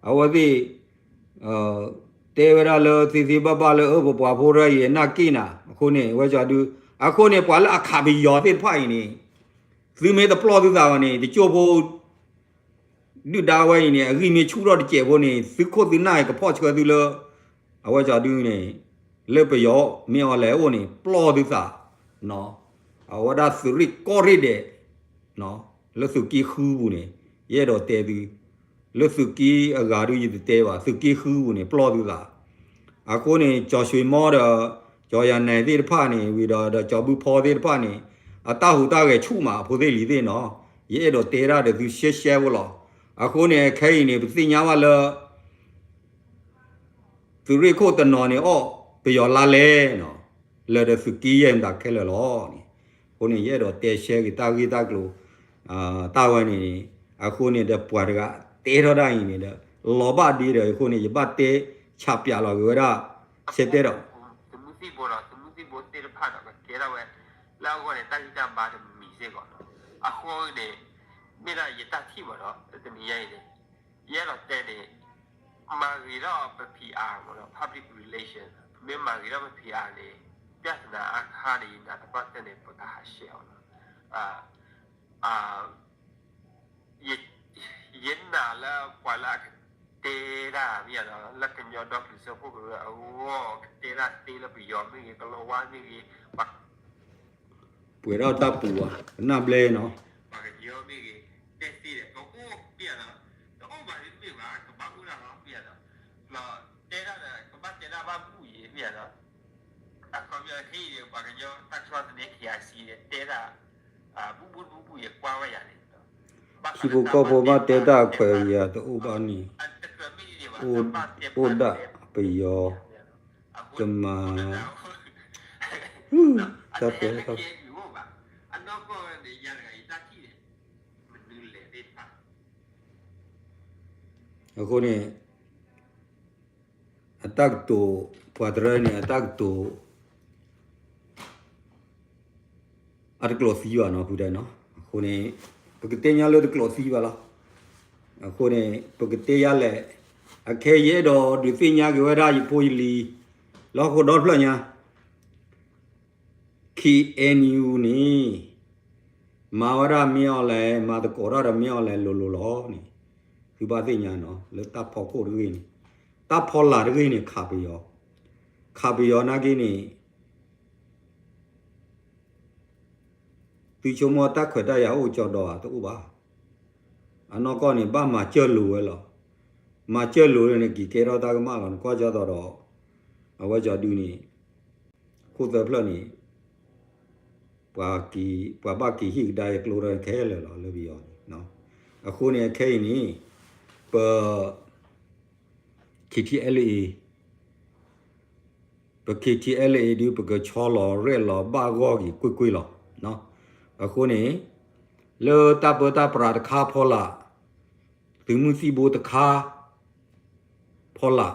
အဝဲသ့ၣ် တဲဝဲဒၣ်လၢသ့သ့ဘၣ်ဘၣ်လၢ အၢ ပပှၤဖိရၢအံၤ အနၢ်က့ၣ်နၤ, အဃိန့ၣ် အဝဲကၠီဒု, အဃိန့ၣ် ပှၤလၢအခးပယီၤသ့ၣ်တဖၣ်အံၤန့ၣ် သုမ့ၢ်တပျီၢ်သုသးဘၣ်န့ၣ် တကၠိဖိ ဒုၣ်ဒါဝဲအံၤန့ၣ် အဂံၢ်မ့ၢ်ဆူၣ်ထီၣ်တစဲးဖိန့ၣ် သုခိၣ်သုနၢ်အံၤကဖီၣ်ဆှၢသုလၢ အဝဲကၠီဒုန့ၣ် လၢပယီၤမ့ၢ်အီၤလဲၣ်အိၣ်န့ၣ် ပျီၢ်သုသး, အဝဲဒၣ်သုးရ့ၣ်ကီၢ်ရ့ၣ်ဒဲး လၢသုးက့ဃုပူၤန့ၣ် ယအဲၣ်ဒိးတဲသု, လၢသုးက့အဂၤဒုးယတတဲဘၣ် သုးက့ဃုပူၤန့ၣ် ပျီၢ်သုသး. အဃိန့ၣ် ကၠီၡွ့မီဒီး ကၠီယၤနဲသ့ၣ်တဖၣ်န့ၣ် ဝံၤဒီး ဒီးကၠီဘုဖီသ့ၣ်တဖၣ်န့ၣ် အတၢ်ဟူးတၢ်ဂဲၤဆူၣ်မး အဖိသ့ၣ်လံၤသ့ၣ်နီၤ, ယအဲၣ်ဒိးတဲဒၣ်ဒီးသုရှဲရှဲဖိလီၤ. အဃိန့ၣ် အခဲအံၤန့ၣ် ပသ့ၣ်ညါဘၣ်လၢ သုးရ့ၣ်ခိၣ်တနီၤန့ၣ်အီၣ်ပယီၤလါလဲနီၤ, လၢာ်ဒီးသုးက့ယဲၢ်မတၤခဲလၢာ်လီၤန့ၣ်, အဃိန့ၣ် ယအဲၣ်ဒိးတဲရှဲက့ၤတၢ်ဂ့ၢ်တၢ်ကျိၤ တၢ်ဝဲန့ၣ်န့ၣ်, အဃိန့ၣ်ဒီးပှၤတဂၤတဲထီၣ်တၢ်အံၤန့ၣ်ဒီး လီၤဘၣ်ဒ့ဒီး အဃိန့ၣ် ယဘၣ်တဲဆးပၠးလီၤက့ၤဝဲဒၣ် ဆဲတဲဒီး သုးမုၢ်သံၣ်ဘိဒီး သုးမုၢ်သံၣ်ဘိသ့ၣ်တဖၣ်ဒီး ကကဲထီၣ်ဝဲ လၢအဂီၢ်န့ၣ် တၢ်ဂံၢ်တၢ်ဘါတမံၤစ့ၢ်ကီးနီၤ. အဃိန့ၣ် မ့ၢ်ဒၣ်ယတၢ်ထံၣ်မးနီၤ တနံၤညါအံၤန့ၣ် ယအဲၣ်ဒိးတဲန့ၣ် မၤဂ့ၤထီၣ်ပ PR မးနီၤ public relation မ့ၢ်မၤဂ့ၤထီၣ်ပ PR န့ၣ် ပြဿနာအါခါန့ၣ် ယနာ်သပှၢ်ကတၢၢ်န့ၣ် ပကဟးဆှဲးအီၤနီၤ. ယနာ်လၢပှၤလၢအကတဲတၢ်မ့ၢ်ဧါနီၤ လၢကညီဒီကလုာ်စၢဖှိၣ်ကရၢအဂီၢ် ကတဲတၢ်သ့လၢပယီၤမ့ၢ်ဂ့ၤ ကလီၤဝါမ့ၢ်ဂ့ၤ ပှဲၤထီၣ်တၢ်ပူၤဘၣ် ကနၣ်ဘျဲနီၤ ပှၤကညီမ့ၢ်ဂ့ၤ တဲသ့ဒီး ကအိၣ်မ့ၢ်ဧါနီၤ တအိၣ်ဘၣ်မ့ၢ်ဘၣ် ကဘၣ်အိၣ်ဒၣ်လီၤမ့ၢ်ဧါနီၤ လီၤတဲတၢ်ဒီး ကဘၣ်တဲတၢ်ဘၣ်ဘူၣ်ယံၤမ့ၢ်ဧါနီၤ အခီပညီခဲအံၤန့ၣ် ပှၤကညီတၢ်ကစီၣ်သန့ KIC န့ၣ် တဲတၢ် ဘူၣ်ဘူၣ်တဘူၣ်ဘူၣ်ယကွၢ်ဝဲယၤန့ၣ် ထံဖိကီၢ်ဖိဘၣ်တဲတၢ်အခွဲးအယာ်တအိၣ်ဘၣ်န့ၣ် အိၣ်ဒၣ်ပယီၤ တမၤ တၢ်တဲ အဃိန့ၣ် အတၢ်ကတိၤ ပှၤတရၢန့ၣ် အတၢ်ကတိၤ အတကျိးသံဘၣ်နီၤ ဖုတဲနီၤ အဃိန့ၣ် ပကတဲညါလၢတကျိးသံဘၣ်လီၤ အဃိန့ၣ် ပကတဲယါလဲၣ် အခဲယအဲၣ်ဒိးဒုးသ့ၣ်ညါက့ၤဝဲဒၣ်ယဖိယလံၤ လၢဟီၣ်ခိၣ်ဒီဖျၢၣ်ညါ KNU န့ၣ် မၤဝဲဒၣ်မ့ၢ်အီၤလဲၣ် မၤသကိးတၢ်ဒီးမ့ၢ်အီၤလဲၣ်လိၤလိၤလီၤန့ၣ် သုဘၣ်သ့ၣ်ညါနီၤ လၢတၢ်ဖီခိၣ်တဂ့ၢ်န့ၣ် တၢ်ဖီလာ်တဂ့ၢ်န့ၣ် ခးပယီၤ ခးပယီၤနာ်က့န့ၣ် သုဆိကမိၣ်တၢ်ခွဲးတၢ်ယာ်အိၣ်ကၠီဒီးဧါ တအိၣ်ဘၣ်. အနီၢ်ကီၢ်န့ၣ် ဘၣ်မၤစၢၤလိာ်ဝဲလီၤ. မၤစၢၤလိာ်န့ၣ် က့ၤကဲထီၣ်တၢ်ကမၣ်လီၤ. နကွၢ်ကၠီဒီး အဝဲကၠီဒုန့ၣ် ခိၣ်သၢဖျၢၣ်န့ၣ် ပှၤက့ၤ ပှၤဘၣ်က့ၤဟ့ၣ်ကဒါယကျိဒီးခဲလၢာ်လီၤ လၢပယီၤန့ၣ်. အဃိန့ၣ် အခဲအံၤန့ၣ် ပ KTLA ပ KTLA ဒုး ပကဆီလီၤရဲၣ်လီၤဘၣ်ဂီၢ်က့ၤကွ့ၢ်ကွ့ၢ်လီၤ. အဃိန့ၣ် လၢတၢ်ပၢတၢ်ပြးတခါဖီလာ်, သုးမုၢ်သံၣ်ဘိတခါဖီလာ်,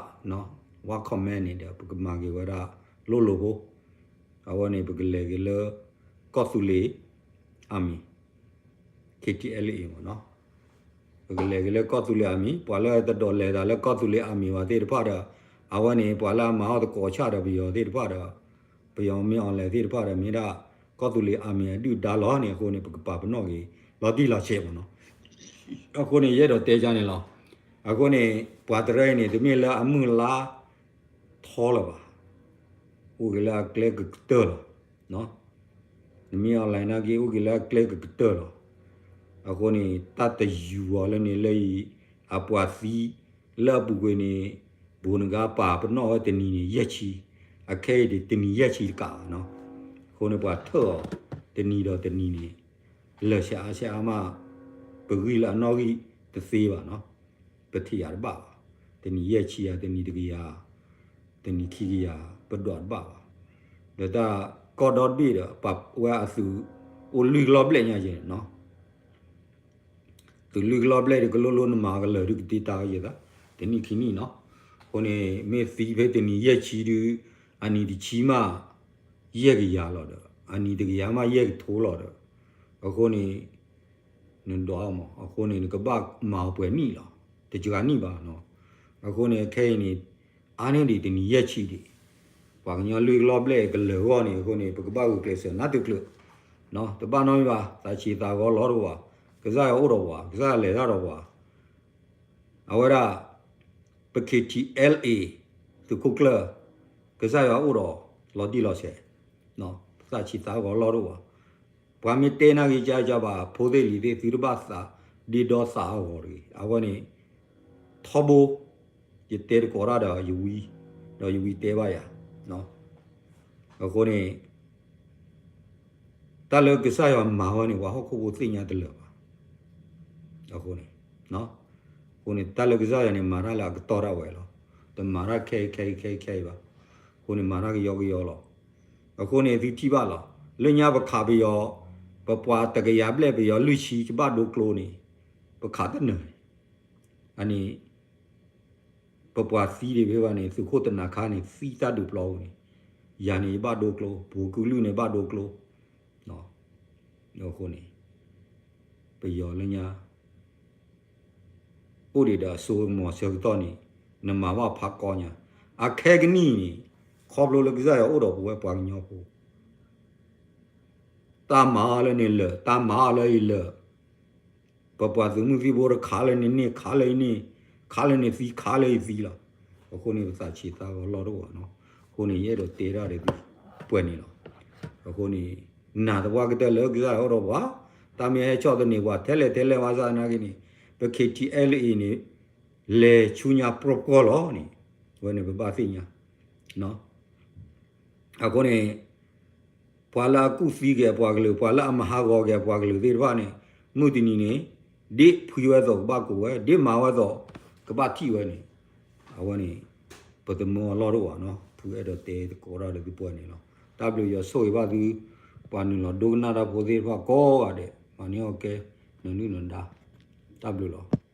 ဝါ comment န့ၣ်ဒီး ပကမၤက့ၤဝဲဒၣ်လိၣ်လိၣ်ဖိ, အဝဲန့ၣ် ပကလဲၤက့ၤလၢ ကီၢ်သူလ့ၤ အမံၤ K T L A မ့ၢ်နီၤ, ပကလဲၤက့ၤလၢကီၢ်သူလ့ၤအမံၤ, ပှၤလၢတဒိးလဲၤသးလၢကီၢ်သူလ့ၤအမံၤဘၣ်သ့ၣ်တဖၣ်ဒီး အဝဲန့ၣ် ပှၤလၢအမၤအီၣ်သကိးဆၣ်ဒီးပယီၤသ့ၣ်တဖၣ်ဒီး ပယီၤမ့ၢ်အီၤလဲၤသ့ၣ်တဖၣ်ဒီး မ့ၢ်ဒၣ်ကီၢ်သူလ့ၤအမံၤအဒုၣ်ဒါလီၤန့ၣ် အဃိန့ၣ် ပကပာ်ပနီၣ်က့ၤ လီၤတံၢ်လီၤဆဲးမ့ၢ်နီၤ. အဃိန့ၣ် ယအဲၣ်ဒိးတဲကန့ၣ်လီၤ. အဃိန့ၣ် ပှၤတရၢအံၤန့ၣ် တမ့ၢ်လၢအမုၢ်လါထီလၢၤဘၣ်, အိၣ်က့ၤလၢအကျဲကကတၢၢ်လီၤ. နမ့ၢ်အီၤလဲၤနာ်က့ အိၣ်က့ၤလၢအကျဲကကတၢၢ်လီၤ. အဃိန့ၣ် တၢ်တယူၤအီၤလၢန့ၣ်လၢအံၤ အပှၤသံ လၢအပူၤကွံာ်န့ၣ် ဘူးနဂါပာ်ပနီၣ်ဝဲတနံၤန့ၣ် ယဲၢ်ဆံ, အခဲအံၤဒ်တနံၤယဲၢ်ဆံတကးဘၣ်နီၤ. အဃိန့ၣ် ပှၤထၢၣ်အီၤတနံၤဒီးတနံၤန့ၣ် လၢာ်ဆဲးအါဆဲးအါမး, ပဂံၢ်လၢအနီၣ်ဂံၢ်တသ့ဘၣ်နီၤ. ပထံၣ်ယၤတဘၣ်ဘၣ်, တနံၤယဲၢ်ဆံဧါ, တနံၤတကယၤ, တနံၤခံကယၤ, ပဒွးတဘၣ်ဘၣ်. ဒီးတၢ်ကီၢ်ဒီတဘ့ၣ်ဒီး ပှၤဝဲအသုးအိၣ်လွံၢ်ကလီၢ်ဘျဲၣ်ညါယဲၢ်နီၤ. သုးလွံၢ်ကလီၢ်ဘျဲၣ်ဒီး ကလိလိနမၤကလၢာ်ဒုးကတ့တၢ်ယဲၢ်သး, တနံၣ်ခံနံၣ်နီၤ. အဃိန့ၣ် မ့ၢ်သံဖဲတနံၤယဲၢ်ဆံဒုး အနံၤတဆံမး ယဲၢ်ကယၤလီၤဒီး အနံၤတကယၤမးယဲၢ်ကထိလီၤဒီး အဃိန့ၣ် နဒွးအီၤမး, အဃိန့ၣ် နကဘၣ်မၤအီၤပှဲၤနံၣ်လီၤ, တစှၤနံၣ်ဘၣ်နီၤ. အဃိန့ၣ် ခဲအံၤန့ၣ် အါန့ၢ်ဒံးတနံၤယဲၢ်ဆံဒံး, ပှၤကညီလွံၢ်ကလီၢ်ဘျဲၣ်ကလၢာ်အဂီၢ်န့ၣ် အဃိန့ၣ် ပကဘၣ်ဂုာ်ကျဲးစၢးနးတကျၢၤ, တဘၣ်နီတမံၤဘၣ်, သးဆံးသးဂီၤလီၤတအိၣ်ဘၣ်, ကစၢ်ယွၤအိၣ်ဒီးပှၤ, ကစၢ်ယွၤလဲၤတၢ်ဒီးပှၤ, အဝဲဒၣ် ပ K T L A သုးခိၣ်ကျၢၢ် ကစၢ်ယွၤအိၣ်ဒီးလီၤတံၢ်လီၤဆဲး, သးဆံးသးဂီၤလီၤတအိၣ်ဘၣ်, ပှၤမ့ၢ်တဲနာ်က့ၤကကဘၣ် ဖိသ့ၣ်လံၤသ့ၣ် သုတဘၣ်သးဒ့ဒီသးအဂီၤတဂ့ၤ, အဝဲန့ၣ် ထီဘိ ယတဲတကိးတၢ်ဒီးယဝံ, ဒီးယဝံတဲဘၣ်ယၤ, အဃိန့ၣ် တၢ်လၢကစၢ်ယွၤမၤဝဲန့ၣ် ပှၤဟီၣ်ခိၣ်ဖိသ့ၣ်ညါတလၢာ်ဘၣ်. အဃိန့ၣ်, အဃိန့ၣ် တၢ်လၢကစၢ်ယွၤန့ၣ် မၤတၢ်လၢအကတီၢ်ဒၣ်ဝဲလီၤ. တမၤတၢ်ခဲအံၤခဲအံၤခဲအံၤခဲအံၤဘၣ်. အဃိန့ၣ် မၤတၢ်ကယီကယီလီၤ. အဃိန့ၣ် သုထံၣ်ဘၣ်လီၤ. လၢညါပခးပယီၤ, ပပှၤတကယၤဘျဲၣ်ပယီၤလွံၢ်ဆံကဘၣ်ဒိကျိန့ၣ်, ပခးတနၢၤန့ၣ်, အန့ၣ် ပပှၤသံဒံးဖဲဘၣ်န့ၣ် သုးခိၣ်တနၤခါန့ၣ် သံတၢ်ဒုးပျီပူၤန့ၣ်, ယၤန့ၣ်ယဘၣ်ဒိကျိ, ပူၤကုလုၢ်န့ၣ်ဘၣ်ဒိကျိ, အဃိန့ၣ် ပယီၤလၢညါ အိၣ်ဒံးဒီးအစိကမီၤဆၢကတီၢ်န့ၣ် နမၤဘၣ်ဖးကီညါ, အခဲကနံၣ်အံၤန့ၣ် ခီဖျိလၢကစၢ်ယွၤအိၣ်ဒီးပဝဲပှၤကညီဖိ တၢ်မၤအီၤလၢန့ၣ်လၢာ်, တၢ်မၤအီၤလၢအံၤလၢာ်, ပပှၤသုးမုၢ်သံၣ်ဘိတခးလၢန့ၣ်န့ၣ် ခးလၢအံၤန့ၣ်, ခးလၢန့ၣ်သံ ခးလၢအံၤသံလီၤ. အဃိန့ၣ် ပသးဆံးသးဂီၤလီၤတအိၣ်ဘၣ်နီၤ. အဃိန့ၣ် ယအဲၣ်ဒိးတဲတၢ်ဒီးသုပှဲၤန့ၣ်လီၤ. အဃိန့ၣ် နာ်သပှၢ်ကတၢၢ်လၢကစၢ်ယွၤအိၣ်ဒီးပှၤ, တၢ်မ့ၢ်ဟဲဆီၣ်သနံးပှၤထဲလဲၣ်ထဲလဲၣ်ဘၣ်ဆၣ်သနာ်က့န့ၣ် ပ K T L A န့ၣ် လဲၤဆူညါပြီကီၢ်လီၤန့ၣ်, အဝဲန့ၣ်ပဘၣ်သ့ၣ်ညါ အဃိန့ၣ် ပှၤလၢအကူၣ်သံက့ၤအပှၤကလုာ်, ပှၤလၢအမၤဟးဂီၤက့ၤအပှၤကလုာ်သ့ၣ်တဖၣ်န့ၣ် မုၢ်တနံၤန့ၣ် ဒ်ဖှံဝဲအသိးကဘၣ်ကိးဝဲ, ဒ်မၤဝဲအသိး ကဘၣ်ထံၣ်ဝဲန့ၣ်, အဝဲန့ၣ် ပသမၢအလီၢ်တအိၣ်ဘၣ်နီၤ. ဖုအဲၣ်ဒိးတဲသကိးတၢ်ဒီးသုပှဲၤန့ၣ်လီၤ. တၢ်ဘျုးယွၤဆိၣ်ဂ့ၤဘၣ်သု ပှၤနုာ်လီၤဒိကနၣ်တၢ်ဖိသ့ၣ်တဖၣ်ကိးဂၤဒဲး, မၤန့ၢ်အီၣ်ကဲ နနုၢ်နဒါ, တၢ်ဘျုးလီၤ.